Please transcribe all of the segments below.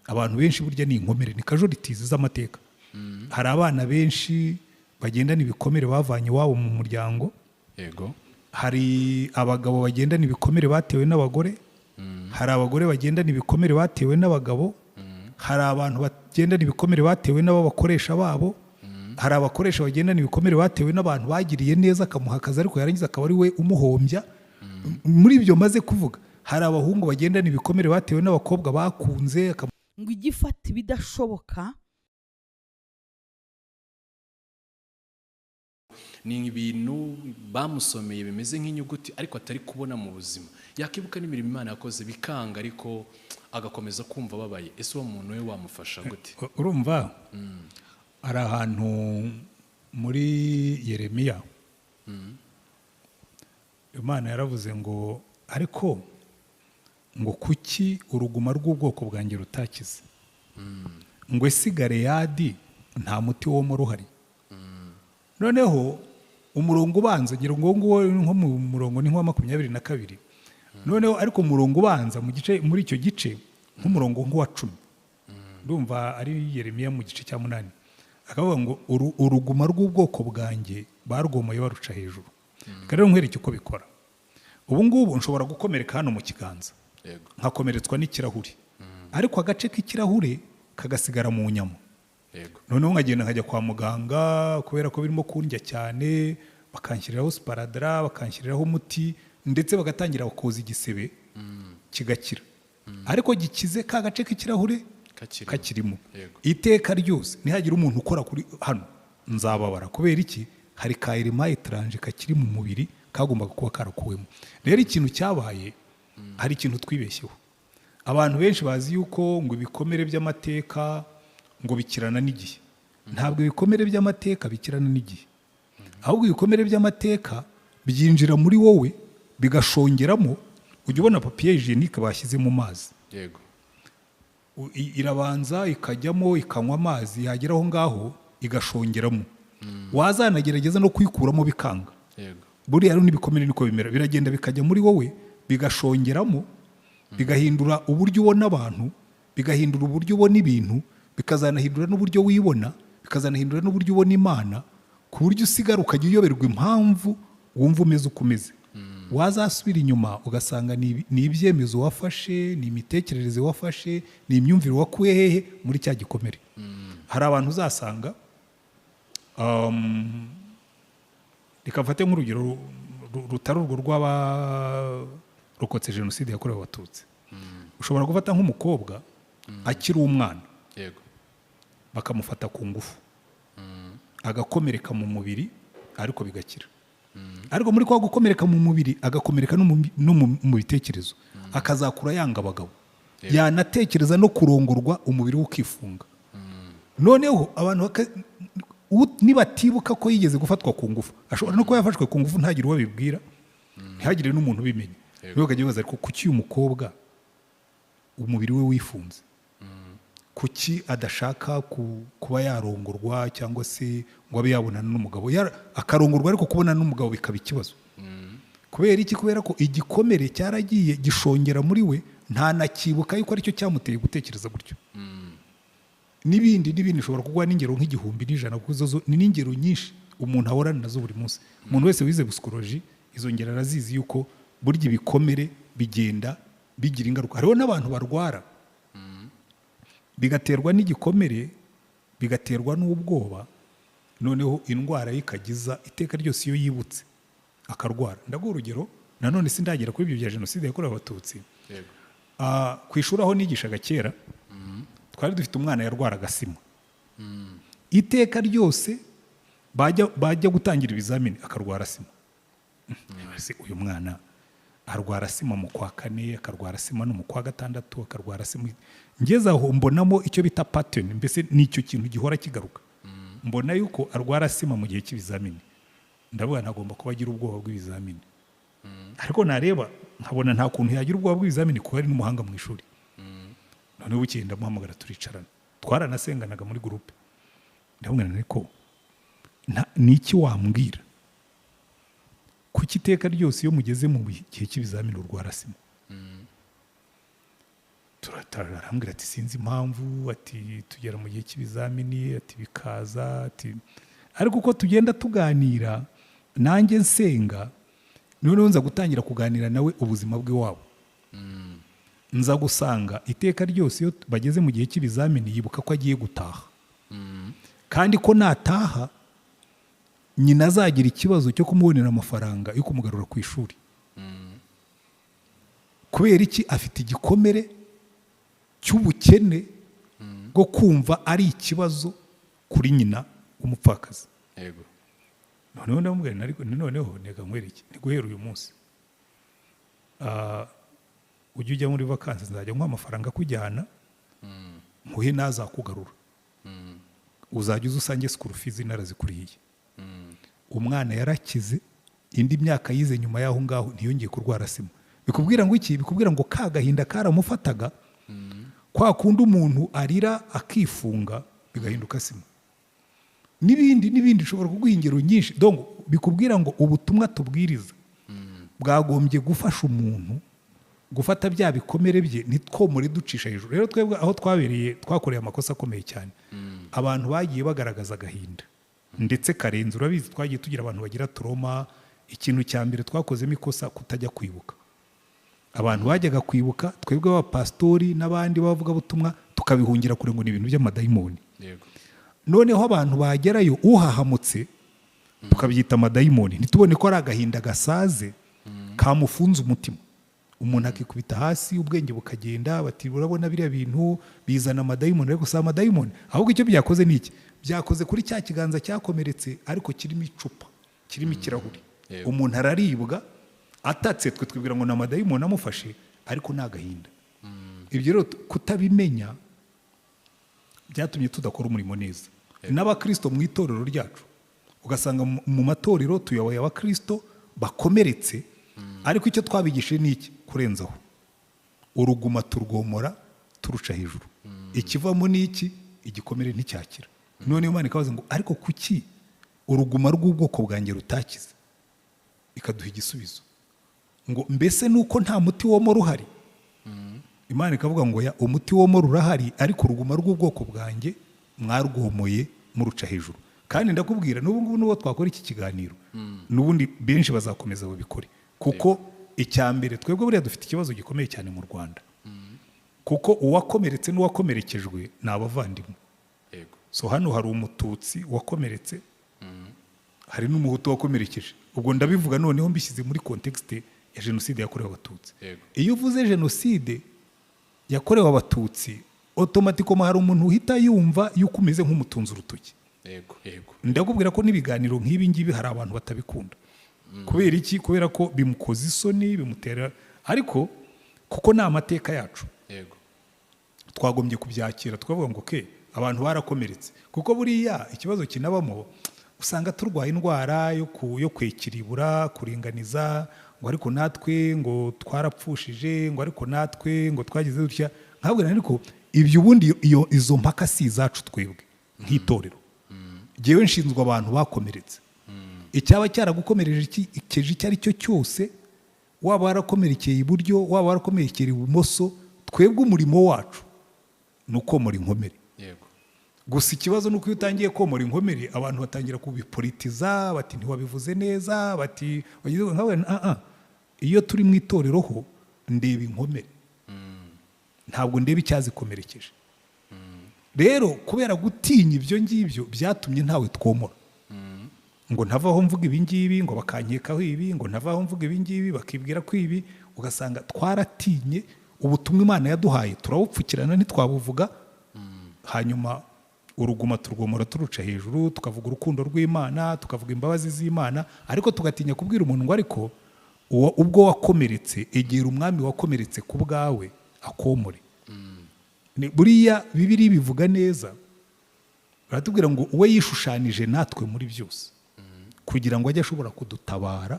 Abantu benshi burya ni inkomere, ni casualties z'amateka. Hari abana benshi bagendana ibikomere bavanye iwabo mu muryango. Hari abagabo bagendana ibikomere batewe n'abagore. Hari abagore bagendana ibikomere batewe n'abagabo. Hari abantu bagendana ibikomere batewe n'ababakoresha babo. Hari abakoresha bagendana ibikomere batewe n'abantu bagiriye neza, akamuha akazi, ariko yarangiza akaba ari we umuhombya. Muri ibyo maze kuvuga, hari abahungu bagendana ibikomere batewe n'abakobwa bakunze. Ngo ijye ifata ibidashoboka. Ni ibintu bamusomeye bimeze nk'inyuguti, ariko atari kubona mu buzima. Yakibuka n'imirimo Imana yakoze bikanga, ariko agakomeza kumva ababaye. Ese uwo muntu we wamufasha gute? Urumva, hari ahantu muri Yeremiya Imana yaravuze ngo: "Ariko ngo kuki uruguma rw'ubwoko bwanjye rutakize? Ngo ese i Galeyadi nta muti womora uhari?" Noneho umurongo ubanza, ngira ngo nguwo nko mu murongo ni nk'uwa 22. Noneho ariko umurongo ubanza mu gice, muri icyo gice, nk'umurongo nk'uwa 10, ndumva ari Yeremiya mu gice cya 8, akavuga ngo uruguma rw'ubwoko bwanjye barwomoye baruca hejuru. Reka rero nkwereke uko bikora. Ubu ngubu nshobora gukomereka hano mu kiganza, nkakomeretswa n'ikirahure, ariko agace k'ikirahure kagasigara mu nyama. Noneho nkagenda nkajya kwa muganga kubera ko birimo kundya cyane, bakanshyiriraho sparadrap, bakanshyiriraho umuti, ndetse bagatangira koza igisebe kigakira, ariko gikize ka gace k'ikirahure kakirimo. Kakirimo. Iteka ryose nihagira umuntu ukora kuri hano nzababara. Kubera iki? Hari ka élément étranger kakiri mu mubiri kagombaga kuba karakuwemo. Rero ikintu cyabaye, hari ikintu twibeshyeho. Abantu benshi bazi yuko ngo ibikomere by'amateka ngo bikirana n'igihe. Ntabwo ibikomere by'amateka bikirana n'igihe, ahubwo ibikomere by'amateka byinjira muri wowe bigashongeramo. Ujya ubona papier hygiénique bashyize mu mazi? Yego. Irabanza ikajyamo, ikanywa amazi, yagera aho ngaho igashongeramo, wazanagerageza no kuyikuramo bikanga. Buriya rero n'ibikomere niko bimera, biragenda bikajya muri wowe, bigashongeramo, bigahindura uburyo ubona abantu, bigahindura uburyo ubona ibintu, bikazanahindura n'uburyo wibona, bikazanahindura n'uburyo ubona Imana, ku buryo usigara ukajya uyoberwa impamvu wumva umeze uko umeze. Wazasubira inyuma ugasanga ni ibyemezo wafashe, ni imitekerereze wafashe, ni imyumvire wakuye hehe? Muri cya gikomere. Hari abantu uzasanga, reka mfate nk'urugero rutari urwo rw'abarokotse Jenoside yakorewe Abatutsi. Ushobora gufata nk'umukobwa akiri umwana, bakamufata ku ngufu, agakomereka mu mubiri ariko bigakira, ariko muri kwa gukomereka mu mubiri agakomereka no mu bitekerezo, akazakura yanga abagabo, yanatekereza no kurongorwa umubiri we ukifunga. Noneho abantu nibatibuka ko yigeze gufatwa ku ngufu, ashobora no kuba yafashwe ku ngufu ntagire uwo abibwira, ntihagire n'umuntu ubimenya. Niwe ukajya wibaza: ariko kuki uyu mukobwa umubiri we wifunze? Kuki adashaka kuba yarongorwa cyangwa se ngo abe yabonana n'umugabo? Akarongorwa ariko kubonana n'umugabo bikaba ikibazo. Kubera iki? Kubera ko igikomere cyaragiye gishongera muri we, ntanakibuka yuko aricyo cyamuteye gutekereza gutyo. N'ibindi n'ibindi, ushobora kuguha n'ingero nk'1100, kuko izo zo ni n'ingero nyinshi umuntu ahorana nazo buri munsi. Umuntu wese wize psychologie izo ngero arazizi, yuko burya ibikomere bigenda bigira ingaruka. Hariho n'abantu barwara bigaterwa n'igikomere, bigaterwa n'ubwoba, noneho indwara ye ikagiza iteka ryose iyo yibutse akarwara. Ndaguha urugero nanone, sindagera kuri ibyo bya Jenoside yakorewe Abatutsi. Ku ishuri aho nigishaga kera, twari dufite umwana yarwaraga asima. Iteka ryose bajya gutangira ibizamini akarwara asima. Ese uyu mwana arwara asima mu kwa kane, akarwara asima no mu kwa gatandatu, akarwara asima? Ngeze aho mbonamo icyo bita pattern, mbese ni icyo kintu gihora kigaruka. Mbona yuko arwara asima mu gihe cy'ibizamini, ndavuga ntagomba kuba agira ubwoba bw'ibizamini. Ariko nareba nkabona nta kuntu yagira ubwoba bw'ibizamini kuko ari n'umuhanga mu ishuri. Noneho bukeye ndamuhamagara, turicarana, twaranasenganaga muri groupe. Ndamubwira: "Ariko ni iki wambwira? Kuki iteka ryose iyo mugeze mu gihe cy'ibizamini urwara asima?" Arambwira ati sinzi impamvu, ati tugera mu gihe cy'ibizamini, ati bikaza, ati ariko uko tugenda tuganira nanjye nsenga, noneho nza gutangira kuganira nawe ubuzima bw'iwabo, nza gusanga iteka ryose iyo bageze mu gihe cy'ibizamini yibuka ko agiye gutaha, kandi ko nataha nyina azagira ikibazo cyo kumubonera amafaranga yo kumugarura ku ishuri. Kubera iki? Afite igikomere cy'ubukene bwo kumva ari ikibazo kuri nyina w'umupfakazi. Noneho ndamubwira nti ariko noneho reka nkwereke, ni guhera uyu munsi, ujye ujya muri vakansi, nzajya nguha amafaranga akujyana, nkuhe n'azakugarura, uzajya uza usange school fees narazikurihiye. Umwana yarakize, indi myaka yize nyuma y'aho ngaho ntiyongeye kurwara asima. Bikubwira ngo iki? Bikubwira ngo ka gahinda karamufataga, kwa kundi umuntu arira akifunga bigahinduka asima, n'ibindi n'ibindi. Ushobora kuguha ingero nyinshi. Donc bikubwira ngo ubutumwa tubwiriza bwagombye gufasha umuntu gufata bya bikomere bye, ntitwomore ducisha hejuru. Rero twebwe aho twabereye, twakoreye amakosa akomeye cyane, abantu bagiye bagaragaza agahinda ndetse karenze. Urabizi, twagiye tugira abantu bagira trauma. Ikintu cya mbere twakozemo ikosa, kutajya kwibuka. Abantu bajyaga kwibuka, twebwe b'abapasitori n'abandi b'abavugabutumwa tukabihungira kure ngo ni ibintu by'amadayimoni. Noneho abantu bagerayo uhahamutse tukabyita amadayimoni, ntitubone ko ari agahinda gasaze kamufunze umutima, umuntu akikubita hasi, ubwenge bukagenda, bati urabona biriya bintu bizana amadayimoni. Ariko si amadayimoni, ahubwo icyo byakoze ni iki? Byakoze kuri cya kiganza cyakomeretse ariko kirimo icupa, kirimo ikirahuri. Umuntu araribwa atatse, twe twibwira ngo ni amadayimoni amufashe, ariko ni agahinda. Ibyo rero kutabimenya byatumye tudakora umurimo neza n'abakristo mu itorero ryacu. Ugasanga mu matorero tuyoboye abakristo bakomeretse, ariko icyo twabigishije ni iki? Kurenzaho uruguma turwomora turuca hejuru. Ikivamo ni iki? Igikomere nticyakira. Noneho Imana ikabaza ngo ariko kuki uruguma rw'ubwoko bwanjye rutakize? Ikaduha igisubizo ngo mbese nuko nta muti womora uhari? Imana ikavuga ngo ya, umuti womora urahari, ariko uruguma rw'ubwoko bwanjye mwarwomoye muruca hejuru. Kandi ndakubwira, n'ubu ngubu n'uwo twakora iki kiganiro, n'ubundi benshi bazakomeza babikore, kuko icya mbere twebwe buriya dufite ikibazo gikomeye cyane mu Rwanda, kuko uwakomeretse n'uwakomerekejwe ni abavandimwe. So hano hari Umututsi wakomeretse, hari n'Umuhutu wakomerekeje. Ubwo ndabivuga noneho mbishyize muri contexte ya Jenoside yakorewe Abatutsi. Iyo uvuze Jenoside yakorewe Abatutsi, automatiquement hari umuntu uhita yumva yuko umeze nk'umutunzi urutoki. yego yego Ndakubwira ko n'ibiganiro nk'ibi ngibi hari abantu batabikunda. Kubera iki? Kubera ko bimukoza isoni, bimutera, ariko kuko ni amateka yacu, twagombye kubyakira, tukavuga ngo ke abantu barakomeretse. Kuko buriya ikibazo kinabamo, usanga turwaye indwara yo kwekiribura, kuringaniza, ngo ariko natwe ngo twarapfushije, ngo ariko natwe ngo twagize dutya. Nkabwira ariko ibyo ubundi iyo izo mpaka si izacu twebwe nk'itorero. Jyewe nshinzwe abantu bakomeretse. Icyaba cyaragukomereje ikeje icyo ari cyo cyose, waba warakomerekeye iburyo, waba warakomerekeye ibumoso, twebwe umurimo wacu ni ukomora inkomere. Gusa ikibazo ni uko iyo utangiye komora inkomere, abantu batangira kubipolitiza, bati ntiwabivuze neza, bati wagize nkawe. Ah ah, iyo turi mu itorero ho ndeba inkomere, ntabwo ndeba icyazikomerekeje. Rero kubera gutinya ibyo ngibyo, byatumye ntawe twomora, ngo ntavaho mvuga ibi ngibi ngo bakankekaho ibi, ngo ntavaho mvuga ibi ngibi bakibwira ko ibi. Ugasanga twaratinye ubutumwa Imana yaduhaye, turabupfukirana ntitwabuvuga. Hanyuma uruguma turwomora turuca hejuru, tukavuga urukundo rw'Imana, tukavuga imbabazi z'Imana, ariko tugatinya kubwira umuntu ngo ariko ubwo wakomeretse, egera Umwami wakomeretse ku bwawe akomore. Buriya Bibiri bivuga neza, baratubwira ngo we yishushanije natwe muri byose kugira ngo ajye ashobora kudutabara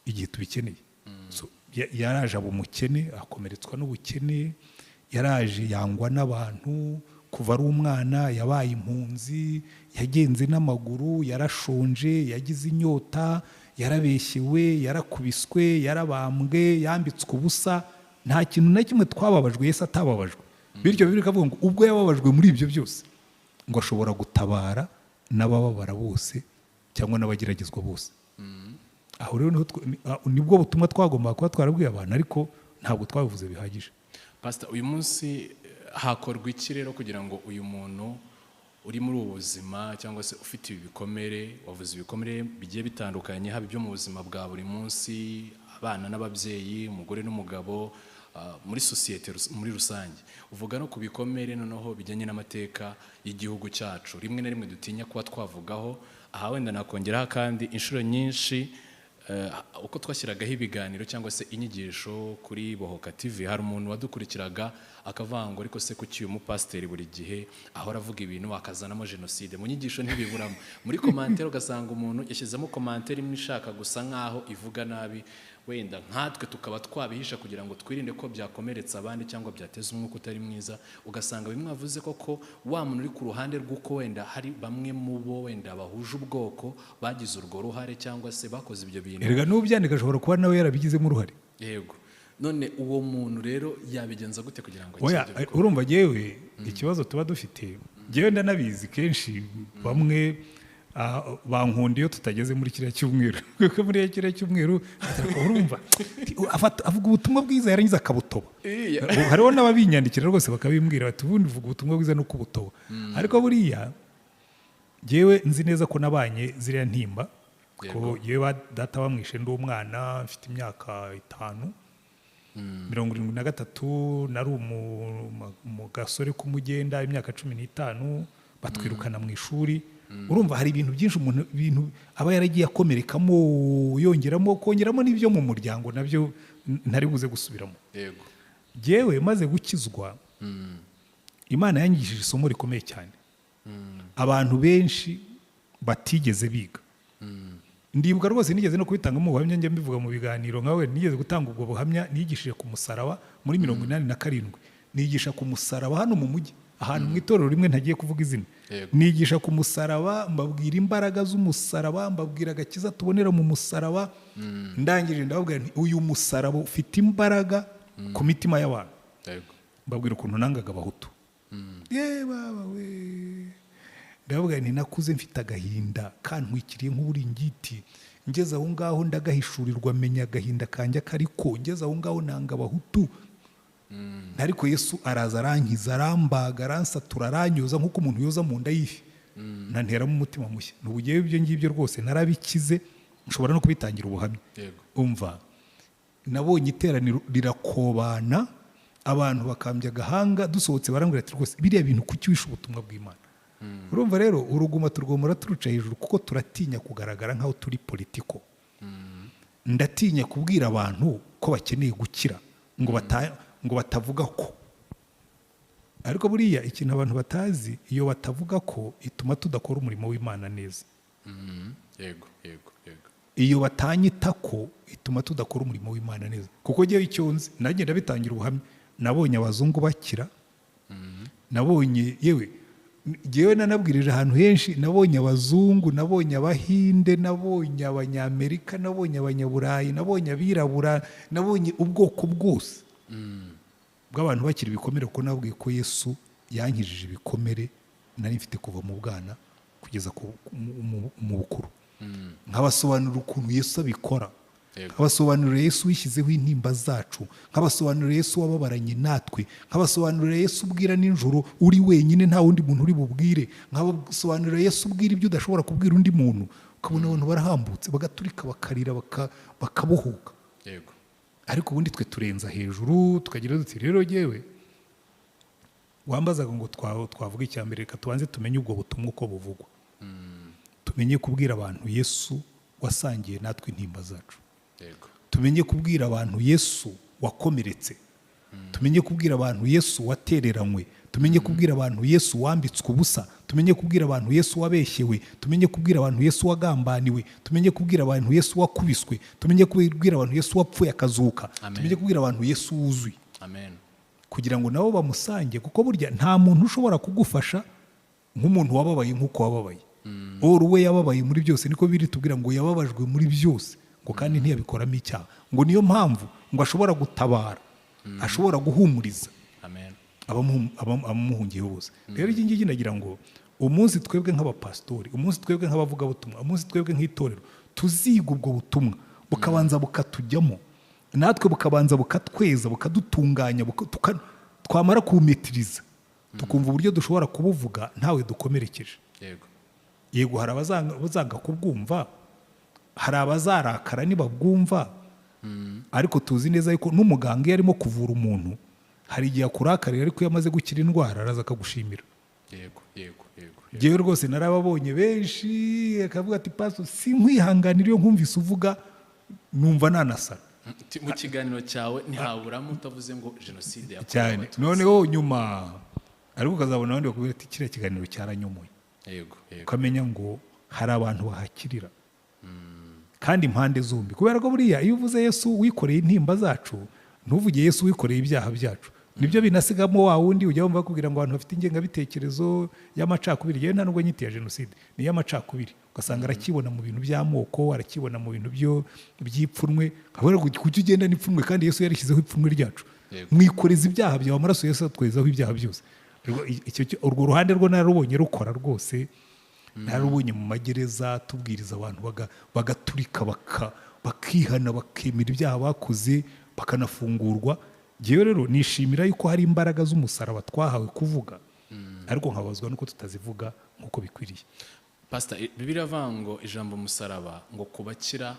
igihe tubikeneye. So, yaraje aba umukene, akomeretswa n'ubukene, yaraje yangwa n'abantu kuva ari umwana, yabaye impunzi, yagenze n'amaguru, yarashonje, yagize inyota, yarabeshyewe, yarakubiswe, yarabambwe, yambitswe ubusa. Nta kintu na kimwe twababajwe Yesu atababajwe. Bityo Bibiliya ikavuga ngo ubwo yababajwe muri ibyo byose, ngo ashobora gutabara n'abababara bose cyangwa n'abageragezwa bose. Aho rero nibwo butumwa twagombaga kuba twarabwiye abantu, ariko ntabwo twabivuze bihagije. Pastor, uyu munsi hakorwa iki rero kugira ngo uyu muntu uri muri ubu buzima cyangwa se ufite ibi bikomere, wavuze ibikomere bigiye bitandukanye, haba ibyo mu buzima bwa buri munsi, abana n'ababyeyi, umugore n'umugabo, muri sosiyete muri rusange, uvuga no ku bikomere noneho bijyanye n'amateka y'igihugu cyacu rimwe na rimwe dutinya kuba twavugaho. Aha wenda nakongeraho kandi inshuro nyinshi uko twashyiragaho ibiganiro cyangwa se inyigisho kuri Bohoka TV, hari umuntu wadukurikiraga akavuga ngo: "Ariko se kuki uyu mupasiteri buri gihe ahora avuga ibintu akazanamo jenoside mu nyigisho?" Ntibiburamo muri commentaire, ugasanga umuntu yashyizemo commentaire imwe ishaka gusa nk'aho ivuga nabi wenda nkatwe, tukaba twabihisha kugira ngo twirinde ko byakomeretsa abandi cyangwa byateza umwuka utari mwiza. Ugasanga bimwe wavuze koko, wa muntu uri ku ruhande rw'uko wenda hari bamwe mu bo wenda bahuje ubwoko bagize urwo ruhare cyangwa se bakoze ibyo bintu. Erega n'ubyandika ashobora kuba nawe yarabigizemo uruhare. Yego, none uwo muntu rero yabigenza gute kugira ngo Oya, akire ibyo bikorwa? Urumva, yewe, ikibazo tuba dufite, njyewe ndanabizi, kenshi bamwe bankunda iyo tutageze muri kiriya cyumweru, kuko muri kiriya cyumweru urumva avuga ubutumwa bwiza yarangiza akabutoba. Hariho n'ababinyandikira rwose bakabimbwira bati: "Ubundi uvuga ubutumwa bwiza no kubutoba." Ariko buriya njyewe nzi neza ko nabanye ziriya ntimba, ko yewe data bamwishe ndi umwana mfite imyaka 5. 73 nari mu gasore k'umugenda, imyaka 15, batwirukana mu ishuri. Urumva hari ibintu byinshi umuntu, ibintu aba yaragiye akomerekamo, yongeramo kongeramo n'ibyo mu muryango nabyo ntari buze gusubiramo. Jyewe maze gukizwa, Imana yanyigishije isomo rikomeye cyane abantu benshi batigeze biga. Ndibuka rwose nigeze no kubitangamo ubuhamya, njya mbivuga mu biganiro nkawe, nigeze gutanga ubwo buhamya. Nigishije ku musaraba muri 87, nigisha ku musaraba hano mu mujyi, ahantu mu itorero rimwe ntagiye kuvuga izina. Nigisha ku musaraba, mbabwira imbaraga z'umusaraba, mbabwira agakiza tubonera mu musaraba. Ndangije ndababwira nti: "Uyu musaraba ufite imbaraga ku mitima y'abantu." Mbabwira ukuntu nangaga Abahutu. Ye baba we, ndavuga nti: "Nakuze mfite agahinda kantwikiriye nk'uburingiti, ngeze aho ngaho ndagahishurirwa, menya agahinda kanjye kariko, ngeze aho ngaho nanga Abahutu. Ariko Yesu araza arankiza, arambaga, aransatura, aranyoza nk'uko umuntu yoza mu nda y'ifi, nanteramo umutima mushya." Nubugewe ibyo ngibyo rwose narabikize, nshobora no kubitangira ubuhamya. Umva, nabonye iteraniro rirakobana, abantu bakambya agahanga. Dusohotse barambwira ati: "Rwose biriya bintu kuki wishe ubutumwa bw'Imana?" Urumva rero, uruguma turwomora turuca hejuru kuko turatinya kugaragara nk'aho turi politiko. Ndatinya kubwira abantu ko bakeneye gukira ngo batavuga ko. Ariko buriya ikintu abantu batazi, iyo batavuga ko ituma tudakora umurimo w'Imana neza. Yego yego yego Iyo batanyita ko ituma tudakora umurimo w'Imana neza, kuko ngewe icyo nzi, nanjye ndabitangira ubuhamya, nabonye abazungu bakira, nabonye, yewe ngewe nanabwirije ahantu henshi, nabonye abazungu, nabonye Abahinde, nabonye Abanyamerika, nabonye Abanyaburayi, nabonye abirabura, nabonye ubwoko bwose bw'abantu bakira ibikomere, kuko nababwiye ko Yesu yankijije ibikomere nari mfite kuva mu bwana kugeza mu bukuru, nkabasobanurira ukuntu Yesu abikora, nkabasobanurira Yesu wishyizeho intimba zacu, nkabasobanurira Yesu wababaranye natwe, nkabasobanurira Yesu ubwira nijoro uri wenyine, nta wundi muntu uri bubwire, nkabasobanurira Yesu ubwira ibyo udashobora kubwira undi muntu, ukabona abantu barahambutse, bagaturika, bakarira, bakabohoka. Ariko ubundi twe turenza hejuru, tukagira duti rero yewe wambazaga ngo twavuga icya mbere, reka tubanze tumenye ubwo butumwa uko buvugwa, tumenye kubwira abantu Yesu wasangiye natwe intimba zacu, tumenye kubwira abantu Yesu wakomeretse, tumenye kubwira abantu Yesu watereranywe, tumenye kubwira abantu Yesu wambitswe ubusa, tumenye kubwira abantu Yesu wabeshyewe, tumenye kubwira abantu Yesu wagambaniwe, tumenye kubwira abantu Yesu wakubiswe, tumenye kubwira abantu Yesu wapfuye akazuka, Amen. tumenye kubwira abantu Yesu wuzuye, Amen. kugira ngo nabo bamusange. Kuko burya nta muntu ushobora kugufasha nk'umuntu wababaye nk'uko wababaye. Oro we yababaye muri byose, niko biri tubwira ngo yababajwe muri byose, ngo kandi ntiyabikoramo icyaha, ngo niyo mpamvu ngo ashobora gutabara. Ashobora guhumuriza Amen. abamuhungiyeho bose. Rero iki ngiki nagira ngo umunsi twebwe nk'abapasitori, umunsi twebwe nk'abavugabutumwa, umunsi twebwe nk'itorero tuziga ubwo butumwa, bukabanza bukatujyamo, natwe bukabanza bukatweza, bukadutunganya, twamara kubumetiriza tukumva uburyo dushobora kubuvuga ntawe dukomerekeje. Yego, hari abazanga kubwumva, hari abazarakara nibabwumva, ariko tuzi neza yuko n'umuganga iyo arimo kuvura umuntu hari igihe akurakarira, ariko iyo amaze gukira indwara araza akagushimira. yego yego yego Njyewe rwose narababonye benshi, akavuga ati: "Pastor, sinkwihanganira, iyo nkumvise uvuga numva nanasara." Mu kiganiro cyawe ntihaburamo utavuze ngo jenoside yakorewe Cyane. Abatutsi. Noneho nyuma ariko ukazabona abandi bakubwira ati: "Kiriya kiganiro cyaranyomoye." yego yego Ukamenya ngo hari abantu bahakirira, kandi impande zombi, kubera ko buriya iyo uvuze Yesu wikoreye intimba zacu, ntuvuge Yesu wikoreye ibyaha byacu. Nibyo binasigamo wa wundi ujya wumva bakubwira ngo abantu bafite ingengabitekerezo y'amacakubiri. Yewe, nta nubwo nyita iya jenoside, ni iy'amacakubiri. Ugasanga arakibona mu bintu by'amoko, arakibona mu bintu byo by'ipfunwe. Nkabona kuki ugenda n'ipfunwe kandi Yesu yarishyizeho ipfunwe ryacu? Mwikoreza ibyaha byawe, amaraso Yesu atwezaho ibyaha byose. Urwo ruhande rwo nararubonye rukora rwose, nararubonye mu magereza tubwiriza abantu bagaturika, bakihana, bakemera ibyaha bakoze, bakanafungurwa. Njyewe rero nishimira yuko hari imbaraga z'umusaraba twahawe kuvuga, ariko nkababazwa nuko tutazivuga nk'uko bikwiriye. Pastor, Bibiliya iravuga ngo ijambo umusaraba ngo kubakira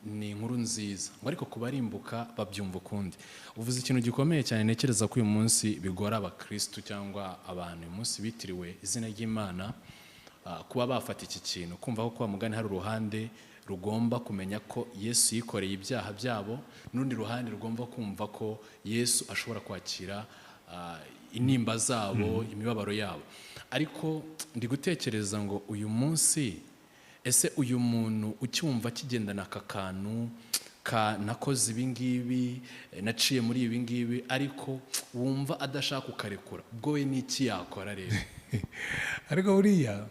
ni inkuru nziza, ngo ariko kubarimbuka babyumva ukundi. Uvuze ikintu gikomeye cyane. Ntekereza ko uyu munsi bigora abakristu cyangwa abantu uyu munsi bitiriwe izina ry'Imana kuba bafata iki kintu, kumva ko kwa mugani hari uruhande rugomba kumenya ko Yesu yikoreye ibyaha byabo, n'urundi ruhande rugomba kumva ko Yesu ashobora kwakira intimba zabo, imibabaro yabo. Ariko ndi gutekereza ngo uyu munsi, ese uyu muntu ucyumva akigendana aka kantu ka nakoze ibi ngibi, naciye muri ibi ngibi, ariko wumva adashaka kukarekura, ubwo we n'iki yakora rero? Ariko buriya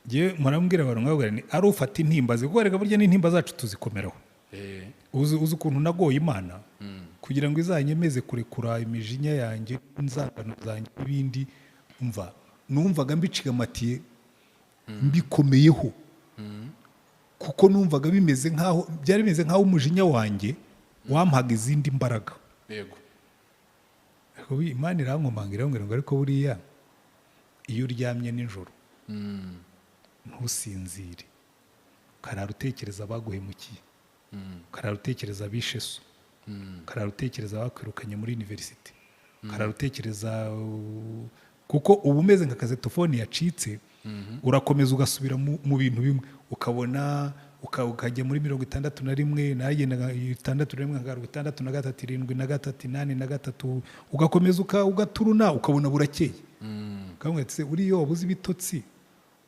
njyewe murambwira abantu nkababwira ni ari ufata intimba ze, kuko reka burya n'intimba zacu tuzikomeraho. Uzi ukuntu nagoye Imana kugira ngo izanyemeze kurekura imijinya yanjye, inzangano zanjye n'ibindi? Mva numvaga mbicigamatiye, mbikomeyeho, kuko numvaga bimeze nkaho byari bimeze nkaho umujinya wanjye wampaga izindi mbaraga. Ariko Imana irankomanga, irambwira ngo: "Ariko buriya iyo uryamye nijoro ntusinzire, ukarara utekereza abaguhemukiye, ukarara utekereza abishe so, ukarara utekereza abakwirukanye muri université, ukarara utekereza kuko uba umeze nka kazetofone yacitse, urakomeza ugasubira mu bintu bimwe, ukabona ukajya muri 61, nagendaga 61, nkagaruka 63, 73, 83, ugakomeza ugaturuna, ukabona burakeye." Ukamubwira ati: "Se buriya iyo wabuze ibitotsi,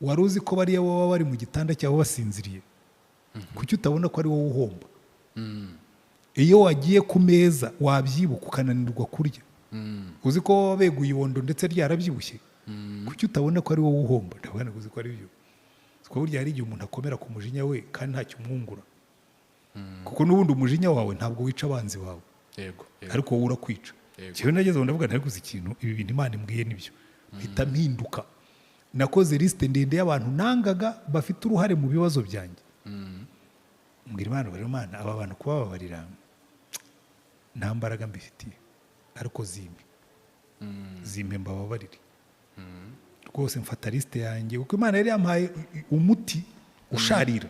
wari uzi ko bariya baba bari mu gitanda cyabo basinziriye? Kuki utabona ko ari wowe uhomba? Iyo wagiye ku meza wabyibuka ukananirwa kurya, uzi ko baba beguye ibondo ndetse ryarabyibushye? Kuki utabona ko ari wowe uhomba?" Ndabona uzi ko ari byo, kuko burya hari igihe umuntu akomera ku mujinya we kandi ntacyo umwungura, kuko n'ubundi umujinya wawe ntabwo wica abanzi bawe, yego yego ariko wowe urakwica. Njyewe nageze aho ndavuga nti: "Ariko uzi ikintu, ibi bintu Imana imbwiye nibyo." Mpita mpinduka. Nakoze lisite ndende y'abantu nangaga bafite uruhare mu bibazo byanjye. Mbwira Imana ngo: "Imana, aba bantu kubababarira nta mbaraga mbifitiye, ariko zimpe, zimpe mbababarire rwose." Mfata lisite yanjye, kuko Imana yari yampaye umuti usharira.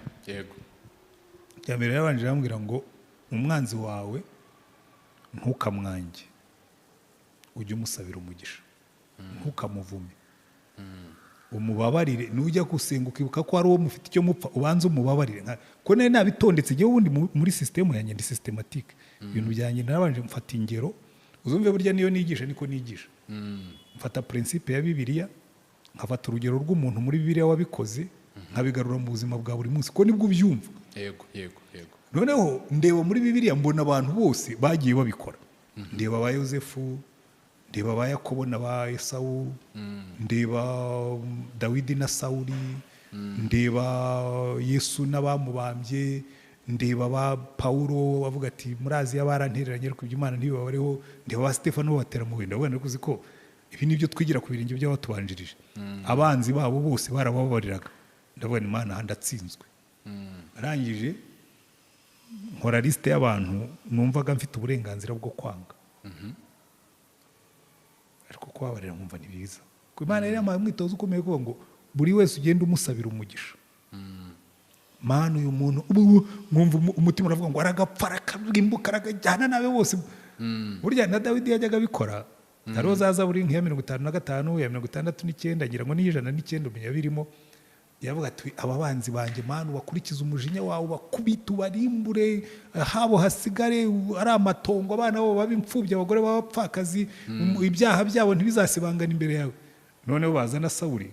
Bya mbere yarabanje irambwira ngo: "Umwanzi wawe ntukamwange, ujye umusabira umugisha, ntukamuvume, umubabarire. Nujya gusenga ukibuka ko hari uwo mufite icyo mupfa, ubanze umubabarire." Ko nari nabitondetse njyewe ubundi muri sisitemu yanjye, ndi systématique ibintu byanjye. Narabanje mfata ingero. Uzumve, burya niyo nigisha niko nigisha: mfata principe ya Bibiliya, nkafata urugero rw'umuntu muri Bibiliya wabikoze, nkabigarura mu buzima bwa buri munsi, kuko nibwo ubyumva. yego yego yego Noneho ndeba muri Bibiliya, mbona abantu bose bagiye babikora. Ndeba aba Yosefu, ndeba aba Yakobo na ba Esawu, ndeba Dawidi na Sawuli, ndeba Yesu n'abamubambye, Ndeba ba Pawulo bavuga ati muri Aziya barantereranye, ariko iby'Imana ntibibabareho. Ndeba ba Stefano babatera mu bintu, ndavuga uzi ko ibi nibyo twigira ku birenge by'abatubanjirije, abanzi babo bose barababariraga. Ndavuga Imana, aha ndatsinzwe. Arangije nkora lisite y'abantu numvaga mfite uburenganzira bwo kwanga, ariko kubabarira nkumva ni byiza. Ku Imana yari yampaye umwitozo ukomeye kuvuga ngo buri wese ugenda umusabira umugisha. Mana, uyu muntu ubu nkumva umutima uravuga ngo aragapfa, arakarimbuka, arakajyana nabe bose. Burya na Dawidi yajyaga abikora. Hariho za Zaburi nk'iya 55, ya 69, ngira ngo n'iy'109, umenya birimo. Yavuga ati aba banzi banjye, Mana, ubakurikize umujinya wawe, ubakubite, ubarimbure, habo hasigare ari amatongo, abana babo babe imfubyi, abagore b'abapfakazi, ibyaha byabo ntibizasibangane imbere yawe. Noneho bazana Sawuli,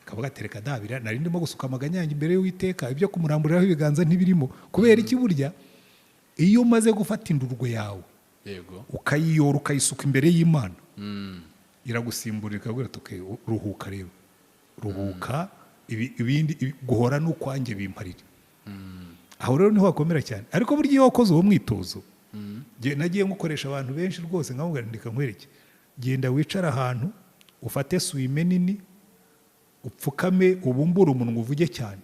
akavuga ati reka dabira, nari ndimo gusuka amaganya yanjye imbere y'Uwiteka, ibyo kumuramburiraho ibiganza ntibirimo. Kubera iki? Burya iyo umaze gufata indurwe yawe, ukayiyora, ukayisuka imbere y'Imana, iragusimburira, ikabwira ati "Okay, ruhuka rero, ruhuka, ibindi guhora n'ukwanjye bimparire." Aho rero niho hakomera cyane. Ariko burya iyo wakoze uwo mwitozo, nagiye ngukoresha abantu benshi rwose, nkamubwira nti reka nkwereke, genda wicare ahantu, ufate suwime nini, upfukame, ubumbure umunwa, uvuge cyane,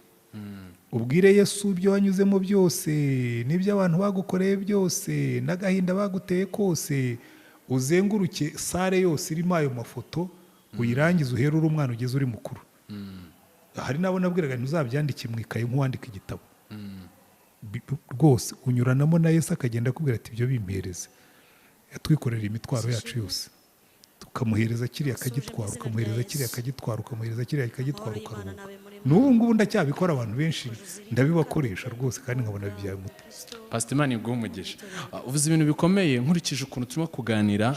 ubwire Yesu ibyo wanyuzemo byose n'ibyo abantu bagukoreye byose n'agahinda baguteye kose. Uzenguruke salle yose irimo ayo mafoto, uyirangize, uhere uri umwana ugeze uri mukuru. Hari n'abo nabwiraga ntuzabyandike mu ikaye nk'uwandika igitabo. Rwose unyuranamo na Yesu, akagenda akubwira ati ibyo bimpereze. Yatwikorera imitwaro yacu yose, tukamuhereza kiriya akagitwara, ukamuhereza kiriya akagitwara, ukamuhereza kiriya akagitwara, ukaruhuka. N'ubu ngubu ndacyabikora, abantu benshi ndabibakoresha rwose, kandi nkabona bibyaye umuti. Pastor, Imana iguhe umugisha. Uvuze ibintu bikomeye. Nkurikije ukuntu turimo kuganira,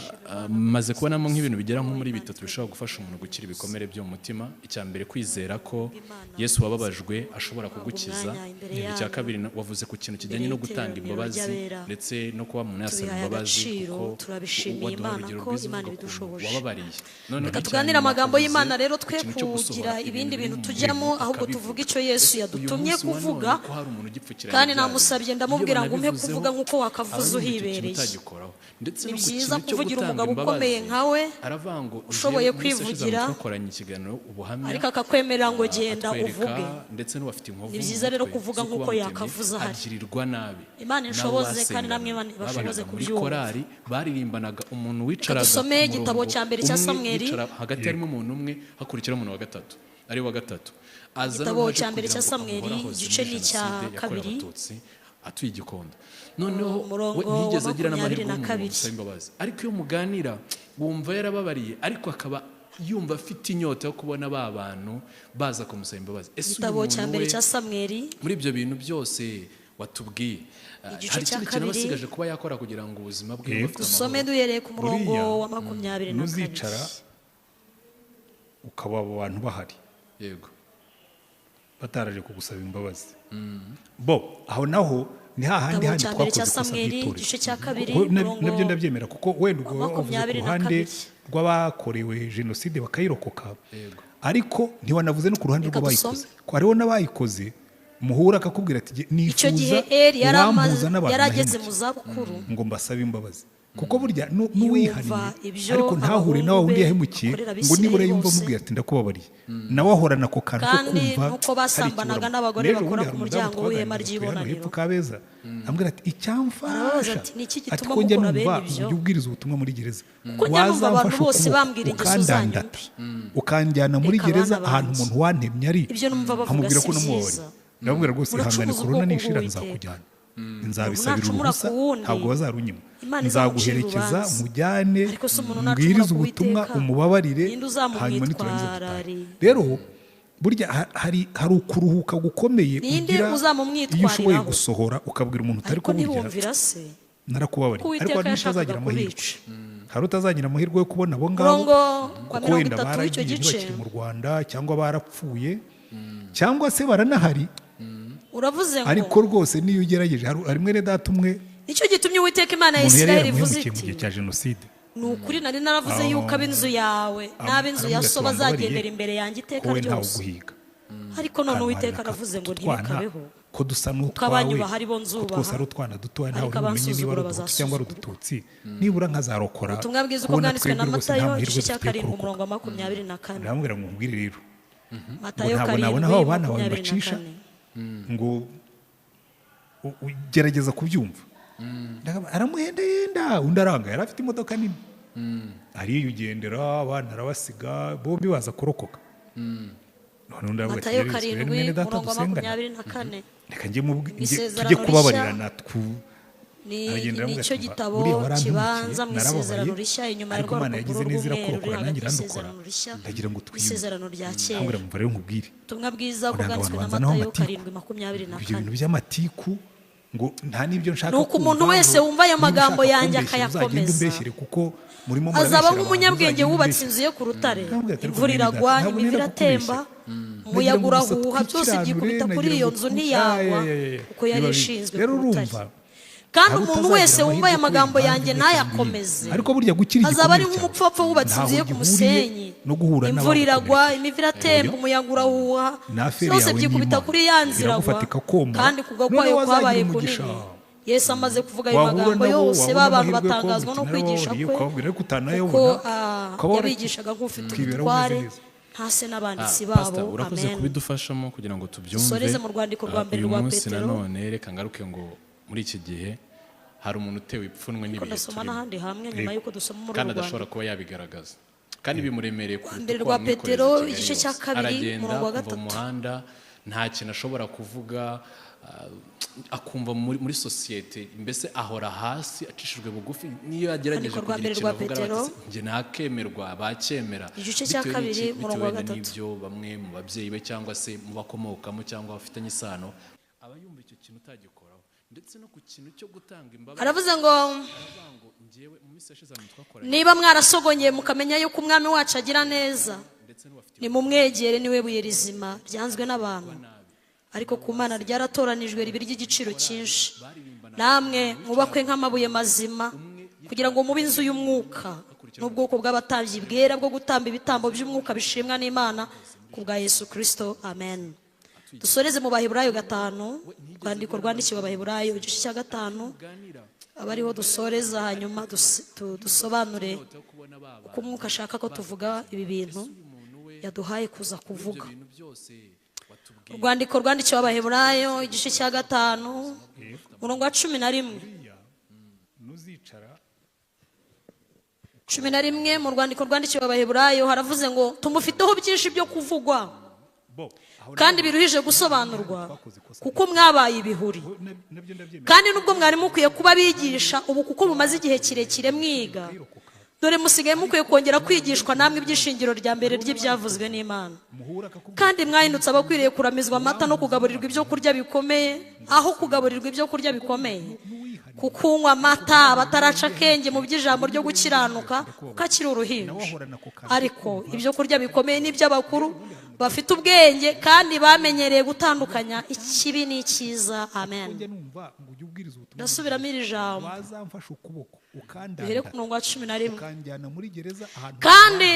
maze kubonamo nk'ibintu bigera nko muri bitatu bishobora gufasha umuntu gukira ibikomere byo mu mutima. Icya mbere, kwizera ko Yesu wababajwe ashobora kugukiza. Icya kabiri, wavuze ku kintu kijyanye no gutanga imbabazi ndetse no kuba umuntu yasaba Tubihaye imbabazi, agaciro, kuko turabishimiye waduha Imana urugero ko rwiza Imana uvuga ukuntu ibidushoboje. wababariye. Noneho Reka icya tuganire nyuma, amagambo wavuze y'Imana rero, twe ikintu cyo gusohora kugira ibintu ibindi biri bintu mu tujyamo, muntu ahubwo ukabivuga. tuvuge icyo Yesu Uyu yadutumye munsi wa none kuvuga. ko hari umuntu ugipfukiranye Kandi ibyaha, namusabye, iyo ndamubwira ngo umpe banabivuzeho, kuvuga nk'uko wakavuze aba yumva icyo kintu uhibereye. utagikoraho. Ndetse Ni no ku byiza kintu cyo kuvugira gutanga umugabo ukomeye imbabazi, nkawe, aravuga ngo ushoboye njyewe mu minsi yashize kwivugira, twakoranye ikiganiro ubuhamya, ariko akakwemerera ngo genda atwereka uvuge. ndetse n'ubafite inkovu Ni mu byiza rero mutwe kuvuga z'uko nk'uko bamutemye, yakavuze ahari. agirirwa nabi. Imana Nabo inshoboze kandi basenganaga, namwe Imana ibashoboze babanaga muri kubyumva. korari, baririmbanaga, umuntu wicaraga Dusome ku igitabo murongo cya mbere cya umwe, Samweli. yicara hagati harimo umuntu umwe, hakurikiraho umuntu wa gatatu, ari wa gatatu aza Igitabo noneho aje cya mbere kugira cya ngo Samweli, amuhorahoze igice muri ni icya jenoside yakorewe kabiri. Abatutsi, atuye i Gikondo. Noneho Umurongo we ntiyigeze wa agira n'amahirwe makumyabiri na y'umuntu kabiri. gusaba imbabazi, ariko iyo muganira wumva yarababariye, ariko akaba yumva afite inyota yo kubona ba bantu baza kumusaba imbabazi. Ese uyu Igitabo cya muntu mbere we, cya Samweli, muri ibyo bintu byose watubwiye, igice hari cya ikindi kintu aba kabiri. asigaje kuba yakora kugira ngo ubuzima bwe bube Yego. bufite Dusome amahoro? duhereye ku murongo Buriya, wa 22. nuzicara ukaba abo bantu bahari, bataraje kugusaba imbabazi, bo aho naho ni hahandi Igitabo handi cya mbere twakoze cya ikosa Samweli, ry'itorero. igice cya kabiri, Kuko umurongo nabyo ndabyemera, kuko wenda ubwo wa wavuze ku makumyabiri na ruhande kabiri. rw'abakorewe jenoside bakayirokoka, ariko ntiwanavuze no ku ruhande Reka rw'abayikoze, dusome. ko hariho n'abayikoze muhura akakubwira ati Icyo gihe nifuza Eli yari uwampuza n'abantu yari ageze nahemukiye mu zabukuru, ngo mbasabe imbabazi, kuko burya n'uwihannye yumva ibyo ariko ntahure na wa abahungu wundi be yahemukiye, bakorera ngo nibura Abisirayeli yumva bose. amubwira ati ndakubabariye, nawe ahorana ako kantu ko Kandi kumva nuko hari basambanaga ikiburamo. n'abagore N'ejo bakora bundi hari ku umudamu muryango w'ihema twaganiriye, atuye hano ry'ibonaniro. hepfo Kabeza, ambwira ati icyamfasha, Arababaza ati, "Ni iki ati gituma ko njya mukora numva bene ibyo? ujya ubwiriza ubutumwa muri gereza, Kuko njya numva abantu wazamfasha bose ukuboko bambwira ingeso zanyu ukandandata, mbi. ukanjyana muri Reka gereza bana ahantu banjye. umuntu wantemye ari, Ibyo numva bavuga nkamubwira si ko namubabariye." byiza. Ndamubwira rwose ihangane, Muracuruza korona ubwoko nishira bw'Uwiteka. nzakujyana, nzabisabira Nacumura uruhusa, ku wundi, ntabwo bazarunyima, Imana izamucira nzaguherekeza, urubanza. nkujyane, Ariko se umuntu nacumura mbwirize ku ubutumwa, Uwiteka, umubabarire, ninde hanyuma niturangiza dutahe. uzamumwitwarari? Rero burya hari ukuruhuka gukomeye Ninde ugira iyo ushoboye uzamumwitwariraho? gusohora ukabwira umuntu utari Ariko ko burya ntibumvira se, narakubabariye. kuko Ariko Uwiteka hari yashakaga n'utazagira amahirwe, kubica. hari utazagira amahirwe yo kubona abo ngabo, Umurongo wa kuko mirongo wenda itatu w'icyo baragiye, gice ntibakiri mu Rwanda, cyangwa barapfuye, cyangwa se baranahari, uravuze ngo ariko rwose niyo ugerageje, hari mwene data umwe, nicyo gitumye Uwiteka Imana ya umuntu yari Isirayeli ivuze yaramuhemukiye mu iti gihe cya jenoside. ni ukuri nari naravuze yuko ab'inzu yawe n'ab'inzu ya Aramubwira so ati, bazagendera "Wambabariye imbere yanjye iteka ko we ntawe ryose, uguhiga." ariko none Hano Uwiteka hari aravuze ngo utwana ntibikabeho. Ko dusa Kuko n'utwawe, abanyubaha ari bo ko nzubaha, twose ari utwana dutoya, ntawe ariko uri bumenye niba ari abansuzugura uduhutu cyangwa ari bazasuzugurwa. udututsi, nibura nkazarokora, Ubutumwa bwiza uko kubona bwanditswe na twebwe rwose nta Matayo, mahirwe igice cya dufite yo 7, kurokoka. umurongo wa 24. Ndamubwira ngo nkubwire rero, ngo Matayo ntabwo 7, nabona aho abo bana bawe makumyabiri na bacisha, kane. ngo ugerageza kubyumva. Aramuhendahenda, undi aranga, yari afite imodoka nini, ariyugendera, abana arabasiga, bombi baza kurokoka. None undi aravuga ati, Matayo "Rero, 7, mwene data umurongo wa dusengana, 24. reka njye Isezerano tujye rishya kubabarirana Ni Aragenda aramubwira nicyo ati, "Umva, gitabo buriya warampemukiye, kibanza mu narababaye, isezerano rishya, inyuma ya ariko rwa Imana rupapuro yagize neza rw'umweru irakurokora, ruri hagati nanjye irandokora, y'isezerano rishya ndagira ngo twiyunge." n'isezerano rya kera. Ndamubwira, "Mva rero nkubwire, Ubutumwa bwiza uko ntabwo bwanditswe abantu na banzanaho Matayo amatiku. 7:24. Ibyo bintu by'amatiku ngo nta n'ibyo nshaka Nuko umuntu kumva, wese ngo wumva ayo niba magambo ushaka yanjye kumbeshyera, uzagende akayakomeza, umbeshyere kuko murimo azaba murabeshyera abantu, nk'umunyabwenge uzagende wubatse umbeshyere." inzu ye ku rutare. Ndamubwira ati, "Ariko Imvura mwene data, iragwa, ntabwo imivu nenda iratemba, kukubeshya. umuyaga Nagira ngo gusa urahuha, byose twikiranure, byikubita kuri nagira iyo ngo nzu ntiyagwa, kuko yari biba bibi. ishinzwe Rero ku rutare. urumva, Kandi hari umuntu utazagira wese wumva aya amahirwe magambo kubera yanjye impamvu imwe cyangwa ntayakomeze, indi. Ariko burya gukira azaba ari igikomere cyawe nk'umupfapfa wubatse ntaho inzu ye ku gihuriye musenyi. no guhura Imvura iragwa, n'abagukomerekeje. imivu iratemba, Oya. umuyaga urahuha, Ni affaire byose yawe byikubita n'Imana. kuri ya nzira agwa, Iragufata ikakomora. kandi kugwa Noneho kwayo wazagira kwabaye umugisha. kunini. Yesu amaze kuvuga ayo Wahura magambo nabo, yose, wabona ba bantu amahirwe yo batangazwa no kubabwira kwigisha uti kwe, ukababwira ariko utanayabona, kuko ukaba yabigishaga nk'ufite ukibera ubutware, umeze neza. ntase n'abanditsi babo. Pastor, urakoze Amen. kubidufashamo kugira ngo tubyumve. Dusoreze mu rwandiko rwa mbere Uyu rwa munsi Petero. nanone reka ngaruke ngo muri iki gihe hari umuntu utewe ipfunwe Ariko n'ibihe ndasoma turimo, n'ahandi hamwe nyuma y'uko dusoma muri kandi uru adashobora rwandiko kuba yabigaragaza, kandi bimuremereye kuruta mbere uko rwa wamwikoreza Petero, Kigali igice cya yose. 2, Aragenda umurongo wa kuva mu 3. muhanda, nta kintu ashobora kuvuga, akumva muri sosiyete mbese ahora hasi acishijwe bugufi, niyo yagerageje Urwandiko rwa kugira mbere ikintu rwa avuga Petero, arabati, njye nakemerwa bakemera, igice cya Bitewe 2, n'iki? umurongo wa Bitewe wenda 3. n'ibyo bamwe mu babyeyi be cyangwa se mu bakomokamo cyangwa bafitanye isano, aba yumva icyo kintu utagikoraho, ndetse no ku kintu cyo gutanga imbabazi. Aravuze ngo, Aravuga ngo njyewe mu minsi yashize abantu twakoranye, niba mwarasogongeye mukamenya yuko umwami wacu agira neza, ndetse n'ubafitiye nimumwegere, niwe buye rizima ryanzwe n'abantu, ariko ku Mana ryaratoranijwe riba iry'igiciro cyinshi. Namwe mwubakwe nk'amabuye mazima, kugira ngo mube inzu y'umwuka n'ubwoko bw'abatambyi bwera bwo gutamba ibitambo by'umwuka bishimwa n'Imana ku bwa Yesu Kristo. Amen. Dusoreze mu Baheburayo 5, urwandiko rwandikiwe Abaheburayo igice cya 5, aba ariho dusoreza, hanyuma dusobanure yo kubona ba uko umwuka ashaka ko tuvuga ibi bintu yaduhaye kuza kuvuga. bintu byose watubwiye. Urwandiko rwandikiwe Abaheburayo igice cya 5, umurongo wa 11. Buriya nuzicara 11, mu rwandiko rwandikiwe Abaheburayo haravuze ngo tumufiteho byinshi byo kuvugwa bo aho kandi biruhije gusobanurwa, kuko mwabaye ibihuri. Nabyo ndabyemera. Kandi nubwo mwari mukwiye kuba abigisha ubu, kuko mumaze igihe kirekire mwiga, dore musigaye mukwiye kongera kwigishwa namwe iby'ishingiro rya mbere ry'ibyavuzwe n'Imana. Muhura akakubwira, Kandi mwahindutse abakwiriye kuramizwa amata no kugaburirwa ibyo kurya bikomeye, aho kugaburirwa ibyo kurya bikomeye, kuko unywa amata aba ataraca akenge mu by'ijambo ryo gukiranuka, kuko akiri uruhinja. Ariko ibyo kurya bikomeye ni iby'abakuru bafite ubwenge kandi bamenyereye gutandukanya ikibi n'icyiza. Amen. njya numva ngo ujye ubwiriza ubutumwa, Ndasubiramo iri jambo, wazamfasha ukuboko duhere ukandanda, ku murongo wa 11. ukanjyana muri gereza ahantu Kandi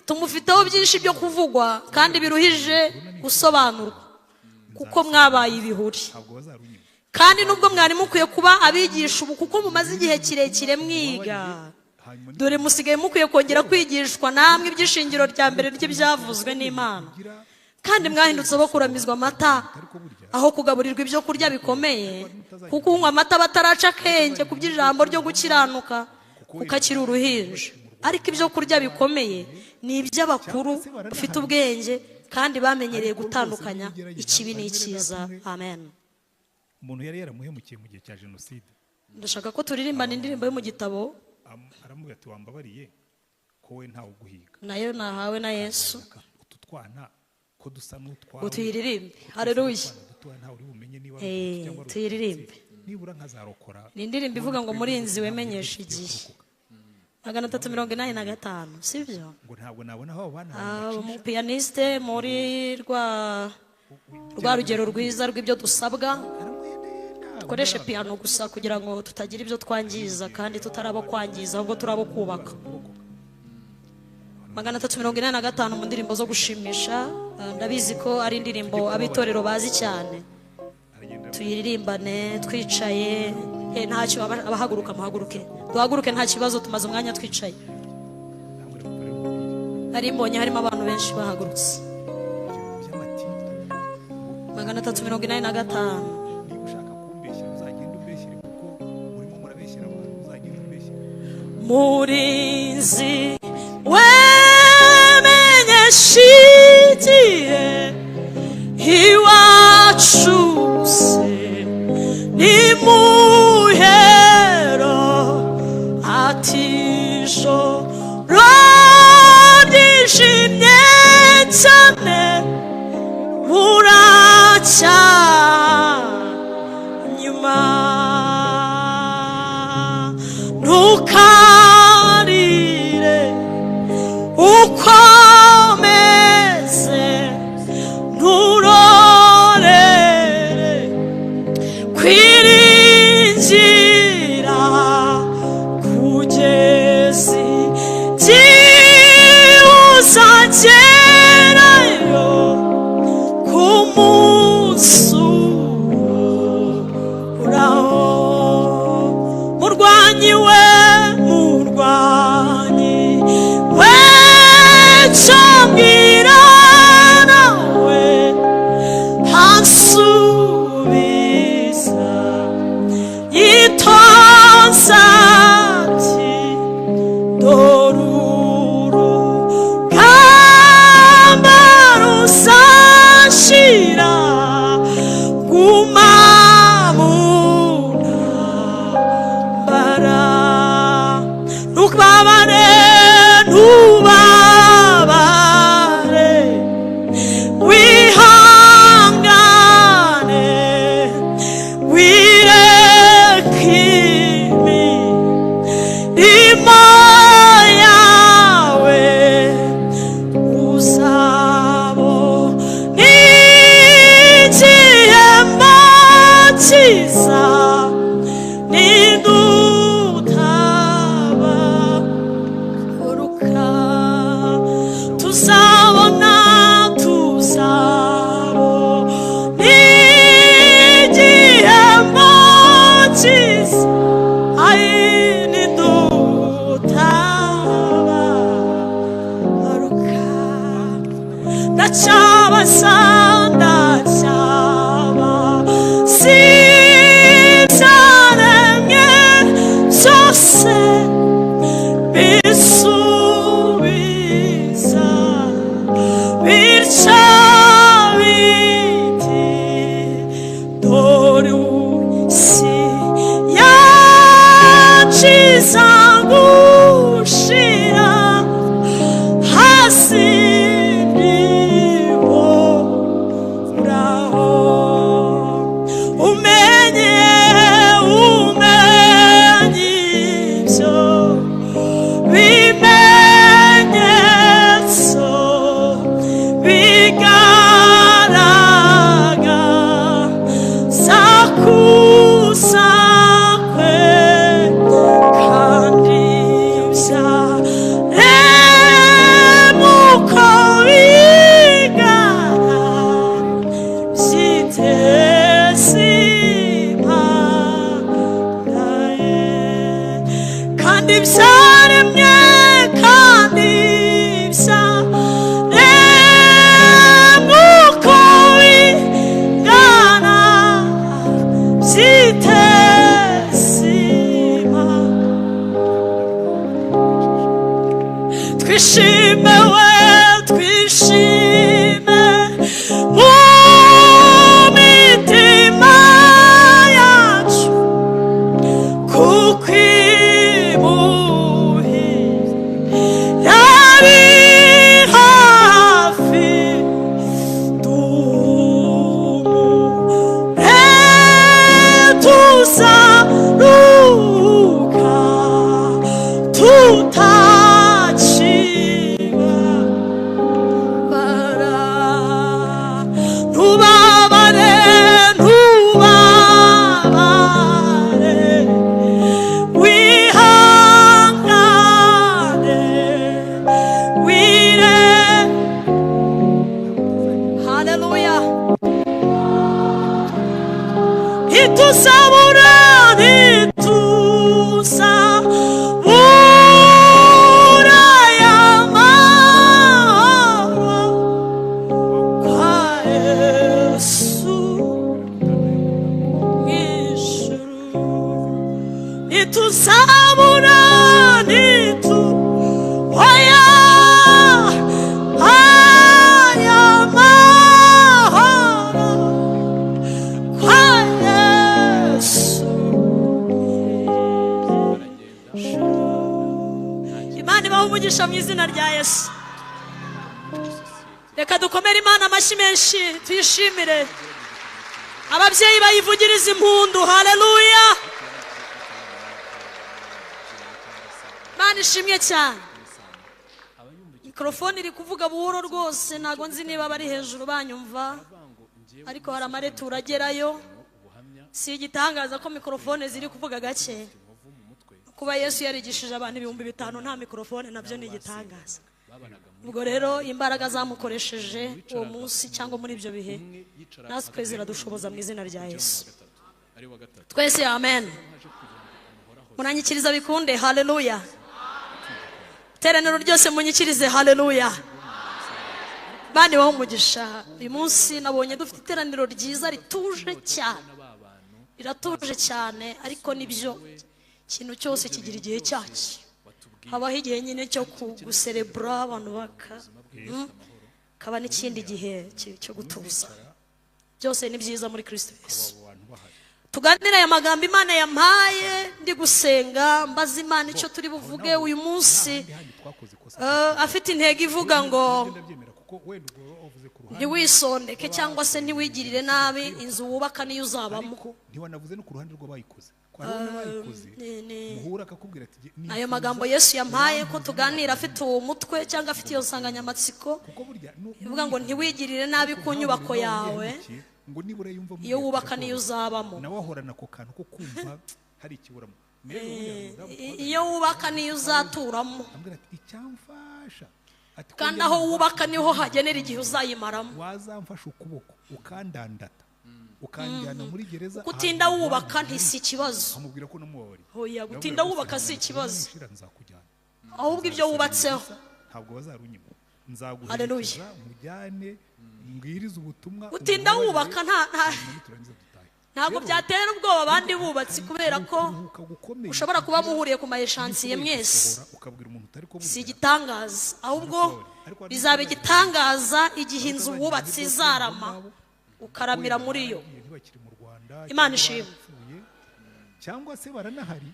tumufiteho byinshi byo kuvugwa kandi biruhije gusobanurwa, kuko mwabaye ibihuri. ntabwo bazarunyima. Kandi nubwo mwari mukwiye kuba abigisha ubu, kuko mumaze igihe kirekire mwiga, Hanyuma dore musigaye mukwiye kongera kwigishwa namwe iby'ishingiro rya mbere ry'ibyavuzwe n'Imana. Kandi mwahindutse abo kuramizwa amata aho kugaburirwa ibyo kurya bikomeye, kuko unywa amata bataraca akenge ku by'ijambo ryo gukiranuka, kuko akiri uruhinja. Ariko ibyo kurya bikomeye ni iby'abakuru bafite ubwenge kandi bamenyereye gutandukanya ikibi n'icyiza. Amen. Umuntu yari yaramuhemukiye mu gihe cya jenoside, Ndashaka ko turirimbana indirimbo yo mu gitabo, aramubwira ati wambabariye ko we ntawe uguhiga, nayo nahawe na Yesu, utu twana ko dusa n'utwawe, ngo tuyiririmbe. Haleluya. utwana dutoya ntawe uri bumenye niba ari uduhutu cyangwa ari Tuyiririmbe. udututsi, nibura nkazarokora. Ni indirimbo ivuga ngo murinzi wemenyesha igihe, 385, sibyo? Ngo ntabwo nabona aho abo bana bacisha. Umupiyaniste muri rwa rugero rwiza rw'ibyo dusabwa, dukoreshe piano gusa kugira ngo tutagira ibyo twangiza, kandi tutari abo kwangiza ahubwo turi abo kubaka. 385 mu ndirimbo zo gushimisha, ndabizi ko ari indirimbo ab'itorero bazi cyane. Aragenda Tuyiririmbane twicaye, ntacyo abahaguruka muhaguruke, duhaguruke nta kibazo, tumaze umwanya twicaye. Nari mbonye harimo abantu benshi bahagurutse. 385. Murinzi wemenyeshigiye iwacu se ni muhero atijo ryijimye cyane buracya nyuma ntukarire ukomeze nturorere kwiringira kugeza igihe uzagerayo ku munsi uhoraho. Murwanyi we, murwanyi we, cyambwira nawe hansubiza yitonze ati dore urugamba ruzashira guma mu ntambara ntukababare ntubabare wihangane wireke imirimo yawe uzabona igihembo cyiza nidutabaruka tuzabona tuzabona igihembo cyiza ai nidutabaruka ndacyabaza ndacyaba sibyaremwe byose bisubiza bityo biti dore isi yacu izagushira hasi niho Ntituzabura, ntituzabura aya mahoro kwa Yesu mw'ijuru. Ntituzabura, ntitu oya, aya mahoro kwa Yesu. Imana ibahe umugisha mu izina rya Yesu. Reka dukomere Imana amashyi menshi, tuyishimire. Ababyeyi bayivugiriza impundu. Haleluya! Imana ishimwe cyane. Mikorofone iri kuvuga buhoro rwose, ntabwo nzi niba bari hejuru banyumva, ariko hari amareturo agerayo. Si igitangaza ko mikorofone ziri kuvuga gake. Kuba Yesu yarigishije abantu 5000 nta mikorofone, nabyo ni igitangaza. Ubwo rero imbaraga zamukoresheje uwo munsi cyangwa muri ibyo bihe, natwe ziradushoboza mu izina rya Yesu. Twese amen. Muranyikiriza bikunde. Haleluya! Iteraniro ryose munyikirize haleluya. Bani baho umugisha. Uyu munsi nabonye dufite iteraniro ryiza rituje cyane, riratuje cyane, ariko nibyo, ikintu cyose kigira igihe cyacyo. Habaho igihe nyine cyo guserebura abantu baka, kaba n'ikindi gihe cyo gutuza. Byose ni byiza muri Kristo Yesu. Abo bantu bahari. Tuganire aya magambo Imana yampaye ndi gusenga, mbaza Imana icyo turi buvuge uyu munsi. Ahandi handi twakoze ikosa. Afite intego ivuga ngo Ndabyemera, kuko wenda ubwo wavuze ku ruhande ntiwisondeke cyangwa se ntiwigirire nabi inzu wubaka niyo uzabamo. Ariko ntiwanavuze no ku ruhande rw'abayikoze, ko hariho n'abayikoze muhura akakubwira ati Ayo magambo Yesu yampaye ko tuganira afite uwo mutwe cyangwa afite iyo nsanganyamatsiko Kuko burya ivuga ngo ntiwigirire nabi ku nyubako yawe, ngo nibura yumva iyo wubaka niyo uzabamo. Nawe ahorana ako kantu ko kumva hari ikiburamo. Rero buriya umudamu Iyo wubaka niyo uzaturamo. Ambwira ati icyamfasha, ati ko Kandi njya aho numva wubaka niho hagenera igihe uzayimaramo. Wazamfasha ukuboko ukandandata ukanjyana muri gereza, Gutinda ahantu wubaka ntisi ikibazo. Amubwira ko namubabariye. Oya, gutinda wubaka si ikibazo, Nishira nzakujyana. ahubwo ibyo wubatseho. Ntabwo bazarunyima. Haleluya. Nzaguherekeza, mujyane, mbwirize ubutumwa, Gutinda umubabarire, wubaka hanyuma niturangiza dutahe. ntabwo Rero, byatera ubwoba abandi bubatsi, kubera ko kuruhuka gukomeye ushobora kuba muhuriye ku iyo mayeshansiye ushoboye mwese. gusohora, ukabwira umuntu utari ko Si burya igitangaza, ahubwo bizaba igitangaza igihe inzu wubatse izarama, ukaramira muri yo. Baragiye, ntibakiri mu Rwanda, Imana cyangwa ishimwe. barapfuye, cyangwa se baranahari.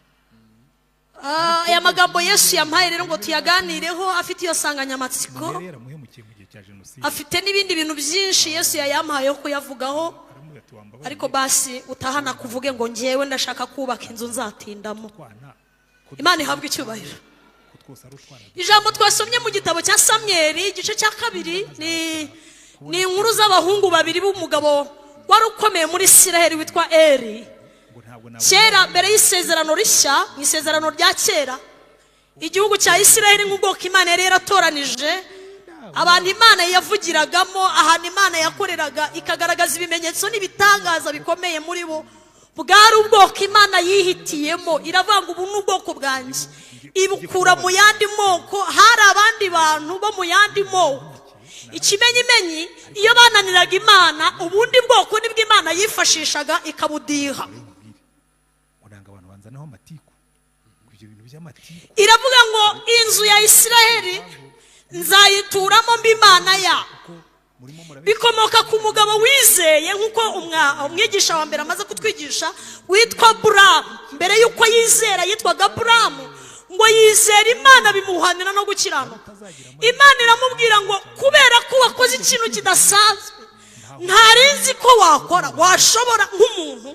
Aya magambo Yesu yampaye rero ngo tuyaganireho afite iyo nsanganyamatsiko, Yari yaramuhemukiye mu gihe cya jenoside. afite n'ibindi bintu byinshi Yesu yayampaye yo kuyavugaho. Aramubwira ati wambabariye Ariko basi utahana kuvuge ngo ngewe ndashaka kubaka inzu nzatindamo. Twana ko Imana ihabwe icyubahiro. Ko twose ari utwana. Ijambo twasomye mu gitabo cya Samweli igice cya kabiri ni inkuru z'abahungu babiri b'umugabo wari ukomeye muri Isiraheli witwa Eri. Ngo ntabwo nabona. Kera mbere y'isezerano rishya, mu isezerano rya kera, igihugu cya Isiraheli nk'ubwoko Imana yari yaratoranije, abantu Imana yavugiragamo, ahantu Imana yakoreraga ikagaragaza ibimenyetso n'ibitangaza bikomeye muri bo, bwari ubwoko Imana yihitiyemo, iravuga ngo ubu ni ubwoko bwanjye, ibukura mu yandi moko. Hari abandi bantu bo mu yandi moko. Ikimenyimenyi, iyo bananiraga Imana, ubundi bwoko nibwo Imana yifashishaga ikabudiha. Mubwire ngo nanga abantu banzanaho amatiku, ngo ibyo bintu by'amatiku. Iravuga ngo inzu ya Isiraheli nzayituramo mba Imana ya Kuko murimo murabeshya. Bikomoka ku mugabo wizeye, nk'uko umwigisha wa mbere amaze kutwigisha, witwa Buramu. Mbere y'uko yizera yitwaga Buramu. Ngo yizera Imana bimuhanira no gukiranuka. Imana iramubwira ngo kubera ko wakoze ikintu kidasanzwe ntari nzi ko wakora, washobora nk'umuntu,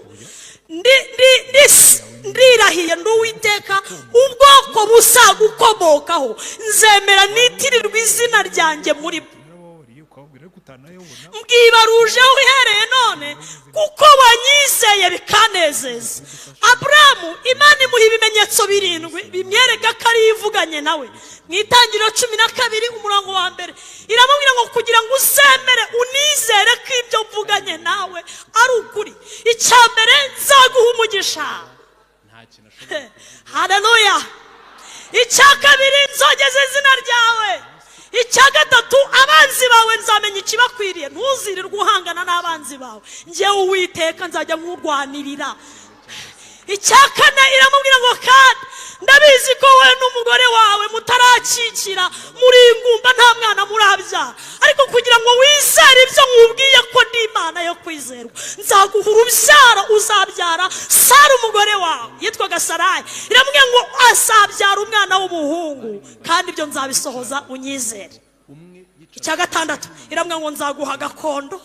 ndirahiye ndi Uwiteka, ubwoko buzagukomokaho nzemera nitirirwa izina ryanjye muri bo. Narabababariye, ukababwira ariko utanayobona. Mbwibarujeho uhereye none kuko wanyizeye bikanezeza. Aburamu Imana imuha ibimenyetso birindwi bimwereka ko ariyo ivuganye nawe. Mu Itangiriro 12 umurongo wa mbere, iramubwira ngo kugira ngo uzemere unizere ko ibyo mvuganye nawe ari ukuri, icya mbere nzaguha Umugisha. Haleluya! Icya kabiri, nzogeze izina ryawe. Icya gatatu, abanzi bawe nzamenya ikibakwiriye. Ntuzirirwe uhangana n'abanzi bawe, njyewe Uwiteka nzajya nkurwanirira. Icya kane, iramubwira ngo: "Kandi ndabizi ko wowe n'umugore wawe mutarakikira, muri ingumba, nta mwana murabyara, ariko kugira ngo wizere ibyo nkubwiye ko ndi Imana yo kwizerwa, nzaguha urubyaro. Uzabyara Sara umugore wawe." Yitwaga Sarayi. Iramubwira ngo azabyara umwana w'umuhungu, kandi ibyo nzabisohoza, unyizere. Icya gatandatu, iramubwira ngo: "Nzaguha gakondo,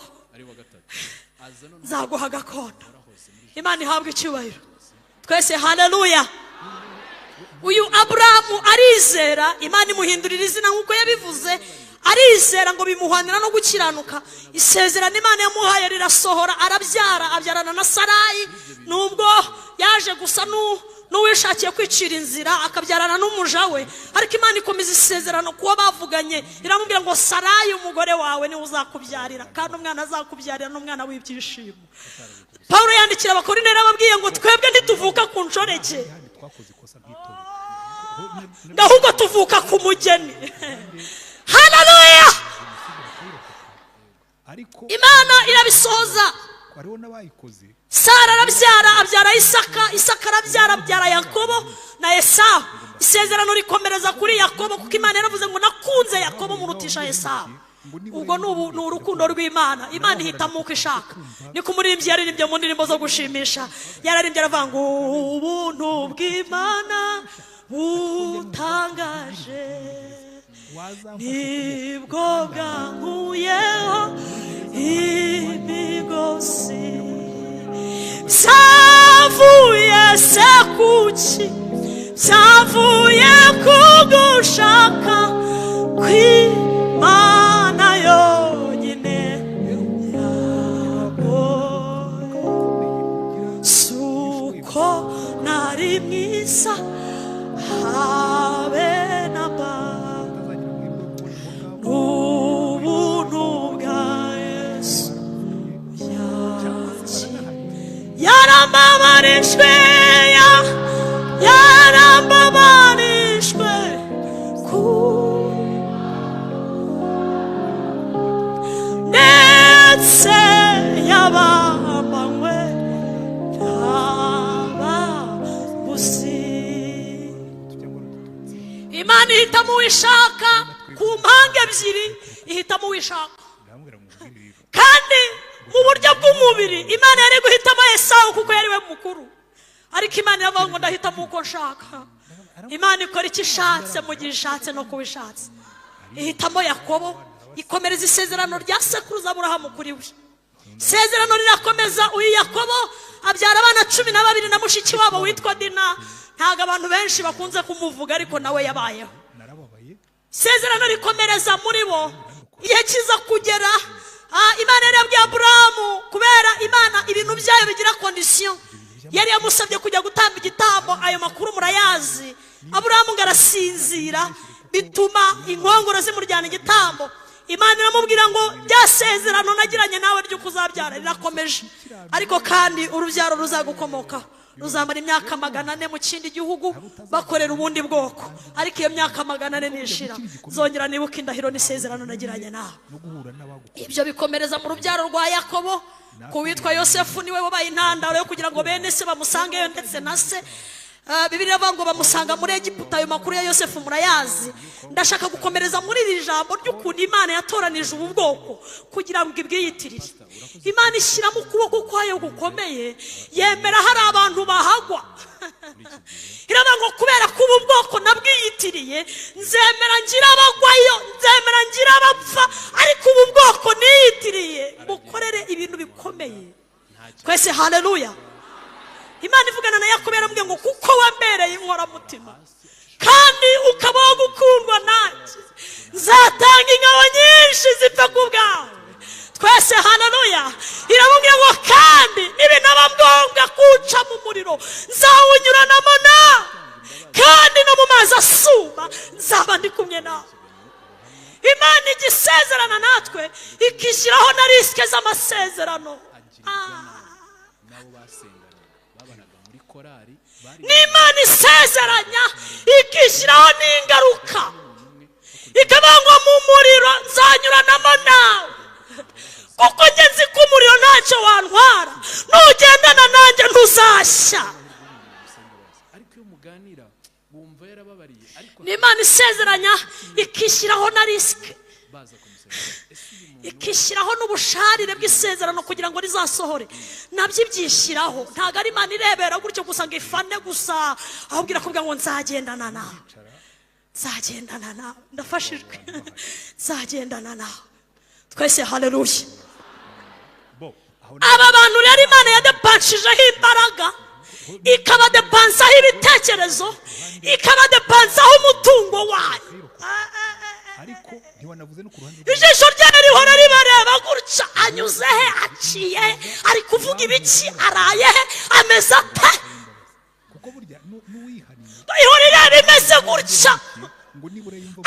nzaguha gakondo." Imana ihabwa icyubahiro. Twese haleluya! Uyu Aburahamu arizera, Imana imuhindurira izina nk'uko yabivuze. Arizera ngo bimuhanira no gukiranuka. Isezerano Imana yamuhaye rirasohora, arabyara, abyarana na Sarayi, nubwo yaje gusa n'uwishakiye kwicira inzira akabyarana n'umuja we. Ariko Imana ikomeza isezerano kuba bavuganye, iramubwira ngo: "Sarayi umugore wawe niwe uzakubyarira, kandi umwana azakubyarira n'umwana w'ibyishimo." Paul yandikira Abakorinto ababwiye ngo: "Twebwe ntituvuka ku nshoreke, Hano twakoze ikosa nk'itorero. ngo ahubwo tuvuka ku mugeni." Haleluya! Ariko Imana irabisohoza. hariho n'abayikoze. Sara arabyara, abyara Isaka. Isaka arabyara, abyara Yakobo na Esawu. Isezerano rikomereza kuri Yakobo, kuko Imana yaravuze ngo: "Nakunze Yakobo murutisha Esawu." Ubwo ni urukundo rw'Imana. Imana ihitamo uko ishaka. Niko umuririmbyi yaririmbye mu ndirimbo zo gushimisha, yararimbye aravuga ngo: "Ubuntu bw'Imana butangaje nibwo bwankuyeho imigozi. Byavuye se kuki? Byavuye ku gushaka kw'Imana yonyine yagoye. Si uko nari mwiza habe na mba, n'ubuntu bwa Yesu yarambabarijwe, yarambabarijwe ku ndetse yabambanywe n'ababuzi." Imana ihitamo uwishaka ku mpanga ebyiri, ihitamo uwishaka. Ndamubwira ngo mubwire rero. Kandi mu buryo bw'umubiri Imana yari guhitamo Esawu kuko yari we mukuru, ariko Imana iravuga ngo: "Ndahitamo uko nshaka." Imana ikora icyo ishatse mu gihe ishatse no kuba ishatse. Ihitamo Yakobo, ikomereza isezerano rya sekuruza Aburahamu kuri we. Isezerano rirakomeza. Uyu Yakobo abyara abana 12 na mushiki wabo witwa Dina. Ntabwo abantu benshi bakunze kumuvuga, ariko nawe yabayeho. Narababaye. Isezerano rikomereza muri bo. Igihe kiza kugera, Imana yari yabwiye Aburahamu, kubera Imana ibintu byayo bigira condition, yari yamusabye kujya gutamba igitambo. Ayo makuru murayazi. Aburahamu ngo arasinzira, bituma inkongoro zimuryana igitambo. Imana iramubwira ngo: "Rya sezerano nagiranye nawe ry'uko uzabyara rirakomeje, ariko kandi urubyaro ruzagukomokaho ruzamara imyaka 400 mu kindi gihugu bakorera ubundi bwoko, ariko iyo myaka 400 nishira, zongera nibuka indahiro n'isezerano nagiranye nawe." No guhura n'abagukunda. Ibyo bikomereza mu rubyaro rwa Yakobo ku witwa Yosefu, niwe wabaye intandaro yo kugira ngo bene se bamusangeyo ndetse na se. Bibiliya iravuga ngo bamusanga muri Egiputa. Ayo makuru ya Yosefu murayazi. Ndashaka gukomereza muri iri jambo ry'ukuntu Imana yatoranije ubu bwoko kugira ngo ibwiyitirire. Imana ishyiramo ukuboko kwayo gukomeye, yemera hari abantu bahagwa. Iravuga ngo: "Kubera ko ubu bwoko nabwiyitiriye, nzemera ngira abagwayo, nzemera ngira abapfa, ariko ubu bwoko niyitiriye bukorere ibintu bikomeye." Twese haleluya! Imana ivugana na Yakobo yaramubwiye ngo: "Kuko wambereye inkoramutima kandi ukaba wo gukundwa nanjye, nzatanga ingabo nyinshi zipfa ku bwawe." Twese haleluya! Iramubwira ngo: "Kandi nibinaba ngombwa kuwuca mu muriro, nzawunyuranamo nawe, kandi no mu mazi asuma nzaba ndi kumwe nawe." Imana ijya isezerana natwe ikishyiraho na risque z'amasezerano. N'abo basenganye babanaga. N'Imana isezeranya ikishyiraho n'ingaruka, ikavuga ngo mu muriro nzanyuranamo nawe, kuko njye nzi ko umuriro ntacyo wantwara, nugendana nanjye ntuzashya. N'Imana isezeranya ikishyiraho na risike, ikishyiraho n'ubusharire bw'isezerano kugira ngo rizasohore, nabyo ibyishyiraho. Ntabwo ari Imana irebera gutyo gusa ngo ifane gusa, ahubwo irakubwira ngo nzagendana nawe, nzagendana nawe. Ndafashijwe, nzagendana nawe. Twese haleluya. Aba bantu rero Imana yadepanshijeho imbaraga, ikabadepansaho ibitekerezo, ikabadepansaho umutungo wayo. Ijisho ryayo rihora ribareba gutya, anyuze he, aciye he, ari kuvuga ibiki, araye he, ameze ate? Ihora ireba imeze gutya,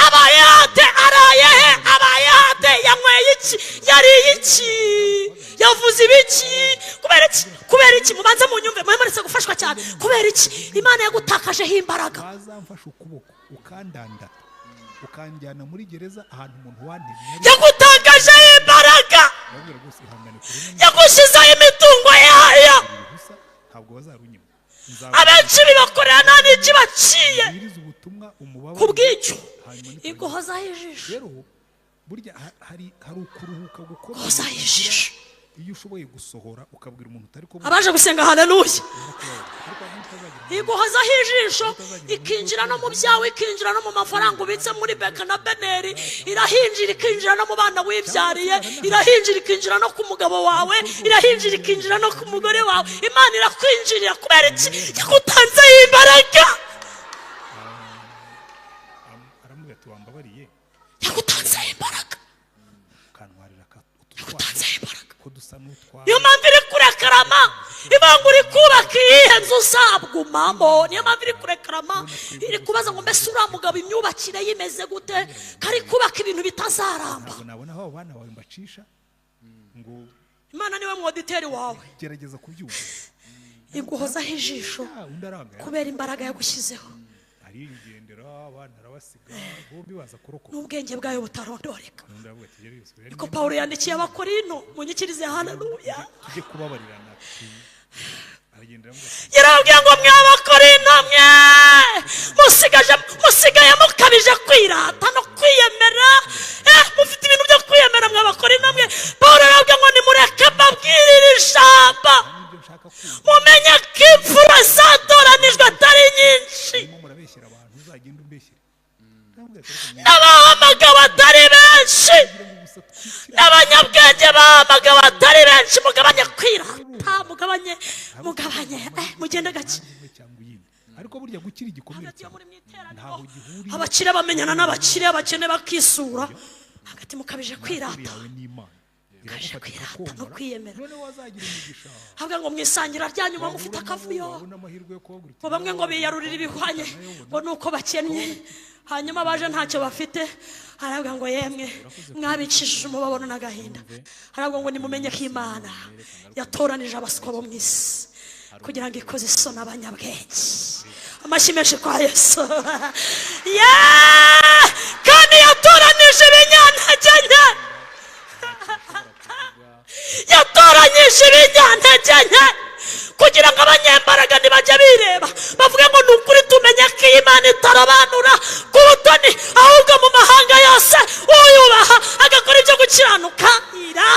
abaye ate, araye he, abaye ate, yanyweye iki, yariye iki, yavuze ibiki? Kubera iki? Kubera iki? Mubanze munyumve, mwe muretse gufashwa cyane. Kubera iki Imana yagutakajeho imbaraga? Wazamfasha ukuboko ukandanda ukanjyana muri gereza ahantu umuntu wantemye, yagutakajeho imbaraga, yagushyizeho imitungo yayo. Ntabwo bazarunyima. Abenshi bibakorera nta n'iki baciye ku bw'icyo iguhozaho ijisho. Rero burya hari ukuruhuka gukomeye Guhozaho ijisho. iyo ushoboye gusohora ukabwira umuntu utari ko Abaje gusenga, haleluya. Iguhozaho ijisho, ikinjira no mu byawe, ikinjira no mu mafaranga ubitse muri BK na BNR, irahinjira ikinjira no mu bana wibyariye, irahinjira ikinjira no ku mugabo wawe, irahinjira ikinjira no ku mugore wawe. Imana irakwinjirira. Kubera iki? Yagutanzeho imbaraga. Aramubwira ati wambabariye. Yagutanzeho imbaraga. Ukantwarira Yagutanzeho imbaraga. ko dusa n'utwa. Niyo mpamvu iri kurekarama, ivuga ngo uri kubaka iyihe nzu uzabwumamo? Niyo mpamvu iri kurekarama, iri kubaza ngo mbese uriya mugabo imyubakire ye imeze gute, ko ari kubaka ibintu bitazaramba? Ntabwo nabona aho abo bana bawe mbacisha ngo. Imana niwe mwoditeri wawe. Gerageza kubyumva. Iguhozaho ijisho Undi aranga kubera imbaraga yagushyizeho arigendera, abana arabasiga, bombi baza kurokoka n'ubwenge bwayo butarondoreka. Undi aravuga ati "Yesu, rero Niko Pawulo yandikiye Abakorino, munyikirize haleluya. tujye kubabarirana." Aragenda aravuga ati Yarababwiye ngo mwabakorino mwe, musigaje musigaye mukabije kwirata no kwiyemera, mufite ibintu byo kwiyemera mwabakorino mwe. Pawulo yarababwiye ngo nimureke mbabwirire ijambo, n'ibyo nshaka kumva mumenye ko imfura zatoranijwe atari nyinshi, urimo murabeshyera abantu, uzagenda umbeshyere. Aravuga ati "Ariko mwe n'abahamagawe atari benshi, kugira ngo gusa twikire n'abanyabwenge bahamagawe atari benshi. Mugabanye kwirata, mugabanye, mugabanye, mugende gake." imwe cyangwa iyindi, ariko burya gukira igikomere Hagati yo cyawe muri mu iteraniro, ntaho gihuriye abakire bamenyana n'abakire, abakene bakisura hagati. Mukabije kwirata, yawe n'Imana Mukabije iragufata kwirata no ikakomora, kwiyemera. noneho wazagira umugisha Havuga ngo mu isangira rya nyuma mufite wahura akavuyo, wabona amahirwe yo kubabwira uti ngo bamwe ngo biyarurira ibihwanye ngo nuko bakennye, hanyuma baje ntacyo bafite. Aravuga ngo yemwe mwabicishije umubabaro n'agahinda. Aravuga ngo nimumenye ko Imana yatoranije abaswa bo mu isi kugira ngo ikoze isoni abanyabwenge. Amashyi menshi kwa Yesu. Yeee! Kandi yatoranije ibinyantege nke, yatoranyije ibinyantege nke kugira ngo abanyembaraga ntibajya bireba bavuge ngo ni ukuri tumenye ko iyi Imana itarobanura ku butoni, ahubwo mu mahanga yose uyubaha agakora ibyo gukiranuka ira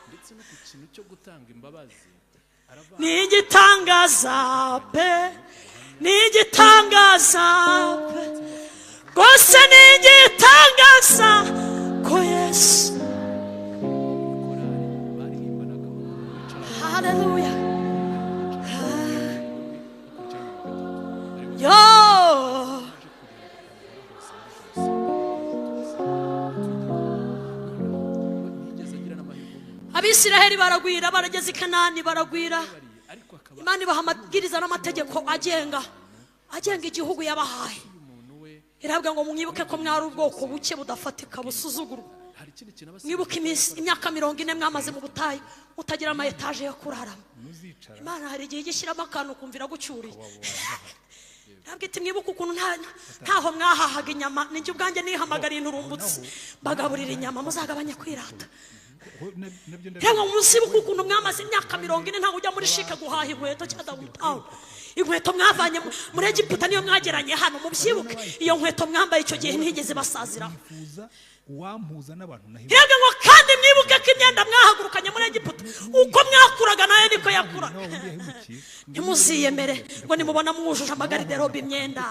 Ndetse no ku kintu cyo gutanga imbabazi arava Ni igitangaza pe, ni igitangaza pe, rwose ni igitangaza ko Yesu Korari baririmbanaga umuntu wicara Haleluya. Bakurikirana 3 Yo. Aje kureba ukuntu bose muri jenoside ntiyigeze agira n'amahirwe umuntu Abisiraheli baragwira, barageze i Kanani baragwira. bariye ariko akaba Imana ibaha amabwiriza n'amategeko agenga igihugu yabahaye. Umuntu we Irabwa ngo mwibuke ko mwari ubwoko buke, budafatika, busuzugurwa. Hari ikindi kintu aba Mwibuke iminsi, imyaka 40 mwamaze mu butayu mutagira ama etaje yo kuraramo. Nuzicara Imana hari igihe ijya ishyiramo akantu ukumva iragucyuriye. abo bantu bahari. Ntabwo iti mwibuke ukuntu ntaho mwahahaga inyama, ninjye ubwanjye nihamagariye inturumbutsi bagaburira inyama, muzagabanye kwirata. Ho, nabyo Yewe, munsibuke ukuntu mwamaze imyaka 40 ntawe ujya muri CHIC guhaha inkweto cyangwa downtown. Inkweto mwavanye muri Egiputa niyo mwageranye hano, mubyibuke. Iyo nkweto mwambaye icyo gihe ntigeze basaziraho. Nifuza uwampuza n'abantu nahe. Yebwe ngo kandi mwibuke ko imyenda mwahagurukanye muri Egiputa, uko mwakuraga nayo niko yakuraga. Nawe undi yahemukiye. Ntimuziyemere ngo nimubona mwujuje amagariderobe imyenda,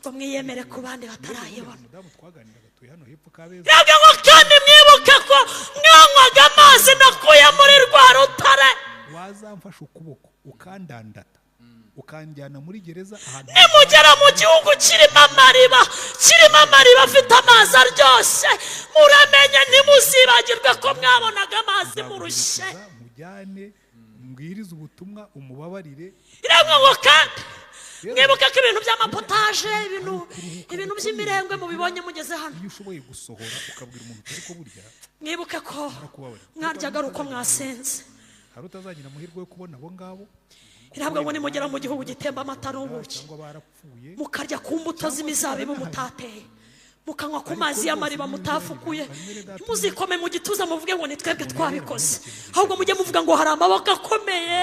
ngo mwiyemere ku bandi batarayibona. Umudamu twaganiraga tuye hano hepfo Kabeza. Yebwe ngo kandi mwibuke ko mwanywaga amazi nakuye muri rwa rutare. Wazamfasha ukuboko ukandandata ukanjyana muri gereza ahantu. Nimugera mu gihugu kirimo amariba, kirimo amariba afite amazi aryoshye, muramenye ntimuzibagirwe ko mwabonaga amazi murushye. Nzaguherekeza, mujyane mbwirize ubutumwa, umubabarire. Iremwe ngo kandi mwibuke ko ibintu by'amapotaje, ibintu by'imirengwe mubibonye mugeze hano. Iyo ushoboye gusohora ukabwira umuntu utari ko burya Mwibuke ko arakubabarira. mwaryaga ari uko mwasenze. Hari utazagira amahirwe yo kubona abo ngabo. Irabwa ngo nimugera mu gihugu gitemba amata n'ubuki, cyangwa barapfuye, mukarya ku mbuto z'imizabibu mutateye, mukanywa ku mazi y'amariba mutafukuye, ntimuzikome mu gituza muvuge ngo ni twebwe twabikoze, ahubwo mujye muvuga ngo hari amaboko akomeye.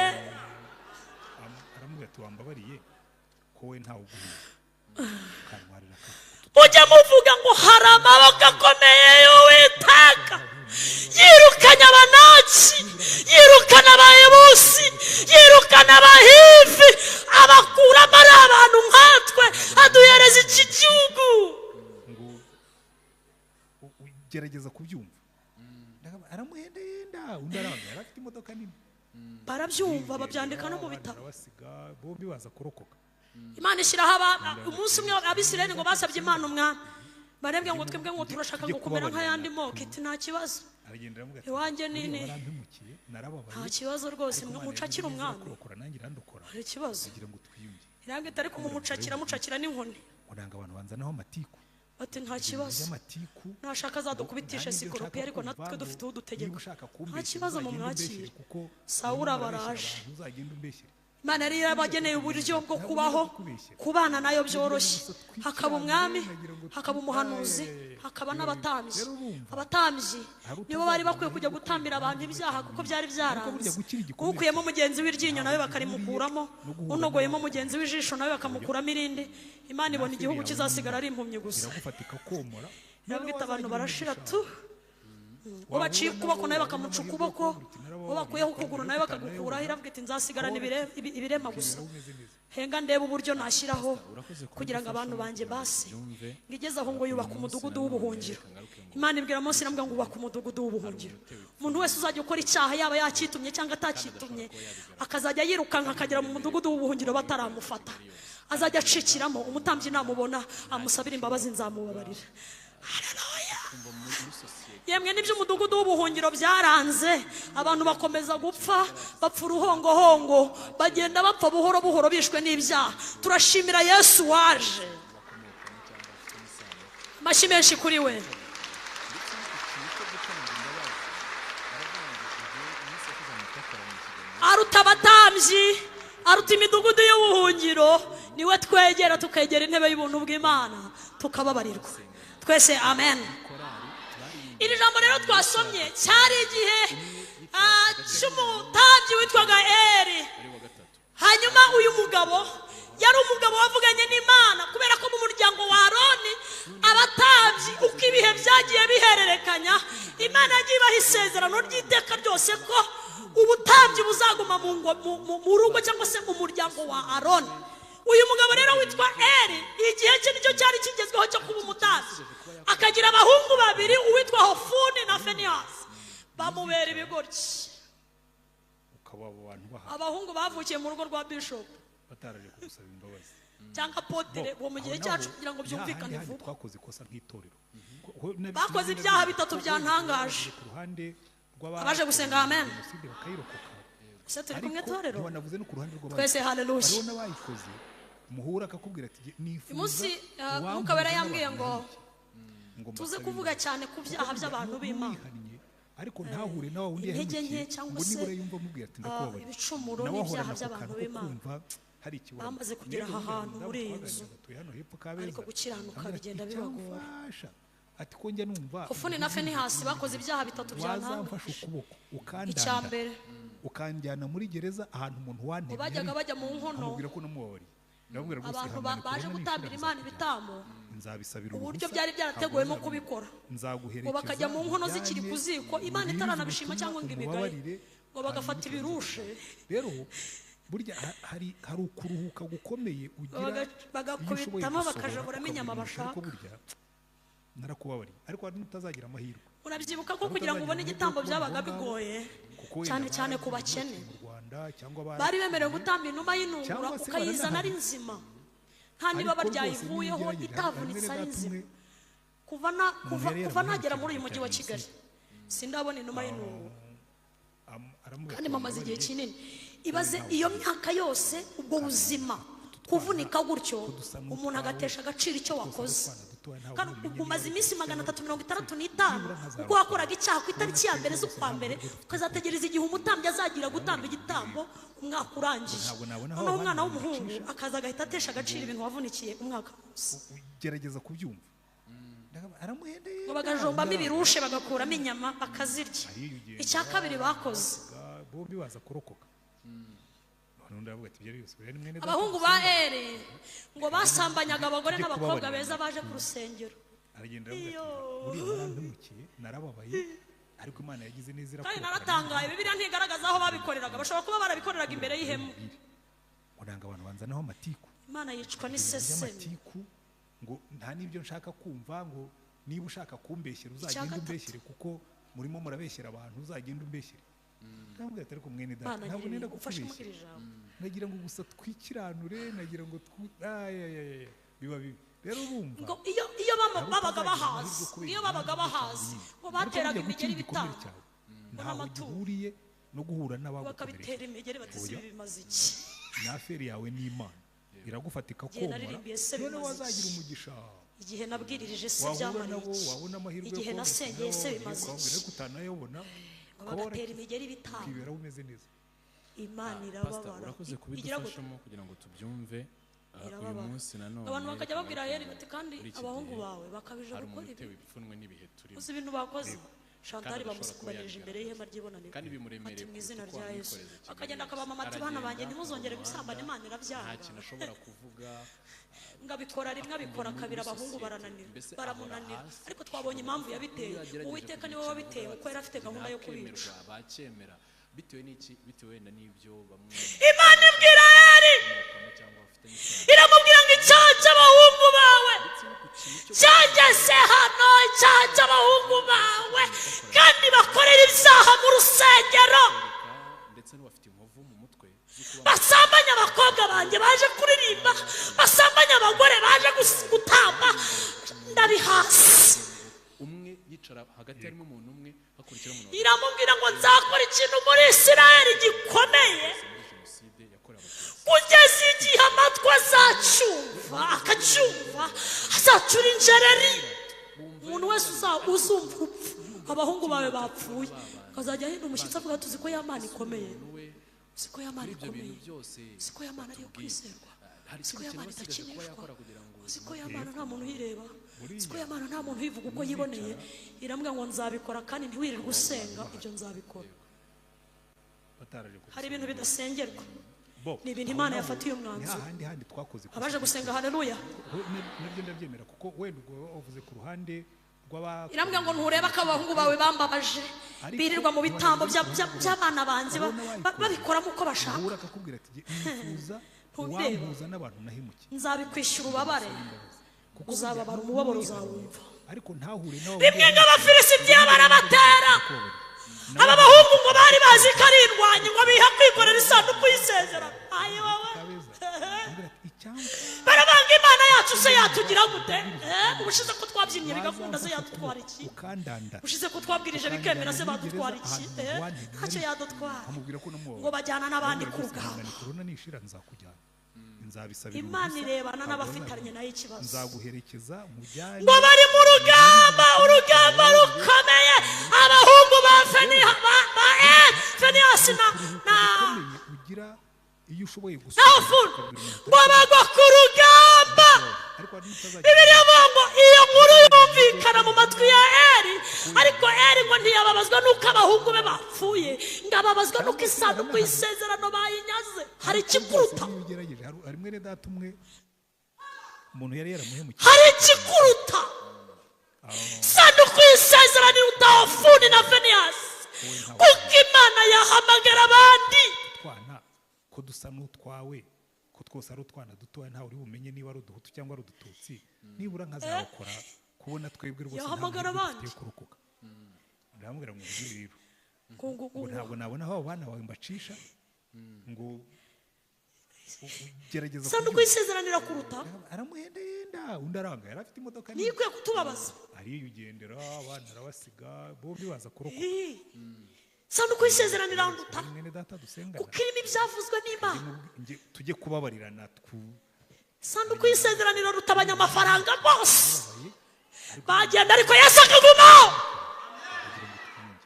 Aramubwira ati wambabariye ko we ntawe uguhiye ukantwarira Mujye muvuga ngo hari amaboko akomeye y'Uwiteka yirukanye Abanaki, yirukana Abayebusi, yirukana Abahivi, abakuramo ari abantu nkatwe, aduhereza iki gihugu. Ngo ugerageza kubyumva. Aramuhendahenda, undi aranga, yari afite imodoka nini. Barabyumva, babyandika no mu Abana bitabo. Arabasiga bombi baza kurokoka. Imana ishyiraho umunsi umwe Abisirayeli ngo basabye Imana umwami, barebwe ngo twebwe ngo turashaka ngo kumera nk'ayandi moko. Iti nta kibazo. Aragenda aramubwira ati Iwanjye ni buriya ni warampemukiye, narababaye, nta kibazo rwose, ariko Imana mucakire yari nziza, umwami. Kurokora nanjye irandokora. Hari ikibazo? Kugira ngo twiyunge. Irambwira iti ariko mumucakira, mucakira n'inkoni. Ngo nanga abantu banzanaho amatiku. Bati nta kibazo. By'amatiku. Nashaka azadukubitisha Nta n'ibyo sikoropi, nshaka ariko kumva natwe ngo dufite udutegeka. niba ushaka Nta kumbeshyera, kibazo, uzagende mumwakire. umbeshyere, kuko Sawuli urimo abaraje. urabeshyera abantu, uzagende umbeshyere. Imana yari yarabageneye uburyo bwo kubaho, kubana nayo byoroshye, hakaba umwami, hakaba umuhanuzi, hakaba n'abatambyi. Abatambyi nibo bari bakwiye kujya gutambira abantu ibyaha kuko byari byaranze. Ukuyemo mugenzi w'iryinyo nawe bakarimukuramo, unogoyemo mugenzi w'ijisho nawe bakamukuramo irindi. Imana ibona igihugu kizasigara ari impumyi gusa. Iragufata ikakomora. Irabwita abantu barashira tu. Uwo baciye ukuboko nawe bakamuca ukuboko, uwo bakuyeho ukuguru nawe bakagukuraho. Iravuga iti nzasigarana ibirema gusa, henga ndebe uburyo nashyiraho kugira ngo abantu banjye base. Ngo igeze aho ngo yubaka umudugudu w'ubuhungiro. Imana ibwira Mose, iramubwira ngo ubaka umudugudu w'ubuhungiro, umuntu wese uzajya ukora icyaha, yaba yakitumye cyangwa atakitumye, akazajya yirukanka akagera mu mudugudu w'ubuhungiro bataramufata, azajya acikiramo, umutambyi namubona amusabira imbabazi, nzamubabarira. Haleluya! Yemwe, n'iby'umudugudu w'ubuhungiro byaranze, abantu bakomeza gupfa, bapfa uruhongohongo, bagenda bapfa buhoro buhoro bishwe n'ibyaha. Turashimira Yesu waje, amashyi menshi kuri we. Aruta abatambyi, aruta imidugudu y'ubuhungiro. Niwe twegera, tukegera intebe y'ubuntu bw'Imana, tukababarirwa twese. Amen. Iri jambo rero twasomye cyari igihe cy'umutambyi witwaga Eri. Hanyuma uyu mugabo yari umugabo wavuganye n'Imana, kubera ko mu muryango wa Aroni abatambyi uko ibihe byagiye bihererekanya, Imana yagiye ibaha isezerano ry'iteka ryose ko ubutambyi buzaguma mu rugo cyangwa se mu muryango wa Aroni. Uyu mugabo rero witwa Eri, igihe cye nicyo cyari kigezweho cyo kuba umutambyi, akagira abahungu babiri, uwitwa Hofuni na Feniyasi, bamubera ibigoryi. Ukaba abo bantu bahari Abahungu bavukiye mu rugo rwa bishop bataraje kugusaba imbabazi cyangwa apotere uwo mu gihe Aho cyacu naho kugira ngo ni byumvikane hahandi vuba. Twakoze ikosa nk'itorero. Bakoze ibyaha bitatu byantangaje. Ku ruhande rw'aba Abaje gusenga, amen. jenoside bakayirokoka. Ese turi kumwe, Ariko torero? ntibanavuze no ku ruhande rw'abayikoze. Twese haleluya. Hariho n'abayikoze muhura akakubwira ati nifuza Umunsi uwampuza Mwuka Wera yambwiye n'abantu ngo nk'iki. Ngo Tuze mbasabe kuvuga imbabazi. cyane ku byaha Kuko by'abantu b'Imana, n'uwihannye, ariko ntahure nawe undi intege nke yahemukiye, cyangwa ngo se nibura yumva amubwira ati ndakubabariye, ibicumuro nawe n'ibyaha ahorana ako by'abantu kantu ko b'Imana. kumva hari ikibazo. Bamaze kugera aha hantu muri iyi nzu, ariko gukiranuka bigenda bibagora. Icyamfasha ati ko njya numva Hofuni na Finehasi bakoze ibyaha bitatu wazamfasha byantangaje. ukuboko Icya ukandanda mbere, ukanjyana muri gereza ahantu umuntu ngo wantemye bajyaga bajya mu nkono, amubwira ko namubabariye, ndamubwira rwose abantu ihangane, baje corona gutambira nishira Imana nzakujyana. ibitambo, Nzabisabira uburyo uruhusa, byari byarateguwemo ntabwo kubikora, nzaguherekeza, ngo bakajya mu nkono zikiri ujyane, ku ziko, Imana ubwirize itaranabishima ubutumwa, cyangwa ngo ibigaye, umubabarire, ngo bagafata hanyuma ibirushe, rero burya hari ukuruhuka gukomeye ugira iyo ushoboye bagakubitamo gusohora, bakajaburamo inyama ukabwira umuntu, ariko bashaka. burya narakubabariye, ariko hari n'utazagira amahirwe. Urabyibuka ko kugira ngo ubone igitambo byabaga bigoye, Kuko wenda cyane cyane ku baragiye bakene. mu Rwanda cyangwa Bari bemerewe gutamba inuma y'intungura, Cyangwa se ukayizana ari baranahari. nzima, nta n'ibaba Ariko rwose ryayivuyeho, niyo ugerageza, itavunitse, hari ari mwene data nzima. umwe Kuva na kuva yari kuva nagera yaramuherekeje muri uyu mu mujyi wa cya Kigali sindabona inuma y'intungura, aramubwira kandi ati, mamaze igihe "Mumbabarire, kinini. Ibaze iyo myaka yose, ubwo buzima, kuvunika gutyo, dusa umuntu n'utwawe, agatesha agaciro icyo twose ari wakoze. utwana dutoya, ntawe Kandi ubimenye ubwo umaze niba iminsi ari 365 nibura nkazarokora. ubwo wakoraga icyaha ku itariki ya mbere z'ukwa Ntabwo mbere, dufite ukazategereza igihe umutambyi azagira gutamba igitambo umwaka urangiye. Ntabwo nabona aho Noneho abana umwana w'umuhungu babicisha. akaza agahita atesha agaciro ibintu wavunikiye umwaka wose. Ugerageza kubyumva. Aramuhendeye. Ngo bagajombamo ibirushe, bagakuramo inyama bakazirya. Ariyugenda, Icya kabiri bakoze, bombi baza kurokoka. None undi aravuga ati ibyo byose buriya ni mwene data. Abahungu ba Eri ngo basambanyaga abagore Tujye n'abakobwa kubabarira. beza baje ku rusengero. Aragenda aravuga ati Iyo. buriya warampemukiye, narababaye, ariko Imana yagize neza Kandi irakurokora. naratangaye, Bibiliya ntigaragaza aho babikoreraga, bashobora kuba barabikoreraga imbere y'ihema. Ngo nanga abantu banzanaho amatiku Imana yicwa n'isesemi. y'amatiku, ngo nta n'ibyo nshaka kumva, ngo niba ushaka kumbeshyera uzagende Icya gatatu. umbeshyere, kuko murimo murabeshyera abantu, uzagende umbeshyere. Ndamubwira ati ariko mwene data, Imana ntabwo nyiri nenda ufashe muri kukubeshyera, iri jambo. nagira ngo gusa twikiranure, nagira ngo ay, ay, ay, ay, biba bibi rero urumva. Ngo iyo Ntabwo babaga utazagira bahaze, amahirwe kubera iyo babaga impamvu bahaze, nyinshi. ngo Ariko bateraga burya gukira imigeri igikomere bitanu cyawe ngo ntaho n'amaturo, gihuriye no guhura n'abagukomerekeje. Bakabitera imigeri bati si Oya. ibi bimaze iki? Ni affaire yawe n'Imana, iragufata Igihe ikakomora, naririmbiye se noneho bimaze wazagira iki? umugisha, Igihe nabwiririje se wahura byamariye nabo, iki? wabona amahirwe yo Igihe kubona nasengeye se ukababwira, bimaze iki? ariko utanayabona, Ngo ukaba bagatera warakize, imigeri bitanu. ukiberaho umeze neza. Imana Pastor, irababara. urakoze Igira gute? kubidufashamo kugira ngo tubyumve. Uyu Irababara. munsi nanone Abantu bakajya babwira Heri bati kandi muri iki abahungu gihe bawe bakabije hari gukora umuntu ibi. utewe ipfunwe n'ibihe turimo, Uzi ibintu bakoze? Chantal kandi adashobora kuba bamusambanirije imbere y'ihema ry'ibonaniro, kandi bimuremereye ati mu kuruta izina uko rya Yesu. wamwikoreza Kigali Akagenda yose. akabamama ati bana banjye Aragenda ntimuzongere mu gusambana, muhanda, Imana nta irabyanga. kintu ashobora kuvuga. Ngo abikora rimwe, abikora Muri kabiri, abahungu sosiyete, barananira, mbese baramunanira. ahora hasi. Ariko twabonye impamvu yabiteye. Iyo yagerageje Uwiteka kugira niwe ikintu wabiteye, avuga kuko yari afite gahunda yo kubica. ntakemerwa, bakemera bitewe n'iki? Bitewe wenda n'ibyo bamwe Imana ibwira Eri, bakomokamo cyangwa bafitanye isano, iramubwira ngo icyaha cy'abahungu bawe ndetse no ku kintu cyo cyageze hano, icyaha cy'abahungu bawe kandi bakorera ibyaha mu rusengero, kwereka, ndetse n'ubafite inkovu mu mutwe z'uko basambanya abakobwa banjye baje kuririmba, basambanya abagore baje gutamba, ndabihasi. Umwe yicara hagati, harimo umuntu umwe, hakurikiraho umuntu wa Iramubwira ngo nzakora ikintu muri Isirayeli gikomeye, muri jenoside yakorewe Abatutsi. kugeza igihe amatwi azacyumva, akacyumva azacura injereri. Umuntu wese uzumva urupfu abahungu bawe bapfuye akazajya ahinda umushyitsi avuga tuzi ko ya Mana ikomeye, We uzi ko ya Mana muri ibyo bintu ikomeye, byose uzi ko ya Mana ariyo batubwiye, kwizerwa, hari uzi ko ikindi ya kintu Mana basigaje kuba idakinishwa, yakora kugira ngo uzi ko ya Mana nta muntu uyireba, uzi ko ya Mana nta muntu uyivuga uko yiboneye. Irambwira ngo nzabikora, kandi ntiwirirwe usenga, ibyo nzabikora. Bataraje Hari ibintu bidasengerwa, Bo, ni ibintu aho Imana naho yafatiye ni umwanzuro. hahandi handi twakoze ikosa. Abaje gusenga, haleluya. Nabyo ndabyemera, kuko wenda ubwo wavuze ku ruhande rw'aba Irambwira ngo ntureba ko abahungu bawe bambabaje, Ariko birirwa mu bitambo ubona by'abana banjye, wayikoze. babikoramo uko bashaka. Uhura akakubwira ati "Jye nifuza Ntureba. uwampuza n'abantu nahemukiye." Nzabikwishyura ubabare. Kuko Uzababara, burya umubabaro n'uwihannye, uzawumva. ariko ntahure nawe. Rimwe nk'Abafilisitiya barabatera. Aba bahungu ngo bari bazi ko ari indwanyi, ngo biha kwikorera isanduku y'isezerano. Ayi wowe, barabanga Imana yacu se yatugira gute? Ubushize ko twabyinnye bigakunda se yadutwara iki? Ukandanda Ubushize ko twabwirije bikemera se badutwara iki? Ntacyo yadutwara. Amubwira ko Ngo bajyana n'abandi ku rugamba. Corona nishira nzakujyana, Nzabisabira Imana uruhushya, irebana ntabwo n'abafitanye nayo ikibazo. Nzaguherekeza mujyane. Ngo bari mu rugamba, urugamba rukomeye, abahungu ba Feniha ba Fenihasi na Ukomeye ugira iyo ushoboye na gusohora Hofuni ukabwira umuntu ngo bagwa ku rugamba. Ariko hari n'utazagira. Bibiliya ivuga ngo iyo nkuru yumvikana mu matwi ya Eri, ariko Eri ngo ntiyababazwa n'uko abahungu be bapfuye, ngo ababazwa n'uko isanduku y'isezerano bayinyaze. Hari ikikuruta. Niyo ugerageje, hari mwene data umwe umuntu yari yaramuhemukiye. Hari ikikuruta. Isanduku y'isezerano iruta Hofuni na Feniyasi, kuko Imana yahamagara abandi. Utwana ko dusa n'utwawe, ko twose ari utwana dutoya, ntawe uri bumenye niba ari uduhutu cyangwa ari udututsi, nibura nkazawukora kubona twebwe rwose nta Yahamagara mahirwe abandi. dufite yo kurokoka. Ndamubwira ngo ngwino rero, Ngo- ngo ntabwo nabona aho abo bana bawe mbacisha, ngo ugerageza Isanduku kubyumva. y'isezerano irakuruta. Aramuhendahenda, undi aranga, yari afite imodoka Niyo nini. ikwiye kutubabaza. Ariyugendera, abana arabasiga, bombi baza kurokoka. Isanduku y'isezerano iranduta Hari mwene data dusengana. kuko irimo ibyavuzwe n'Imana. Tujye kubabarirana Isanduku y'isezerano iraruta abanyamafaranga bose. tubabaye. Bagenda ariko Yesu akagumaho. Kugira ngo twiyunge,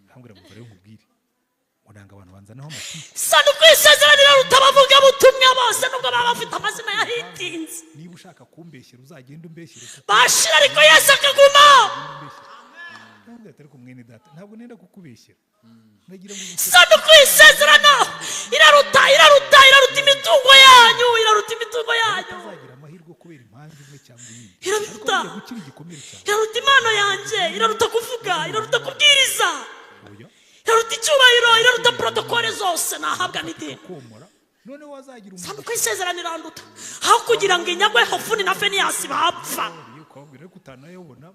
nkambwira ngo rero nkubwire ngo nanga abantu banzanaho amatiku. Isanduku y'isezerano iraruta abavugabutumwa bose, nubwo baba bafite amazina yahitinze. Niba ushaka kumbeshyera, uzagende umbeshyere, kuko Bashira ariko Yesu akagumaho. umbeshyere. Ndamubwira ati: "Ariko mwene data, ntabwo nenda kukubeshyera, ndagira ngo Isanduku y'isezerano iraruta, iraruta, iraruta imitungo yanyu, iraruta imitungo yanyu. Utazagira amahirwe kubera impamvu imwe cyangwa iyindi, Iraruta. ariko burya gukira igikomere cyawe. Iraruta impano yanjye, iraruta kuvuga, iraruta kubwiriza, Oya. iraruta icyubahiro, iraruta protokole zose nahabwa n'idini. Komora, noneho wazagira Isanduku y'isezerano iranduta, aho kugira ngo inyagwe Hofuni na Feniyasi bapfa. Umugisha ukababwira, ariko utanayobona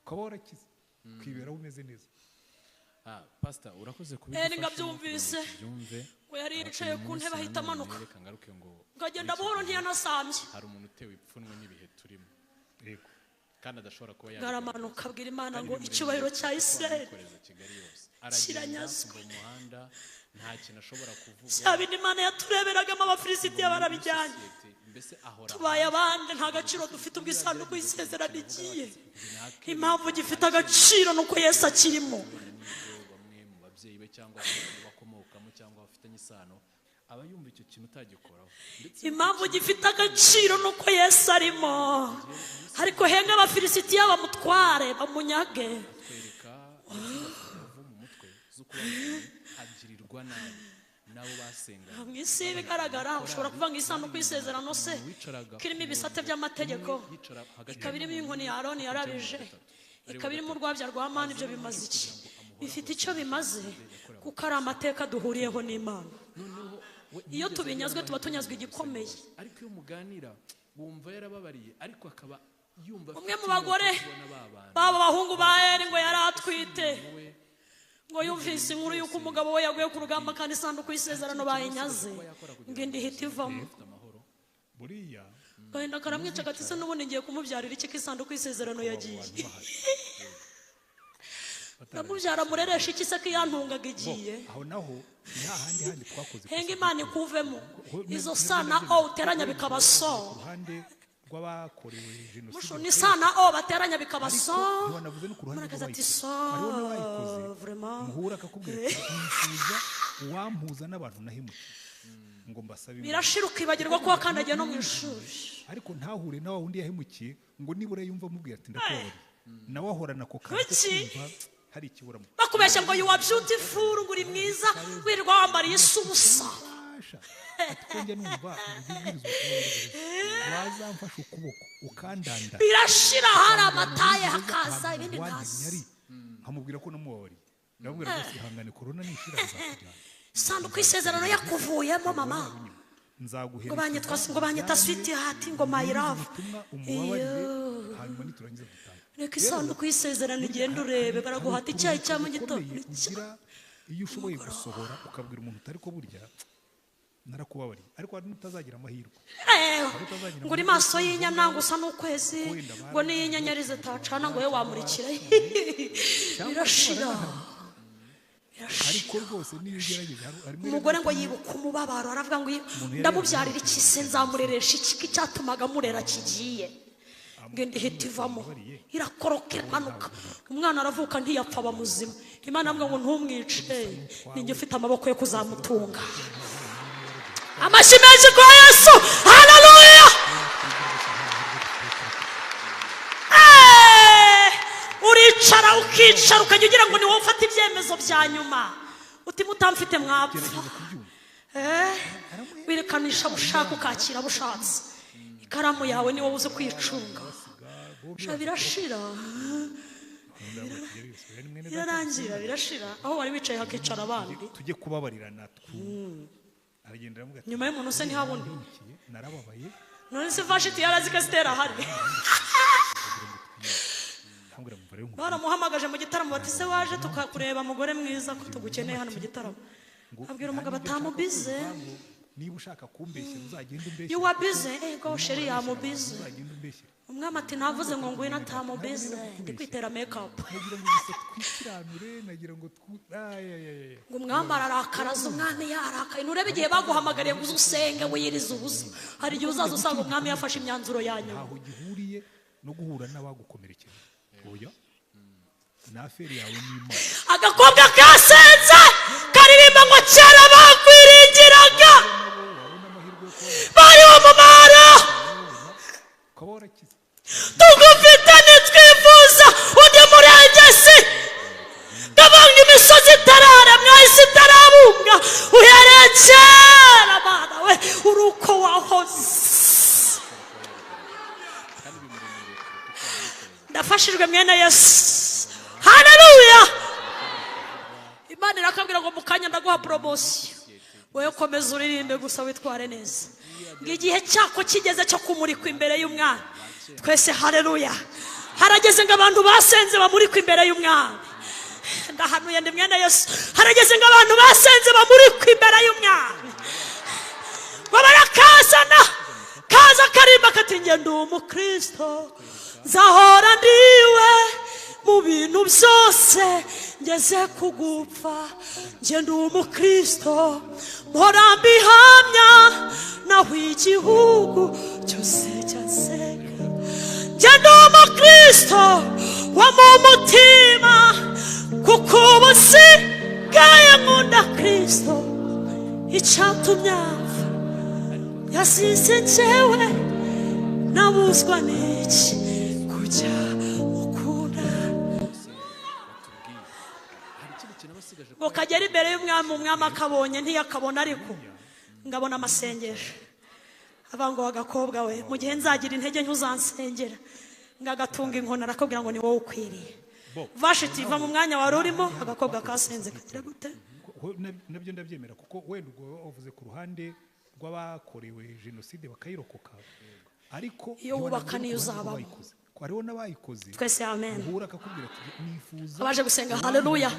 ukaba warakize, ukiberaho umeze neza. Ah, Pastor, urakoze Eri kubidufashamo ngabyumvise. kugira ngo tubyumve. Ngo yari yicaye Uyu ku ntebe munsi ahita nanone amanuka, reka ngaruke ngo ngo agenda buhoro, ntiyanasambye. Hari umuntu utewe ipfunwe n'ibihe turimo Yego. kandi adashobora kuba Ngo aramanuka abwira Imana ngo icyubahiro cya Isirayeli yabikoreza Kigali yose, aragenda kiranyazwe. mu muhanda, nta kintu ashobora kuvuga. Cya bindi Imana yatureberagamo, Abafilisitiya barabijyanye. Sosiyete, mbese ahora Tubaye abandi, nta gaciro dufite ubwo isanduku y'isezerano igiye. Impamvu gifite agaciro ni uko Yesu akirimo. N'ibyo bamwe mu babyeyi be cyangwa se abo bakomokamo cyangwa bafitanye isano aba yumva icyo kintu utagikoraho ndetse Impamvu gifite agaciro ni uko Yesu arimo, ariko henga Abafilisitiya bamutware, bamunyage. Atwereka inkovu mu mutwe z'uko umuntu agirirwa nabi n'abo basenganye. Mu isi ibigaragara ushobora kuvuga ngo isanduku y'isezerano se Wicaraga ko irimo ibisate by'amategeko, yicara hagati ikaba irimo inkoni ya Aroni yarabije, ikaba irimo urwabya rwa mani, ibyo bimaze iki? Bifite icyo bimaze kuko ari amateka duhuriyeho n'Imana. Noneho we Iyo ntiyigeze tubinyazwe agira tuba tunyazwe amahirwe igikomeye. Ariko iyo muganira wumva yarababariye, ariko akaba yumva Umwe afite mu bagore inyota yo kubona ba bantu. baba bahungu ba Eri ngo yari atwite, We ngo yumvise inkuru y'uko umugabo we yaguye ku rugamba kandi isanduku y'isezerano bayinyaze, ngo inda ihita ivamo. Afite amahoro. Buriya Gahinda karamwica, gati: "Se n'ubundi ngiye kumubyarira iki ko isanduku y'isezerano yagiye? Ndamubyara mureresha iki se ko iyantungaga igiye?" Aho naho ni hahandi handi twakoze Henga ikosa. Imana ikuvemo izo sa na o uteranya bikaba so. Ku ruhande rw'abakorewe jenoside Musho ni sa na o bateranya bikaba so. Ntiwanavuze no ku ruhande Umuntu akaza ati rw'abayikoze. so. Hariho n'abayikoze Vraiment. muhura akakubwira ati: "Nifuza uwampuza n'abantu nahemukiye ngo mbasabe imbabazi." Birashira ukibagirwa ko wakandagiye no mu ishuri. Ariko ntahure na wa wundi yahemukiye ngo nibura yumva amubwira ati: "Ndakubabariye." Nawe ahorana ako kantu ko Kuki? kumva hari ikiburamo. Bakubeshya ngo you are beautiful, ngo uri mwiza, wirirwa wambariye isi ubusa. Fasha ati: "Ko njya numva ujya ubwiriza ubutumwa bwiza, wazamfasha ukuboko ukandanda." Birashira, hari amataye hakaza ibindi Wanjye ntazi. Nyari nkamubwira ko namubabariye, ndamubwira rwose: "Ihangane, korona nishira nzakujyana." Isanduku y'isezerano yakuvuyemo, mama, Nzaguherekeza ngo banyitwa, ngo banyita sweet heart, ngo my love. Ubutumwa umubabarire, hanyuma niturangiza dutahe. Reka isanduku y'isezerano igenda, urebe baraguhata icyayi cya mu gitondo. Ugira iyo ushoboye gusohora ukabwira umuntu utari ko burya narakubabariye, ariko hari n'utazagira amahirwe. Ngo uri maso y'inyana, ngo usa n'ukwezi, ngo n'iyo inyenyeri zitacana ngo we wamurikira. Birashira, Ariko rwose niyo ugerageje harimo Umugore ngo yibuka umubabaro, aravuga ngo ndamubyarira iki se, nzamureresha iki cyatumaga murera kigiye. Ngo indi ihita ivamo irakoroka iramanuka, umwana aravuka ntiyapfa aba muzima. Imana avuga ngo ntumwice, ninjye ufite amaboko yo kuzamutunga. Amashyi menshi kwa Yesu, haleluya! Uricara ukicara ukajya ugira ngo ni wowe ufata ibyemezo bya nyuma, uti mutamfite mwapfa. Wirekanisha bushaka ukakira bushatse, ikaramu yawe ni wowe uzi kwicunga. Birashira, birarangira, birashira. Aho wari wicaye hakicara abandi. Tujye kubabarirana. Nyuma y'umuntu se ntihabundi. None se Vashiti yarazi ko Esiteri ahari? Baramuhamagaje mu gitaramo bati se waje tukakureba mugore mwiza ko tugukeneye hano mu gitaramo. Abwira umugabo atamubize. Niba ushaka kumbeshyira uzagenda umbeshyira. You are busy. Ego sheri yamubize. Umwami ati navuze ngo ngwino atamubize, ndi kwitera make up. Nagira ngo gusa twikiranure, nagira ngo ngo umwami ararakaraza, umwami yarakaye. Nturebe igihe baguhamagariye ngo usenge wiyirize ubusa. Hari igihe uzaza usanga umwami yafashe imyanzuro ya nyuma. Ntaho gihuriye no guhura n'abagukomerekeje. Oya, naferi yawe n'Imana. Agakobwa kasenze karirimba ngo kera bakwiringiraga bari umumaro, tugufite ntitwifuza undi murengezi. Ndabanga imisozi itararemwa, isi itarabumbwa, uhereye kera Mana we uri uko wahoze. Ndafashijwe mwene Yesu, haleluya! Imana irakabwira ngo mu kanya ndaguha poromosiyo, wowe komeza uririmbe gusa witware neza. Ngo igihe cyako kigeze cyo kumurikwa imbere y'umwami twese, haleluya! Harageze ngo abantu basenze bamurikwe imbere y'umwami. Ndahanuye ndi mwene Yesu, harageze ngo abantu basenze bamurikwe imbere y'umwami. Ngo barakazana kaza karimba kati njye ndi umukristo, nzahora ndiwe mu bintu byose ngeze kugupfa. Njye ndi umukristo mpora mbihamya, naho igihugu cyose cyaseka. Njye ndi umukristo wo mu mutima, kuko ubu nsigaye nkunda Kristo. Icyatumye apfa yasize njyewe, nabuzwa n'iki kujya mukunda. Ngo kagera imbere y'umwami, umwami akabonye ntiyakabona, ariko ngabona amasengesho. Avuga ngo agakobwa we, mu gihe nzagira intege ntuzansengera. Ngagatunga inkoni arakubwira ngo ni wowe ukwiriye. Vashiti va mu mwanya wari urimo, agakobwa kasenze kagira gute? Nabyo ndabyemera, kuko wenda ubwo wavuze ku ruhande rw'abakorewe jenoside bakayirokoka, ariko iyo wubaka niyo uzabamo. Hariho n'abayikoze. Twese amen. Uhura akakubwira ati nifuza. Abaje gusenga haleluya.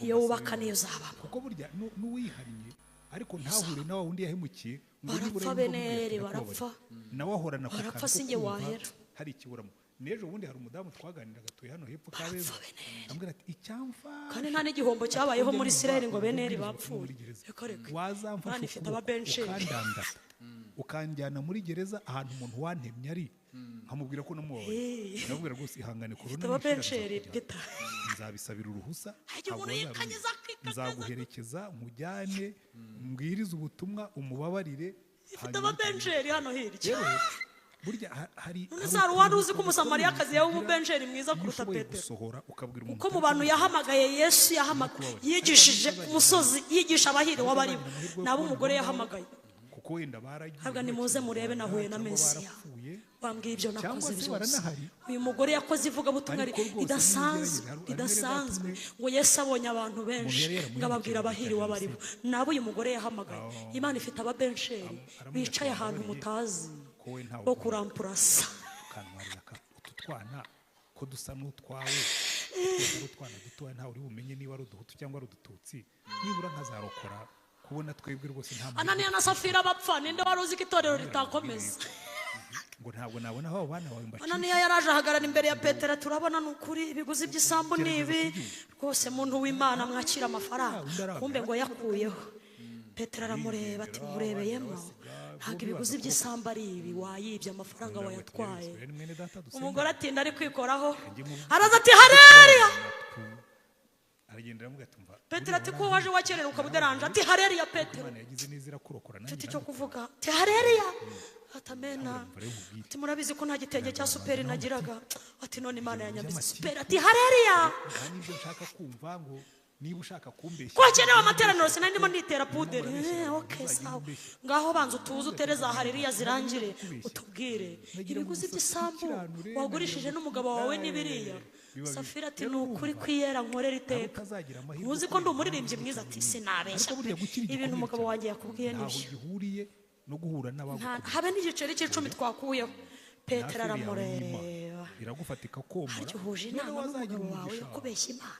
Iyo wubaka niyo uzabamo. Kuko burya n'uwihannye ariko ntahure na wa wundi yahemukiye, ngo barapfa beneri barapfa. Nawe ahorana ku barapfa sinjye wahera. Hari ikiburamo. N'ejo bundi hari umudamu twaganiraga tuye hano hepfo Kabeza. Ambwira ati icyamfa. Kandi nta n'igihombo cyabayeho muri Isirayeli ngo beneri bapfuye. Reka reka. Wazamfasha ifite ababensheri. Ukanjyana muri gereza ahantu umuntu wantemye ari, nkamubwira ko namubabaye. Ndamubwira rwose ihangane korona nzabisabira uruhusa, nzaguherekeza nkujyane mbwirize ubutumwa umubabarire. Ifite ababensheri hano hirya. Burya hari wari uzi ko umusamariyakazi yawe umubensheri mwiza kuruta Petero, kuko mu bantu yahamagaye Yesu yahamagaye yigishije umusozi, yigisha abahiriwe abaribo nabo umugore yahamagaye. Kuko wenda baragiye habwa nimuze murebe nahuye na Mesiya bambwiye ibyo nakoze byose. Uyu mugore yakoze ivugabutumwa ridasanzwe ngo Yesu abonye abantu benshi ngo ababwira abahiriwe abaribo nabo uyu mugore yahamagaye. Imana ifite ababensheri bicaye ahantu mutazi bo kurampurasa. Utu twana ko dusa n'utwawe, utwana dutoya ntawe uri bumenye niba ari uduhutu cyangwa ari udututsi, nibura nkazarokora kubona twebwe rwose nta. Ananiya na Safira bapfa, ninde wari uzi ko itorero ritakomeza? Ngo ntabwo nabona aho abo bana bawe mbacisha. Ananiya yaraje ahagarara imbere ya Petero, turabona ni ukuri ibiguzi by'isambu ni ibi rwose, muntu w'Imana mwakira amafaranga. Kumbe ngo yakuyeho. Petero aramureba ati murebeyemo ntabwo ibiguzi by'isambu ari ibi, wayibye amafaranga wayatwaye. Ni mwene data dusenga. Umugore atinda ari kwikoraho, araza ati hareriya. Aragenda aramubwira ati umva, Petero ati ko waje wakerera ukaba uderanje, ati hareriya Petero. Imana yagize neza irakurokora, nanjye Mfite icyo kuvuga, ati hareriya, ati amena. Ati murabizi ko nta gitenge cya superi nagiraga, ati none Imana yanyambitse superi, ati hareriya. Nta n'ibyo nshaka kumva, ngo niba ushaka kumbeshya Ko hakenewe amateraniro, sinari ndimo nditera puderi. Okay, sawa, ngaho banza utuze utere za hareriya zirangire, utubwire ibiguzi by'isambu wagurishije n'umugabo wawe n'ibiriya. Safira ati ni ukuri kwiyera nkorera iteka, ntuzi ko ndi umuririmbyi mwiza, ati sinabeshya Ariko burya gukira ibintu igikomere umugabo cyawe wanjye yakubwiye ntaho nibyo gihuriye no guhura n'abagukomeye. Habe n'igiceri cy'icumi twakuyeho. Petero Hafi yawe n'Imana. aramureba, Iragufata ikakomora, harya uhuje noneho inama wazagira n'umugabo wawe umugisha, yo kubeshya Imana?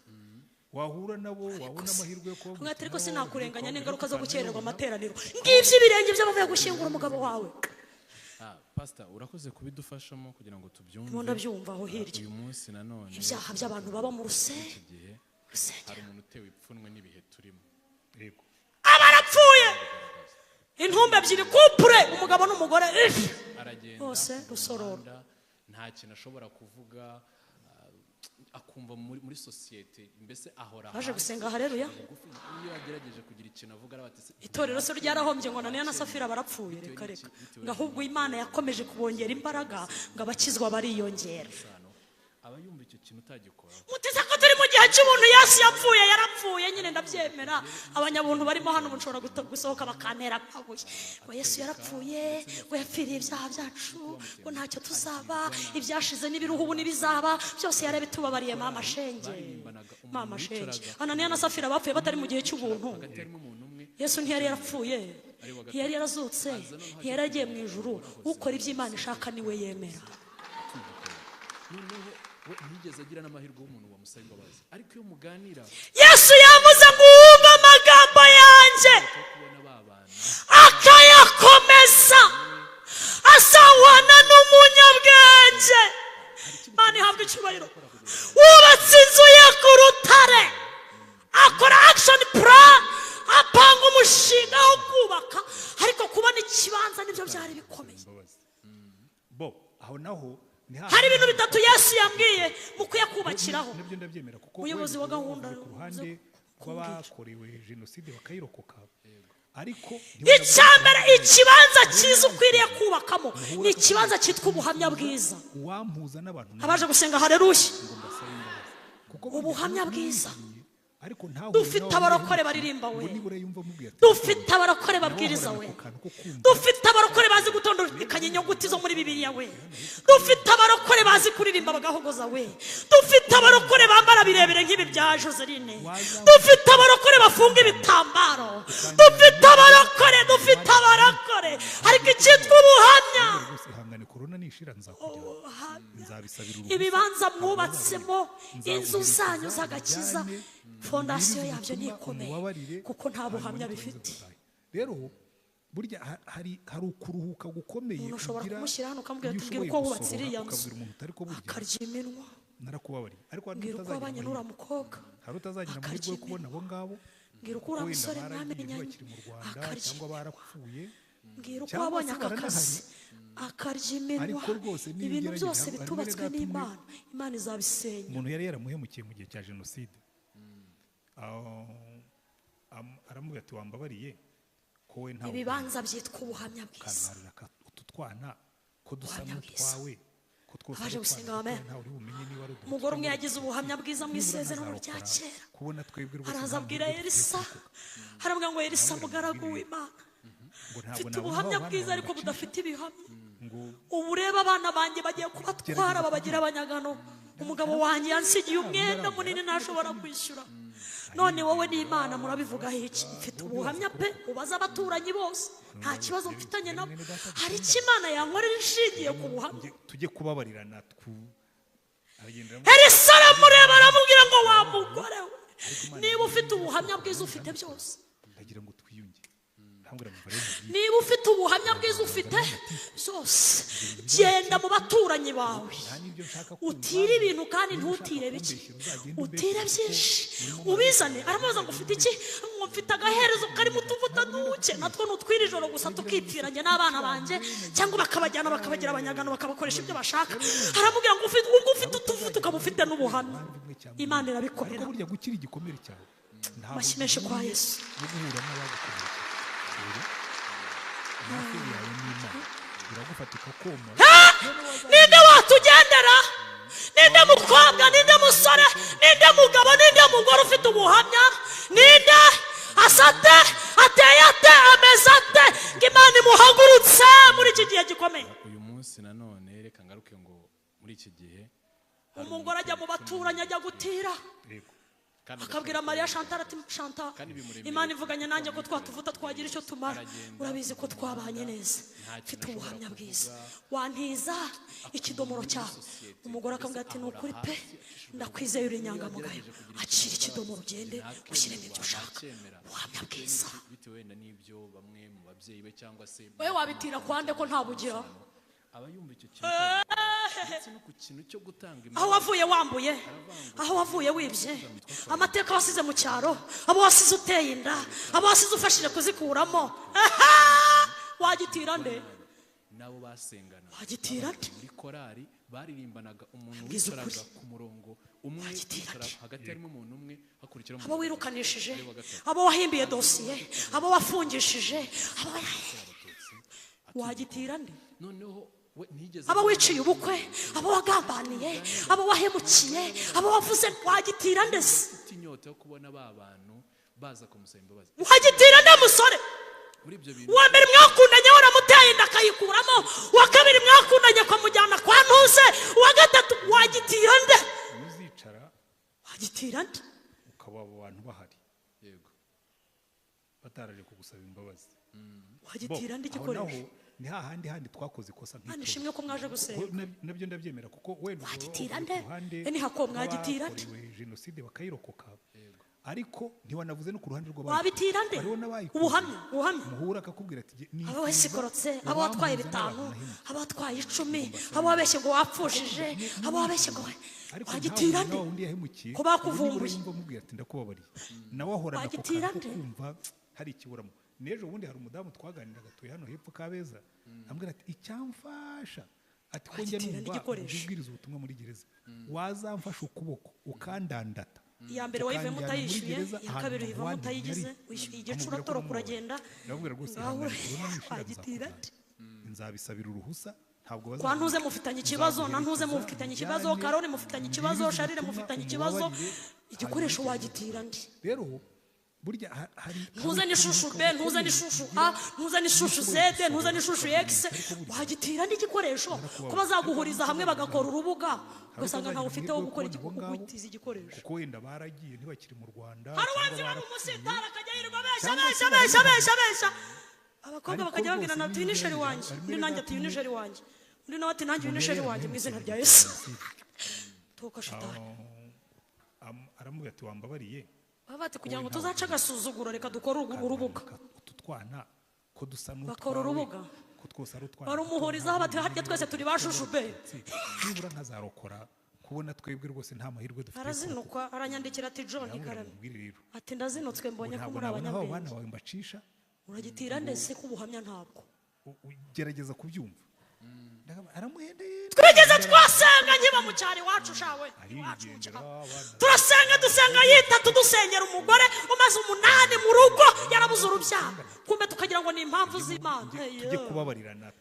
Wahura nabo, wabona amahirwe yo kuba Mwati ariko sinakurenganya n'ingaruka zo gukererwa amateraniro, ngibyo ibirenge by'abavuye gushyingura umugabo wawe. Pastor, urakoze kubidufashamo kugira ngo tubyumve. Ndimo ndabyumva aho hirya. Uyu munsi nanone Ibyaha by'abantu baba mu iki gihe rusengero. hari umuntu utewe ipfunwe n'ibihe turimo. Yego. Aba arapfuye, intumbi ebyiri, couple, umugabo n'umugore, if. Aragenda Bose mu rusororo. muhanda, nta kintu ashobora kuvuga, akumva muri sosiyete mbese ahora Baje hasi, gusenga hareruya. bugufi. Iyo yagerageje kugira ikintu avuga arabati se Itorero se ryarahombye ngo Ananiya na Safira barapfuye? Reka reka, ngo ahubwo Imana yakomeje kubongera imbaraga, ngo abakizwa bariyongera. Isano aba yumva icyo kintu utagikora. Muteze ko turi mu gihe cy'ubuntu, Yesu yapfuye, yarapfuye nyine, ndabyemera. Abanyabuntu barimo hano mushobora gusohoka bakantera amabuye, ngo Yesu yarapfuye, ngo yapfiriye ibyaha byacu, ngo ntacyo tuzaba, ibyashize n'ibiruhu ubu n'ibizaba byose yarabitubabariye. Mama shenge, mama shenge, Ananiya na Safira bapfuye batari mu gihe cy'ubuntu. Hagati harimo umuntu umwe. Yesu ntiyari yarapfuye, ntiyari yarazutse, ntiyari yagiye mu ijuru. Ukora ibyo Imana ishaka niwe yemera. Noneho we ntiyigeze agira n'amahirwe y'umuntu wamusaba imbabazi, ariko iyo muganira Yesu yavuze ngo wumve amagambo yanjye cyo kubona ba bantu akayakomeza asahwana n'umunyabwenge, Imana ihabwa icyubahiro, wubatse inzu ye ku rutare, akora action plan, apanga umushinga wo kubaka, ariko kubona ikibanza nibyo byari bikomeye. Imbabazi bo aho naho ni Hari ibintu bitatu Yesu yambwiye mukwiye kubakiraho. Nabyo ndabyemera kuko Umuyobozi wenda wa gahunda uvuye ku ruhande uze kumbwira. rw'abakorewe jenoside bakayirokoka, ariko Icya mbere, ikibanza cyiza ukwiriye kubakamo ni ikibanza cyitwa ubuhamya bwiza. Uwampuza n'abantu Abaje gusenga hareruya. Ngo mbasabe imbabazi kuko burya Ubuhamya iyo bwiza. wishimye, ariko ntahure Dufite nawe abarokore wihuse, baririmba we. ngo nibura yumva amubwiye ati Dufite abarokore nawe babwiriza ahorana we. ako kantu ko kumva. Dufite abarokore bazi gutondekanya inyuguti zo muri Bibiliya we. Dufite abarokore bazi kuririmba bagahogoza we. Dufite abarokore bambara birebire nk'ibi bya Joseline. Dufite abarokore bafunga ibitambaro. Dufite abarokore, dufite abarokore, ariko icyitwa ubuhamya, Rwose ihangane, korona nishira nzakujyana, ubuhamya, nzabisabira uruhushya. Ibibanza mwubatsemo inzu Nzaguherekeza, zanyu z'agakiza, ujyane, fondasiyo ubwirize yabyo ubutumwa, ntikomeye umubabarire, kuko nta hanyuma buhamya niturangiza bifite. dutahe. Rero burya hari ukuruhuka gukomeye Umuntu ushobora ugira kumushyira hano ukamubwira iyo ati mbwira ushoboye uko wubatse gusohora, iriya nzu, ukabwira umuntu utari ko burya akarya iminwa. Narakubabariye, ariko hari Mbwira uko utazagira wabanye amahirwe. n'uriya mukobwa, Hari utazagira amahirwe akarya yo kubona iminwa. abo ngabo, Mbwira uko kuko uriya wenda musore baragiye mwamenyanye, bakiri mu Rwanda akarya cyangwa iminwa. barapfuye Mbwira uko cyangwa wabonye se aka kazi, baranahari. akarya iminwa. Ariko rwose niyo Ibintu ugerageza, byose hari bitubatswe mwene data umwe- n'Imana, Imana izabisenya. Umuntu yari yaramuhemukiye mu gihe cya jenoside. Aramubwira ati wambabariye ko we ntawe Ibibanza byitwa ubuhamya bwiza. ukanarira utu twana ko dusa Ubuhamya bwiza. n'utwawe, ko twose Abaje ari utwana gusenga, dutoya, amen. ntawe uri bumenye niba ari uduhutu Umugore umwe cyangwa yagize ubuhamya bwiza mu nibura isezerano rya ntazarokora, kera. Kubona twebwe rwose Araza nta abwira mahirwe dufite yo Elisa, kurokoka. aramubwira ngo Elisa, mugaragu w'Imana, Ngo ntabwo mfite nabona ubuhamya aho abana bwiza bawe ariko bacisha, budafite ibihamya. Ngo Ubu rero abana banjye bagiye kubatwara babagira abanyagano. Umugabo wanjye yansigiye umwenda munini ntashobora kwishyura. None wowe n'Imana murabivugaho iki? Mfite ubuhamya pe, ubaze abaturanyi bose, nta kibazo mfitanye nabo. Hari icyo Imana yankorera ishingiye ku buhamya. Tujye kubabarirana aragenda Elisa aramureba aramubwira ngo wa mugore we, niba ufite ubuhamya bwiza ufite byose. Ndagira ngo twiyunge. Arambwira ngo rero nkubwire. Niba ufite ubuhamya bwiza, ufite zose, genda mu baturanyi bawe, Nta n'ibyo nshaka kumva. utire ibintu kandi Niba ushaka ntutire bike, kumbeshyera, uzagende utire umbeshyere byinshi, kuko urimo ubizane. Aramubaza ngo ufite iki? Ngo mfite agaherezo karimo utuvuta duke, natwo nutwira ijoro gusa, tukipfiranye n'abana banjye, cyangwa bakabajyana bakabagira abanyagano, bakabakoresha ibyo bashaka. Aramubwira ngo ufite, ubwo ufite utuvuta ukaba ufite n'ubuhamya, impamvu imwe cyangwa Imana indi. irabikorera. Ariko burya gukira igikomere cyawe ntabwo Amashyi menshi kwa gihuriye Yesu. no guhura n'abagukomerekeje. Oya. Hafi yawe n'Imana iragufata ikakomora. Ninde watugendera? Ninde mukobwa, ninde musore, ninde mugabo, ninde mugore ufite ubuhamya? Ninde? Asate, ateye ate, ameze ate, ngo Imana imuhagurutse muri iki gihe gikomeye? Uyu munsi nanone reka ngaruke ngo muri iki gihe hari Umugore ajya mu baturanyi, ajya gutira, Yego. Kandi akabwira Mariya Chantal ati: "Chantal, Kandi bimuremera. Imana ivuganye nanjye ko twatuvuta twagira icyo tumara. Aragenda, Urabizi ko twabanye neza, nta kintu mfite ashobora ubuhamya kuvuga. bwiza, wantiza ikidomoro cyawe?" Sosiyete, Umugore akamubwira ati: "Ni ahora ukuri pe, hasi, acishijwe ndakwizeye, uri bugufi. Iyo inyangamugayo, agerageje kugira acira icyo ikidomoro, avuga, ugende ntakemerwa, ushyiremo ibyo ushaka." ntacyemera. Ubuhamya bwiza. Bitewe wenda n'ibyo bamwe mu babyeyi be cyangwa se Wowe wabitira kwande ko ntabugira? Aba yumva icyo kintu, ndetse no ku kintu cyo gutanga Aho wavuye wambuye, aho wavuye wibye, amateka wasize mu cyaro, abo wasize uteye inda, abo wasize ufashije kuzikuramo, wagitira nde? Nabo basengana Wagitira nde? muri korari baririmbanaga, umuntu Mbwiza wicaraga ukuri. ku murongo umwe, Wagitira yicara nde? hagati harimo umuntu umwe, hakurikiraho Abo umuntu wirukanishije, Ari uwa gatatu. abo wahimbiye dosiye, abo wafungishije, abo Abatutsi wagitira nde? Noneho we ntiyigeze Abo wiciye ubukwe, abo wagambaniye, abo wahemukiye, abo wavuze, wagitira nde se? Afite inyota yo kubona ba bantu baza kumusaba imbabazi. Wagitira nde, musore? Muri ibyo bintu Uwa mbere mwakundanye waramuteye inda akayikuramo, uwa kabiri mwakundanye akamujyana kwa ntuze, uwa gatatu, wagitira nde? Uzicara Wagitira nde? ukaba abo bantu bahari, yego bataraje kugusaba imbabazi. Wagitira nde Bo, aho naho igikoresho? ni hahandi handi twakoze ikosa Mana nk'itorero. ishimwe ko mwaje gusenga. Ko nabyo ndabyemera, kuko wenda uba Wagitira uri nde? ku ruhande Eni hako mwagitira nde? rw'abakorewe jenoside bakayirokoka, ariko ntiwanavuze no ku ruhande rw'abayikoze. Wabitira nde? Hariho n'abayikoze. Ubuhamya, ubuhamya. Muhura akakubwira ati: Abo wasikorotse, abo watwaye bitanu, abo watwaye 10, abo wabeshye ngo wapfushije, abo wabeshye ngo, Ariko wagitira ntawe nde? nawe undi yahemukiye, Ko bakuvumbuye. ubu nibura yumva amubwira ati: "Ndakubabariye," nawe ahorana ako Wagitira kantu ko nde? kumva hari ikiburamo. N'ejo bundi hari umudamu twaganiraga, atuye hano hepfo Kabeza, ambwira ati: "Icyamfasha," ati, "ko njya Wagitira numva n'igikoresho. ubwiriza ubutumwa muri gereza, wazamfasha ukuboko ukandandata, Iya mbere wayivuyemo ukanjyana muri utayishyuye, gereza iya ahantu kabiri uyivamo wandi utayigize, nari." wishyuye Amubwira igicuro, ko atoroka namubabariye. uragenda. Ndamubwira rwose: Ngaho "Ihangane, corona nishira wagitira nzakujyana. Nzabisabira uruhusa, ntabwo Kwa ntuze mufitanye ikibazo, na ntuze mufitanye ikibazo, Karori mufitanye ikibazo, Sharire mufitanye ikibazo, igikoresho wagitira nde? Rero burya hari Ntuze n'ishushu B, ntuze n'ishushu A, ntuze n'ishushu Z, ntuze n'ishushu X, wagitira n'igikoresho ko bazaguhuriza hamwe bagakora urubuga, ugasanga ntawe ufite wo gukora kugutiza igikoresho? Kuko wenda baragiye, ntibakiri mu Rwanda, Hari cyangwa uwanzi wari barapfuye. umusitari, akajya yirirwa abeshya, Cyangwa abeshya, se abeshya, bari abeshya, abeshya. Abakobwa Ariko bakajya babwira rwose ati: "Uyu ni chéri wanjye." harimo Undi: "Nanjye," ati: "Uyu ni chéri wanjye." Undi nawe ati: "Nanjye uyu ni chéri wanjye." Mu izina rya Yesu, toka shitani. Aramubwira ati: "Wambabariye." Baba bati: "Kugira ngo tuzace agasuzuguro, reka dukore urubuga." Utu twana ko dusa Bakora n'utwawe, urubuga. ko twose ari utwana Barumuhurizaho bati: "Harya twese turi ba shushu be." Nibura nkazarokora, kubona twebwe rwose nta mahirwe dufite yo kurokoka. Arazinukwa, aranyandikira ati: "John, Ndamubwira karame." ngo mubwire rero, Ati: "Ndazinutswe, mbonye ko ntabwo muri nabona aho abana abanyabwenge." bawe mbacisha. Uragitira ndetse ko ubuhamya ntabwo Ugerageza kubyumva. Aramuhendeye. Twigeze twasenga nkiba mu cyaro iwacu shawe, iwacu mu Arigendera, cyaro. Abana Turasenga, dusenga yitatu, dusengera umugore umaze 8 mu rugo yarabuze urubyaro, kumbe tukagira ngo ni impamvu z'Imana. Tujye kubabarirana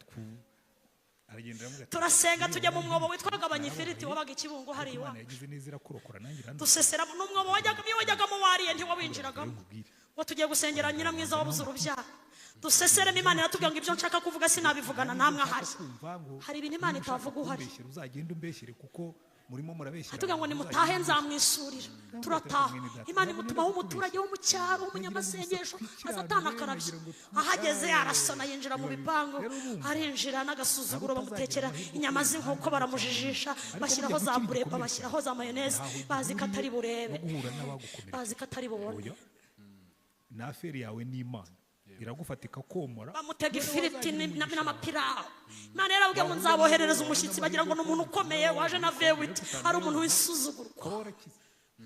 aragenda aramubwira ati: Turasenga, tujya mu mwobo witwaga Abanyifiriti, wabaga Ikibungo hari "Imana iwacu. yagize neza irakurokora, nanjye irandokora." Dusesera n'umwobo wajyaga, iyo wajyagamo wariye ntiwawinjiragamo. Nkubwire. Ngo tugiye gusengera Nyiramwiza wabuze urubyaro, duseseremo. Imana iratubwira ngo ibyo nshaka kuvuga sinabivugana namwe ahari. Kumva ngo Hari ibintu Imana niba ushaka itavuga uhari. kumbeshyera, uzagende umbeshyere, kuko murimo murabeshyera Atubwira ngo abantu, nimutahe, uzagende nzamwisurira. Turataha, Imana imutumaho umuturage wo mu cyaro w'umunyamasengesho, aza atanakarabye. Ahageze arasona, yinjira mu bipangu, arinjira n'agasuzuguro, bamutekera inyama z'inkoko, baramujijisha, bashyiraho za burepa, bashyiraho za mayoneze, bazi ko atari burebe, no guhura n'abagukomerekeje. bazi ko atari bubone. Oya, ni affaire yawe n'Imana. Iragufata ikakomora. Bamutega ifiriti n'amapirawu. Imana yarababwiye ngo nzaboherereza umushyitsi, bagira ngo ni umuntu ukomeye waje na V8, ari umuntu w'isuzugurwa. Ukaba warakize,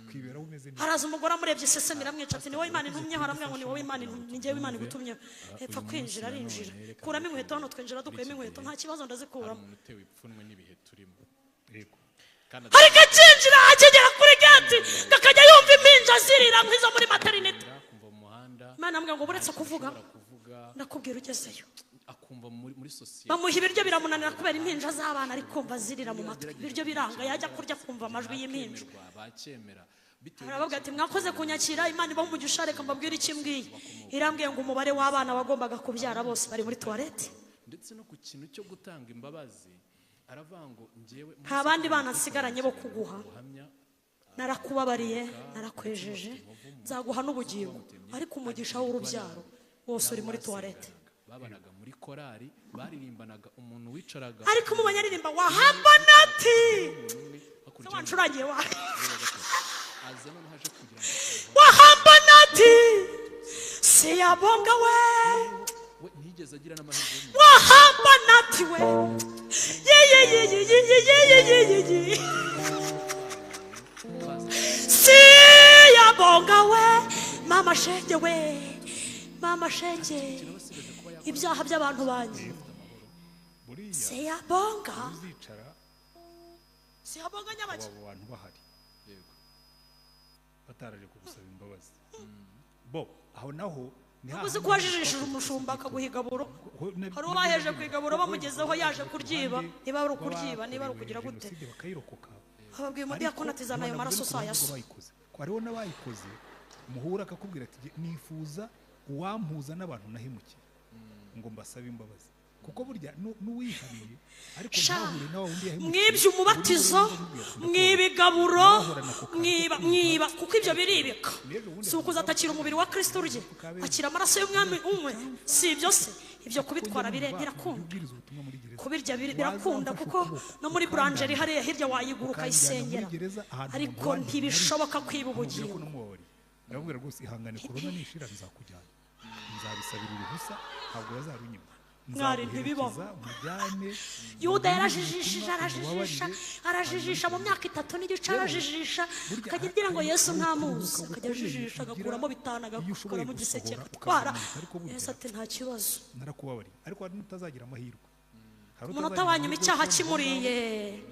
ukiberaho umeze neza. Haraza umugore amurebye isesemi iramwica, ati ni wowe Imana intumyeho? Aramubwira ngo ni wowe Imana intumye, ni njyewe Imana igutumyeho. Epfa kwinjira, arinjira. Kuramo inkweto hano, twinjira dukuyemo inkweto, nta kibazo, Hari ndazikuramo. umuntu utewe ipfunwe n'ibihe turimo Yego. kandi Ariko akinjira, akigera kuri gate, akajya yumva impinja zirira nk'izo muri maternité. akumva mu muhanda Imana amubwira ngo buretse kuvuga, ashobora kuvuga, ndakubwira ugezeyo. akumva muri sosiyete. Bamuha ibiryo biramunanira kubera impinja z'abana ari kumva zirira mu matwi. Ibiryo biranga, yajya kurya akumva amajwi y'impinja. Bakemerwa, bakemera bitewe Arabavuga ati mwakoze kunyakira, Imana ibaha umugisha. Reka mbabwire icyo imbwiye. Irambwiye ngo umubare w'abana wagombaga kubyara bose bari muri toilette. Ndetse no ku kintu cyo gutanga imbabazi, aravuga ngo njyewe Nta bandi bana nsigaranye bo kuguha. Ubuhamya. Narakubabariye, narakwejeje, nzaguha n'ubugingo, ariko umugisha w'urubyaro wose uri muri toilette. Babanaga muri korari, baririmbanaga, umuntu wicaraga Ariko umubonye aririmba wahamba nati umwe hakurya wancurangiye wa aza noneho aje kugira ngo wahamba nati siyabonga we. We ntiyigeze agira n'amahirwe yo mu Wahamba nati we, ye ye ye ye ye ye ye ye ye ye ye. Baza Siyabonga we, mama shenge we, mama shenge, basigaje kuba yakora ibyaha by'abantu banjye. Buriya Siyabonga. uzicara Siyabonga nyabaki. abo bantu bahari Yego. bataraje kugusaba imbabazi, bo aho naho ni Uzi ko wajijishije umushumba akaguha igaburo? Hari uwo baheje ku igaburo, bamugezeho yaje kuryiba, niba ari ukuryiba, niba ari ukugira gute. Jenoside bakayirokoka. Ababwiye umudiyakoni ati zana ayo maraso sayaso. Bayikoze ko hariho n'abayikoze, muhura akakubwira ati "Jye nifuza uwampuza n'abantu nahemukiye ngo mbasabe imbabazi", kuko burya n'uwihaniye ariko Sha, ntahure na wa wundi yahemukiye. Mwibye umubatizo, mwiba igaburo, mwiba, mwiba, kuko ibyo biribika. Si ukuza atakira umubiri wa Kristo urye, akira amaraso y'umwami unywe, si ibyo se? Ibyo kubitwara birakunda. Ubwiriza ubutumwa muri gereza. Kubirya birakunda, kuko no muri boulangerie hariya hirya wayigura ukayisengera, ariko ntibishoboka kwiba Mubwira ko ubugingo. namubabariye, ndamubwira rwose ihangane, korona nishira nzakujyana, nzabisabira uruhusa, ntabwo bazarunyima. Mwari, ntibibaho. Nzaguherekeza mujyane. Yuda yarajijishije, arajijisha, arajijisha mu myaka 3 n'igice, arajijisha, akajya agira ngo Yesu ntamuzi, akajya ajijisha agakuramo 5, agakuramo igiseke, agatwara. Yesu ati nta kibazo. Narakubabariye, ariko hari n'utazagira amahirwe. Hari Umunota utazagira wa nyuma amahirwe yo icyaha kubona kimuriye,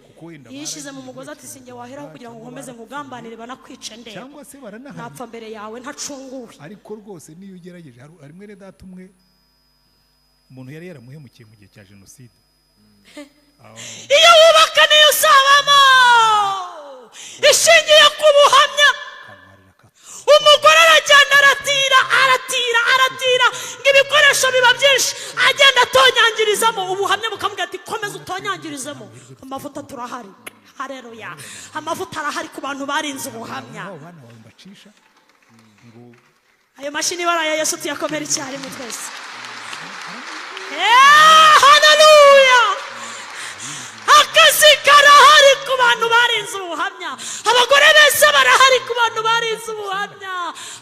kuko wenda yishyize mu baragiye mugozi, ati sinjye waheraho kugira ngo nkomeze nkugambanire banakwice ndeba. Cyangwa se baranahari. Napfa mbere yawe ntacunguwe. Ariko rwose niyo ugerageje, hari mwene data umwe umuntu yari yaramuhemukiye mu gihe cya jenoside. Iyo wubaka niyo usabamo ishingiye ku buhamya. Kantwarira ka Umugore aragenda, aratira, aratira, aratira, ngo ibikoresho biba byinshi, agenda atonyangirizamo ubuhamya, bukamubwira ati komeza utonyangirizemo amavuta, turahari. Hareruya, amavuta arahari ku bantu barinze ubuhamya. Abo bana bawe mbacisha ngo Ayo mashini baraya Yesu, tuyakomere icyarimwe twese. Haleluya! Akazi karahari ku bantu barinze ubuhamya. Abagore beza barahari ku bantu barinze ubuhamya.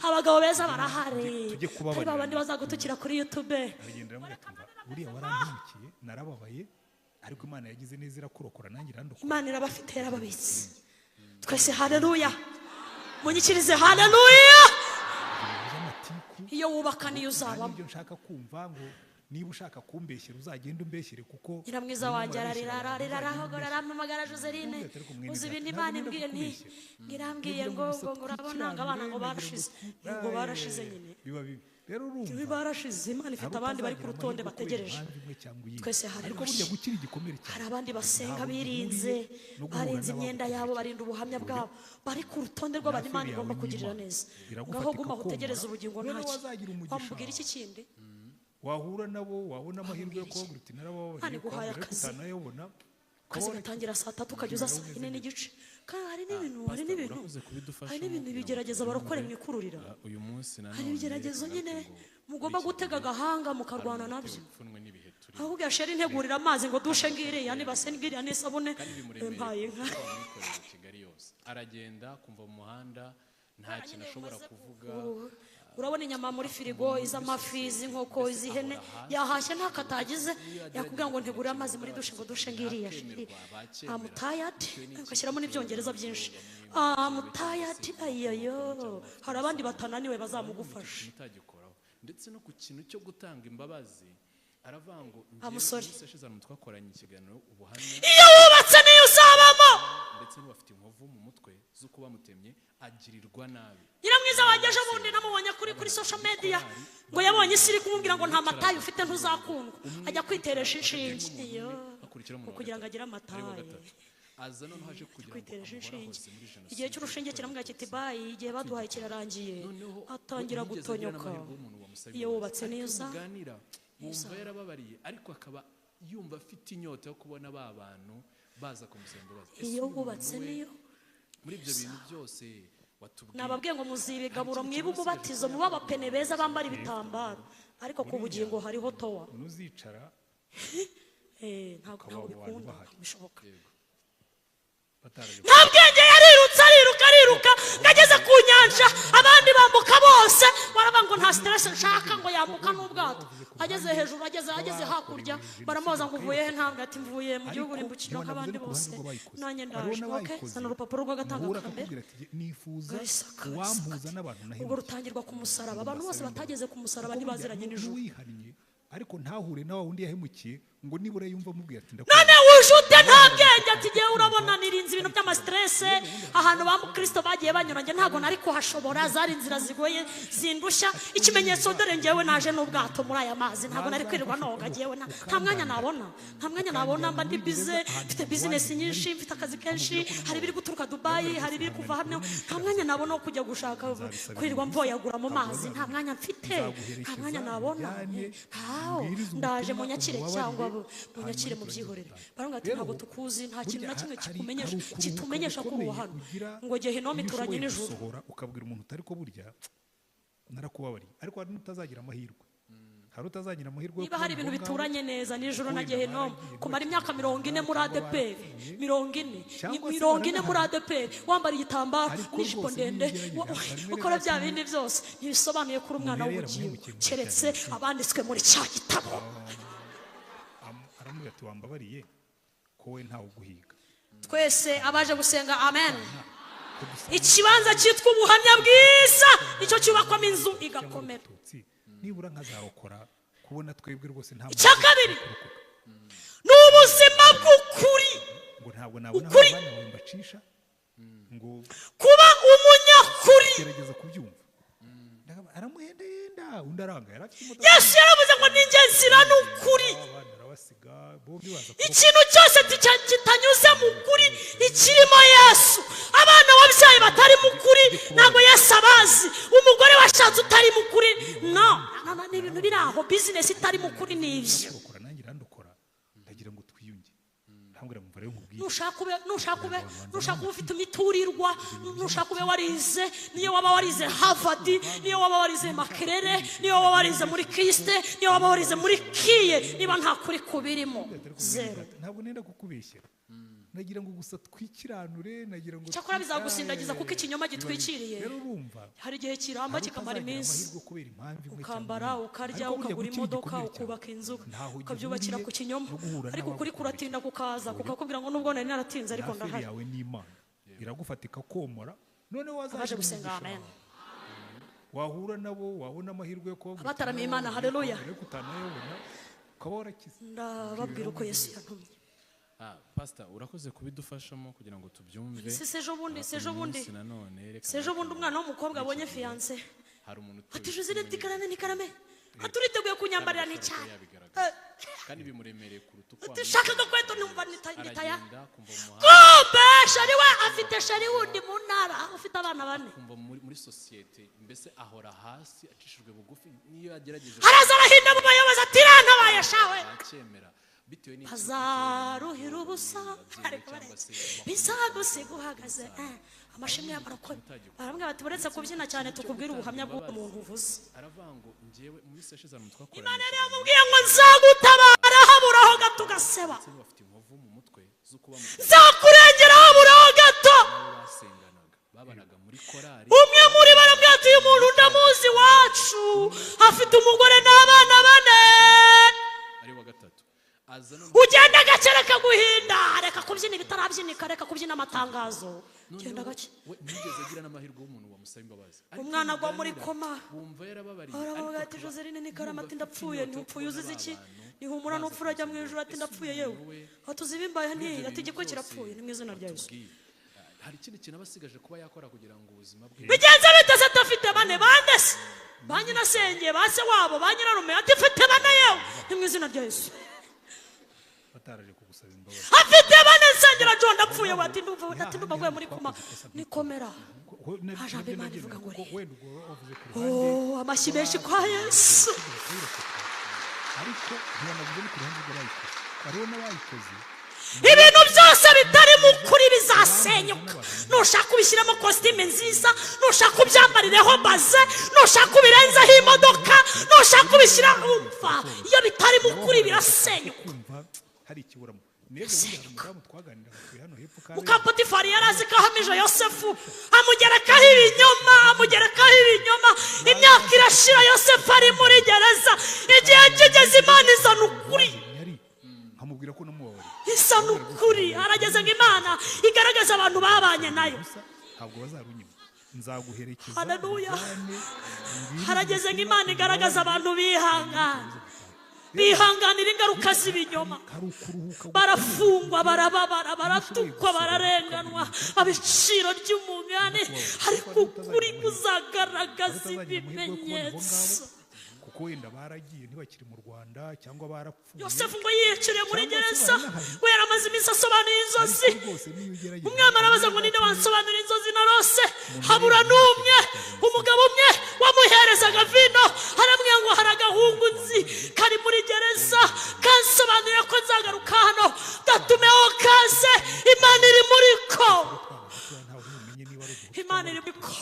Abagabo beza barahari. Tujye kubabarira. Hari babandi bazagutukira kuri YouTube. Aragenda aramubwira ati mva buriya warampemukiye, narababaye, ariko Imana yagize neza irakurokora, nanjye irandokora. Imana irabafite, yarababitse. Twese haleluya, munyikirize haleluya. Ibintu by'amatiku. Iyo wubaka niyo Nta uzabamo. n'ibyo nshaka kumva, ngo niba ushaka kumbeshyera uzagende umbeshyere, kuko Nyiramwiza urimo wanjye murabeshyera ararira, abantu, ararira, uzagende arahogora, umbeshyere. Arampamagara: Joseline, Ntumbwire ariko mwene uzi data, ibintu ntabwo Imana nenda imbwiye nti kukubeshyera. ngirambwiye Ngira ngo ngo ngo urabona ngo abana ngo barashize, ngo barashize nyine. Biba bibi rero, urumva Ibi barashize, Imana ifite hari abandi bari ku utazagira rutonde amahirwe kubera bategereje. impamvu imwe cyangwa iyindi. Twese hari Ariko burya gukira igikomere cyawe Hari abandi basenga ntaho birinze, bihuriye no guhura barinze imyenda yabo, barinda ubuhamya bwabo, bari ku rutonde rw'abantu Imana Hafi igomba yawe kugirira n'Imana. neza. Iragufata Ngaho guma ikakomora. utegereze ubugingo. Noneho Ntacyo wazagira umugisha. wamubwira iki kindi? Wahura nabo, wabona amahirwe yo kubabwira uti narababariye, Imana iguhaye ukababwira ko akazi. utanayabona, Akazi ukaba gatangira saa 3, ukajya uza saa 4:30. Kandi hari n'ibintu, hari Pastor, n'ibintu, urakoze kubidufashamo hari n'ibintu kugira ngo ibigerageza abarokore twumve. mwikururira. Uyu munsi nanone Hari ibigeragezo reka nyine ngaruke ngo mugomba muri iki gutega gihe agahanga hari mukarwana umuntu nabyo. utewe ipfunwe n'ibihe turimo. Ahubwo yashera integurira amazi ngo dushe ngiriya, nibase ngiriya n'isabune. Kandi bimuremereye Mpaye inka. kuko bamwikoreye Kigali yose, aragenda kumva mu muhanda. Nta kintu ashobora kuvuga. Urabona inyama muri firigo, iz'amafi, iz'inkoko, iz'ihene, yahashye ntako atagize, yakubwira ngo ntegure amazi muri douche, ngo douche ngiriya, chéri, I'm tired, ugashyiramo n'ibyongereza byinshi, I'm tired, ayoyo. Hari abandi batananiwe bazamugufasha. Utagikoraho, ndetse no ku kintu cyo gutanga imbabazi, aravuga ngo Ah, musore. Njyewe iminsi yashize ahantu twakoranye ikiganiro ubuhamya. Iyo wubatse niyo uzabamo. Ndetse n'ubafite inkovu mu mutwe z'uko bamutemye, agirirwa nabi. Nyiramwiza wageje bundi namubonye kuri social media, ngo yabonye isi iri kumubwira ngo nta mataille ufite, ntuzakundwa, ajya kwiteresha inshinge iyo Hakurikiraho umuntu wa kugira ngo gatatu, agire ari wa amataille. gatatu aza noneho aje kugira ngo Kwiteresha inshinge. amuhorahoze muri jenoside Igihe cy'urushinge kiramubwira kiti bye, igihe baduhaye kirarangiye. Noneho Atangira we ntiyigeze agira gutonyoka. n'amahirwe y'umuntu wamusaba Iyo imbabazi. wubatse Ariko iyo neza muganira wumva yarababariye, ariko akaba yumva afite inyota yo kubona ba bantu baza kumusaba imbabazi. Ese Iyo uyu muntu wubatse we, niyo muri ibyo bintu byose watubwiye, nababwiye ngo muzibigaburo, mwibe umubatizo, mube abapene beza bambara ibitambaro, ariko ku bugingo hariho towa. Nuzicara Ntabwo ukaba ntabwo abo bantu bikunda, bahari. ntabwo bishoboka. Batarajya. Nta bwenge, yarirutse, ariruka, ariruka, ngo ageze ku nyanja abandi bambuka bose, baravuga ngo nta stress nshaka, ngo yambuka n'ubwato. Ageze hejuru, ageze hakurya, baramubaza ngo uvuye he? Ntabwo ati mvuye mu gihugu rimbukira nk'abandi bose, nanjye ndaje. Okay, zana urupapuro rw'agatanga Muhura kambere. akakubwira ati nifuza Isaka, uwampuza Isaka. n'abantu Ubwo nahemukiye. rutangirwa ku musaraba. Abantu bose batageze ku musaraba Kuko burya ntibaziranye n'ijuru. n'uwihannye ariko ntahure na wa wundi yahemukiye, ngo nibura yumva amubwira ati None ndakubona. wuje ute nta bwenge? Ati igihe urabona nirinze ibintu by'amastress, ahantu ba mukristo bagiye banyura njye ntabwo nari kuhashobora, zari inzira zigoye zindushya. Ikimenyetso dore njyewe naje n'ubwato muri aya mazi, ntabwo nari kwirirwa noga njyewe, nta mwanya nabona, nta mwanya nabona, mba ndi busy, mfite business nyinshi, mfite akazi kenshi, hari ibiri guturuka Dubayi, hari ibiri kuva hano, nta mwanya nabona wo kujya gushaka kwirirwa mvoyagura mu mazi, nta mwanya mfite, nta mwanya nabona, ntawo. Ndaje munyakire cyangwa munyakire mubyihorere. Baravuga ati ntabwo tukuzi, nta kintu na kimwe kikumenyesha kitumenyesha ko uri hano, ngo gehinomu ituranye n'ijuru. Gusohora ukabwira umuntu utari ko burya narakubabariye, ariko hari n'utazagira amahirwe, hari utazagira amahirwe yo Niba hari kubona ibintu abo ngabo. bituranye neza nijoro na Wenda gehinomu, baragiye, kumara imyaka 40 muri ADEPR, 40, Cyangwa se 40 muri baranahari. ADEPR, wambara igitambaro Ariko n'ijipo rwose ndende, niyo ugerageza, rimwe ukora na bya rimwe bindi byose, ntibisobanuye ko uri umwana umuntu yari w'ubugingo, yaramuhemukiye mu keretse gihe cya jenoside. abanditswe muri cya gitabo. Aramubwira ati wambabariye ko we ntawe uguhiga. Twese abaje gusenga, amen. Ko dusa Ikibanza cyitwa ubuhamya bwiza nicyo cyubakwamo inzu cyangwa igakomera. Abatutsi nibura nkazarokora kubona twebwe rwose nta Icya muntu kabiri kurokoka. ni ubuzima bw'ukuri. Ngo ntabwo nabona aho Ukuri. abana bawe mbacisha ngo Kuba umunyakuri. Gerageza kubyumva. Aramuhendahenda, undi aranga, yari afite imodoka. Yesu yaravuze ngo ni njye nzira n'ukuri. Abana arabasiga bombi baza kurokoka. Ikintu cyose kitanyuze mu kuri ntikirimo Yesu. Abana wabyaye batari mu kuri ntabwo Yesu abazi. Umugore washatse utari mu kuri, no no, no, ni ibintu biri aho. Business itari mu kuri ni ibyo. Kurokora nanjye irandokora, ndagira ngo twiyunge, ntambwira ngo mva rero nkubwire. Nushaka ube ufite imiturirwa, nushaka ube warize, niyo waba warize Harvard, niyo waba warize Makerere, niyo waba warize muri KIST, niyo waba warize muri KIE, niba nta kuri kubirimo, zero. Ntabwo nenda kukubeshyera, nagira ngo gusa twikiranure, nagira ngo Cyakora bizagusindagiza kuko ikinyoma gitwikiriye. Rero urumva Hari igihe kiramba, hari kikamara utazagira iminsi, amahirwe kubera impamvu imwe cyangwa ukambara, indi. ukarya, Ariko burya ukagura gukira imodoka, igikomere cyawe, ukubaka inzu, ntaho ukabyubakira gihuriye ku kinyoma, no guhura ariko ukuri n'abagukomerekeje. kuratinda kukaza kukakubwira ngo nubwo nari naratinze ariko Ni affaire ndahari. yawe n'Imana, iragufata ikakomora, noneho Abaje wazagira gusenga, umugisha, amen. wahura nabo, wabona amahirwe yo kubabwira Abataramiye Imana, haleluya. ariko utanayabona ukaba warakize. Ndababwira uko Yesu yantumye. Ah, Pastor, urakoze kubidufashamo kugira ngo tubyumve. Si sejo bundi, sejo Uyu bundi, munsi nanone reka sejo bundi umwana w'umukobwa abonye fiancé, hari umuntu utuye ati Josine, tikarame ntikarame, ati uriteguye kunyambarira? Ni cyane. Yabigaragaza kandi bimuremereye kuruta uko Ati shaka agakweto numva nitaya. aragenda kumva mu muhanda. Kumbe chéri we afite chéri wundi mu ntara ufite abana bane. Kumva muri sosiyete mbese ahora hasi acishijwe bugufi, niyo yagerageje Araza arahinda mu bayobozi ati irantabaye shawe. ntacyemera bitewe n'iki? Hazaruhira ubusa Ababyeyi ariko cyangwa baretse se bizagusiga uhagaze. Amashimwe y'abarokore baramubwira bati uretse kubyina cyane tukubwire ubuhamya bw'uwo muntu uvuze. Aravuga ngo njyewe mu minsi yashize hari umuntu twakoranye Imana yari yamubwiye ngo nzagutabara haburaho gato ugaseba. ndetse bafite inkovu mu mutwe z'uko bamugana Nzakurengera haburaho gato. nabo basenganaga. Babanaga muri korari. Umwe muri baramubwira ati uyu muntu ndamuzi iwacu, afite umugore n'abana 4. Ari wa gatatu. Aza no Ugenda gake, reka guhinda, reka kubyina ibitarabyinika, reka kubyina amatangazo, genda gake. We ntiyigeze agira n'amahirwe y'umuntu wamusaba imbabazi. Ariko Umwana agwa muri muganira, koma. wumva yarababariye, Aravuga ariko ati akaba Joseline ni karama, yumva ati afite ndapfuye. inyota yo Ntupfuye kubona uzize ba iki? bantu Nihumura baza n'upfu urajya mu kumusaba ijuru. Ati imbabazi. ndapfuye Ese yewe. umuntu we Ati uzi ibimbaye muri nti ibyo ati bintu igikwe byose kirapfuye ni mu izina rya Yesu. atubwiye, hari ikindi kintu aba asigaje kuba yakora kugira ngo ubuzima bwe Bigenze bite se atafite bane? Bande se? Ba nyirasenge, ba se wabo, ba nyirarume. Ati mfite bane yewe, ni mu izina rya Yesu. Bataraje kugusaba imbabazi. Afite bane nsengera John ndapfuye we. Ati ndumva, ati ndumva aguye muri koma nikomera. Hajambo Nabyo Imana nabyemera, ivuga ngo kuko rero. wenda ubwo wavuze ku ruhande Oh, amashyi menshi kwa Yesu. ariko ntibanavuze no ku ruhande rw'abayikoze, hariho n'abayikoze. Ibintu byose bitari mu kuri bizasenyuka. Nushaka ubishyiremo kositime nziza, nushaka ubyambarireho baze, nushaka ubirenzeho imodoka, nushaka ubishyira, umva, iyo bitari mu kuri birasenyuka. Kumva hari ikiburamo n'ejo bundi hari umudamu twaganiraga turi hano hepfo kandi Mukapotifari yari azi ko ahamije Yosefu, amugerekaho ibinyoma, amugerekaho ibinyoma. Imyaka irashira, Yosefu ari muri gereza. Igihe kigeze Imana izana ukuri. Yari nkamubwira ko namubabariye. Isa n'ukuri. Arageze ngo Imana igaragaze abantu babanye nayo. Gusa ntabwo bazarunyima, nzaguherekeza. Haleluya. Nkujyane, ngwino Harageze ngo umutima Imana igaragaze abantu bihangana, bihanganira ingaruka z'ibinyoma. Hari ukuruhuka. Barafungwa, barababara, baratukwa, bararenganwa, abiciro ry'umugani, ariko ukuri kuzagaragaza utazagira amahirwe yo kubona abo ngabo ibimenyetso. kuko wenda baragiye ntibakiri mu Rwanda cyangwa barapfuye. Yosefu ngo yiyiciriye muri Cyangwa se gereza, baranahari. we yaramaze iminsi asobanuye inzozi. Ariko rwose niyo ugerageza Umwami arabaza ngo ninde wansobanura inzozi narose? Habura n'umwe. Umugabo umwe wamuherezaga vino aramubwira ngo hari agahungu nzi kari muri gereza kansobanurira ko nzagaruka hano, gatumeho kaze. Imana iri muri ko. Utwana dutoya ntawe uri bumenye niba ari uduhutu. Imana iri muri ko.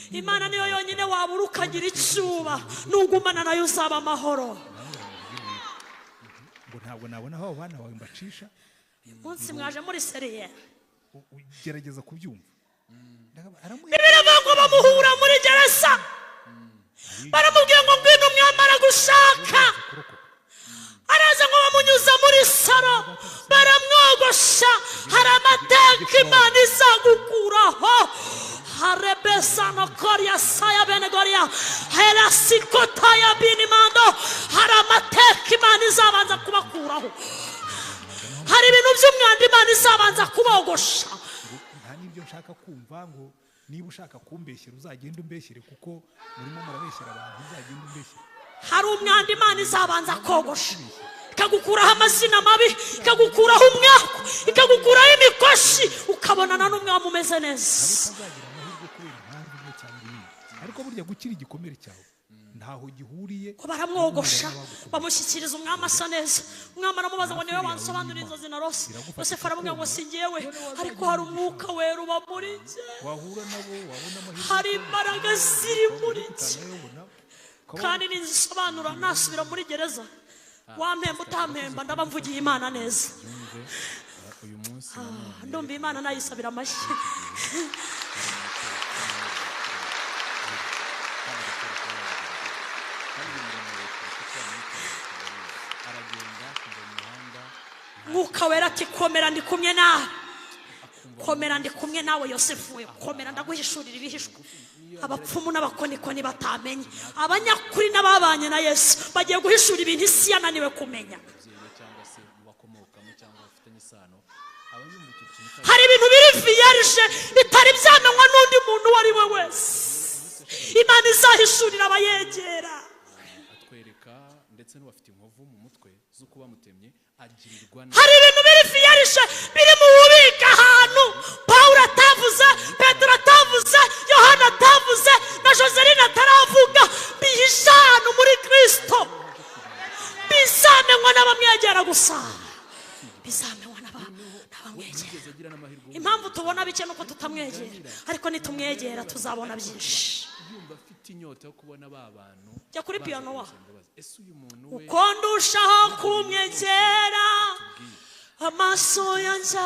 Imana niyo yonyine wabura ukagira icyuba, nugumana nayo uzaba amahoro. Ngo ntabwo nabona aho abo bana bawe mbacisha. Uyu munsi mwaje muri seriye. Ugerageza kubyumva. Aramuha Bibiliya ivuga ngo bamuhura muri gereza, baramubwira ngo ngwino umwami aragushaka. kurokoka. Araza ngo bamunyuza muri saro, baramwogosha. Hari amateka Imana izagukuraho. Harebesano koria saya benegoria herasikotaya binimando. Hari amateka Imana izabanza kubakuraho. Hari ibintu by'umwanda Imana izabanza kubogosha. Ngo nta n'ibyo nshaka kumva, ngo niba ushaka kumbeshyera uzagende umbeshyere, kuko murimo murabeshyera abantu, uzagende umbeshyere. Hari umwanda Imana izabanza kogosha, ikagukuraho amazina mabi, ikagukuraho umwaku, ikagukuraho imikoshi, ukabonana n'umwami umeze neza. Hari utazagira amahirwe kubera impamvu imwe cyangwa iyindi, ariko burya gukira igikomere cyawe ntaho gihuriye Ko baramwogosha, n'umuntu n'abagukomeye. bamushyikiriza umwami asa neza. Umwami aramubaza ngo niwe wansobanurira inzozi narose? Yosefu aramubwira ngo si njyewe, ariko hari umwuka wera uba muri njye. Wahura nabo wabona amahirwe Hari imbaraga ziri muri njye. utanayobona ukabona Kandi ninzisobanura nasubira muri gereza, wampemba utampemba ndaba mvugiye Imana neza. Yumve uyu munsi nanone Ndumva Imana nayisabira amashyi. Kandi biramurekera kuko yamwitaye aragenda akumva mu muhanda. Mwuka wera ati komera, ndi kumwe nawe, komera, ndi kumwe nawe Yosefu we, komera, ndaguhishurira ibihishwe abapfumu n'abakonikoni batamenye. Abanyakuri n'ababanye na Yesu bagiye guhishura ibintu isi yananiwe kumenya. Ababyeyi be cyangwa se mu bakomokamo cyangwa bafitanye isano aba yumva icyo kintu Hari ibintu biri vierge bitari byamenywa n'undi muntu uwo ari we wese, Imana izahishurira abayegera. Atwereka ndetse n'ubafite inkovu mu mutwe z'uko bamutemye agirirwa Hari ibintu biri vierge biri mu bubiko ahantu Pawulo atavuze, Petero atavuze, Yohana atavuze na Joseline ataravuga, bihishe ahantu muri Kristo, bizamenywa n'abamwegera gusa, bizamenywa n'abamwegera. Yigeze agira n'amahirwe Impamvu tubona bike nuko tutamwegera, ariko nitumwegera tuzabona byinshi. Yumva afite inyota yo kubona ba bantu Jya kuri baza piano wa. kumusaba imbabazi. Ese uyu muntu we Uko ndushaho kumwegera, amaso yanjye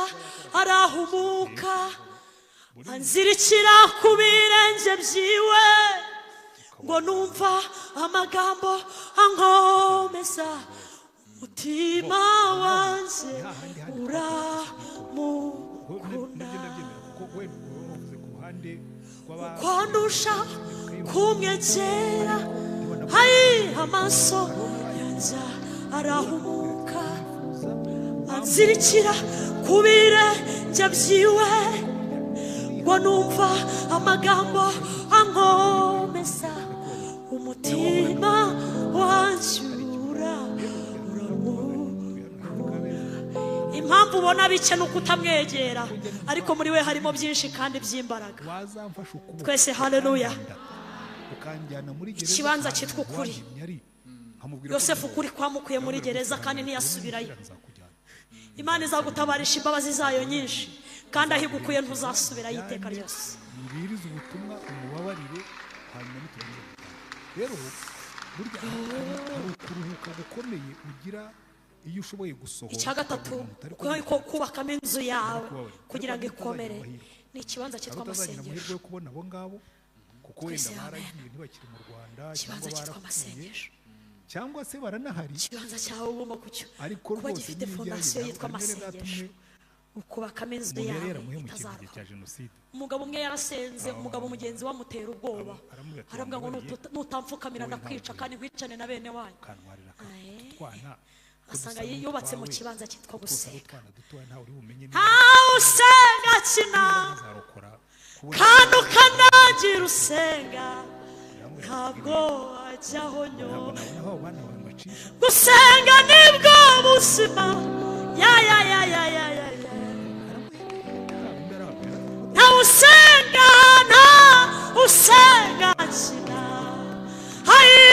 arahumuka. Anzirikira ku birenge byiwe, ngo numva amagambo ankomeza, umutima wanjye uramukunda. Kwandusha kumwegera, hayi amaso yanjye arahumuka. Anzirikira ku birenge byiwe, ngo numva amagambo ankomeza, umutima wanjye uramukunda. Impamvu ubona bike ni uko utamwegera, ariko muri we harimo byinshi kandi by'imbaraga. Twese haleluya. Ikibanza cyitwa ukuri. Yosefu ukuri kwamukuye muri gereza kandi ntiyasubirayo. Imana izagutabarisha imbabazi zayo nyinshi, kandi aho igukuye ntuzasubirayo iteka ryose. Mbwiriza ubutumwa umubabarire, hanyuma niturangiza gutaha. Rero burya hari ukuruhuka gukomeye ugira iyo ushoboye gusohora. Icya gatatu, kubakamo inzu yawe kugira ngo ikomere, ni ikibanza cyitwa amasengesho. Kubona abo ngabo kuko wenda baragiye ntibakiri mu Rwanda, ikibanza cyitwa amasengesho, cyangwa se baranahari. Ikibanza cyawe ugomba kuba gifite fondasiyo yitwa amasengesho, ukubakamo inzu yawe itazarohama. Umugabo umwe yarasenze, umugabo mugenzi we amutera ubwoba, aravuga ngo nutampfukamira ndakwica kandi nkwicane na bene wanyu. Asanga yubatse mu kibanza cyitwa gusenga. Ntawe usenga akina, kandi ukanagira usenga ntabwo ajyaho nyora. Gusenga nibwo buzima. Ya ya ya ya ya ya. Ntawe usenga, nta usenga akina, hayi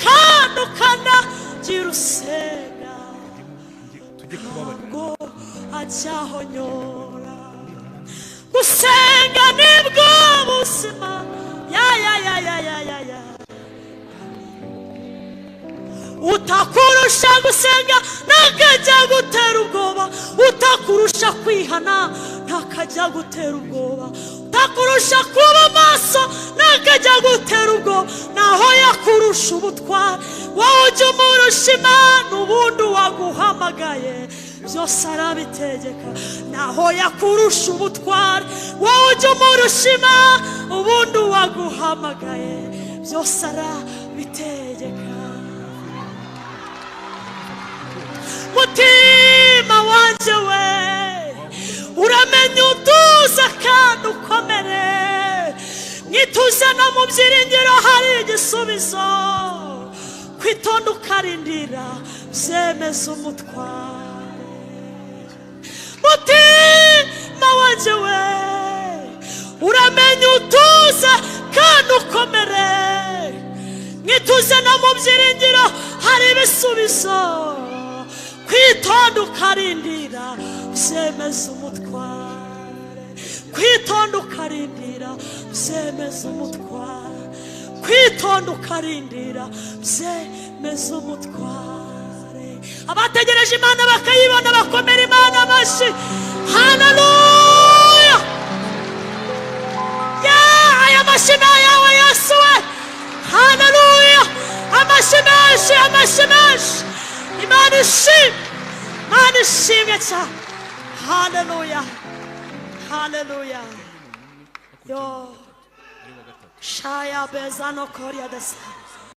kandi ukanagira usenga ntabwo ajyaho nyora. Gusenga nibwo buzima. Ya ya ya ya ya ya ya. Utakurusha gusenga ntakajya gutera ubwoba, utakurusha kwihana ntakajya gutera ubwoba, utakurusha kuba maso ntakajya gutera ubwoba, naho yakurusha ubutwari wowe ujya umurusha Imana, ubundi waguhamagaye byose arabitegeka. Naho yakurusha ubutwari wowe ujya umurusha Imana, ubundi waguhamagaye byose arabitegeka. Mutima wanjye we uramenye utuza kandi ukomere, mwituze no mu byiringiro hari igisubizo, kwitonda ukarindira byemeza umutware. Mutima wanjye we uramenye utuze kandi ukomere, mwituze no mu byiringiro hari ibisubizo, kwitonda ukarindira byemeza umutware. Kwitonda ukarindira byemeza umutware. Kwitonda ukarindira byemeza umutware. Abategereje Imana bakayibona bakomera Imana amashyi. Haleluya! Ya, aya mashyi ni ayawe Yesu we. Haleluya! Amashyi menshi, amashyi menshi. Imana ishimwe, Imana ishimwe cyane. Haleluya, haleluya. Yo shaya bezano koria desa.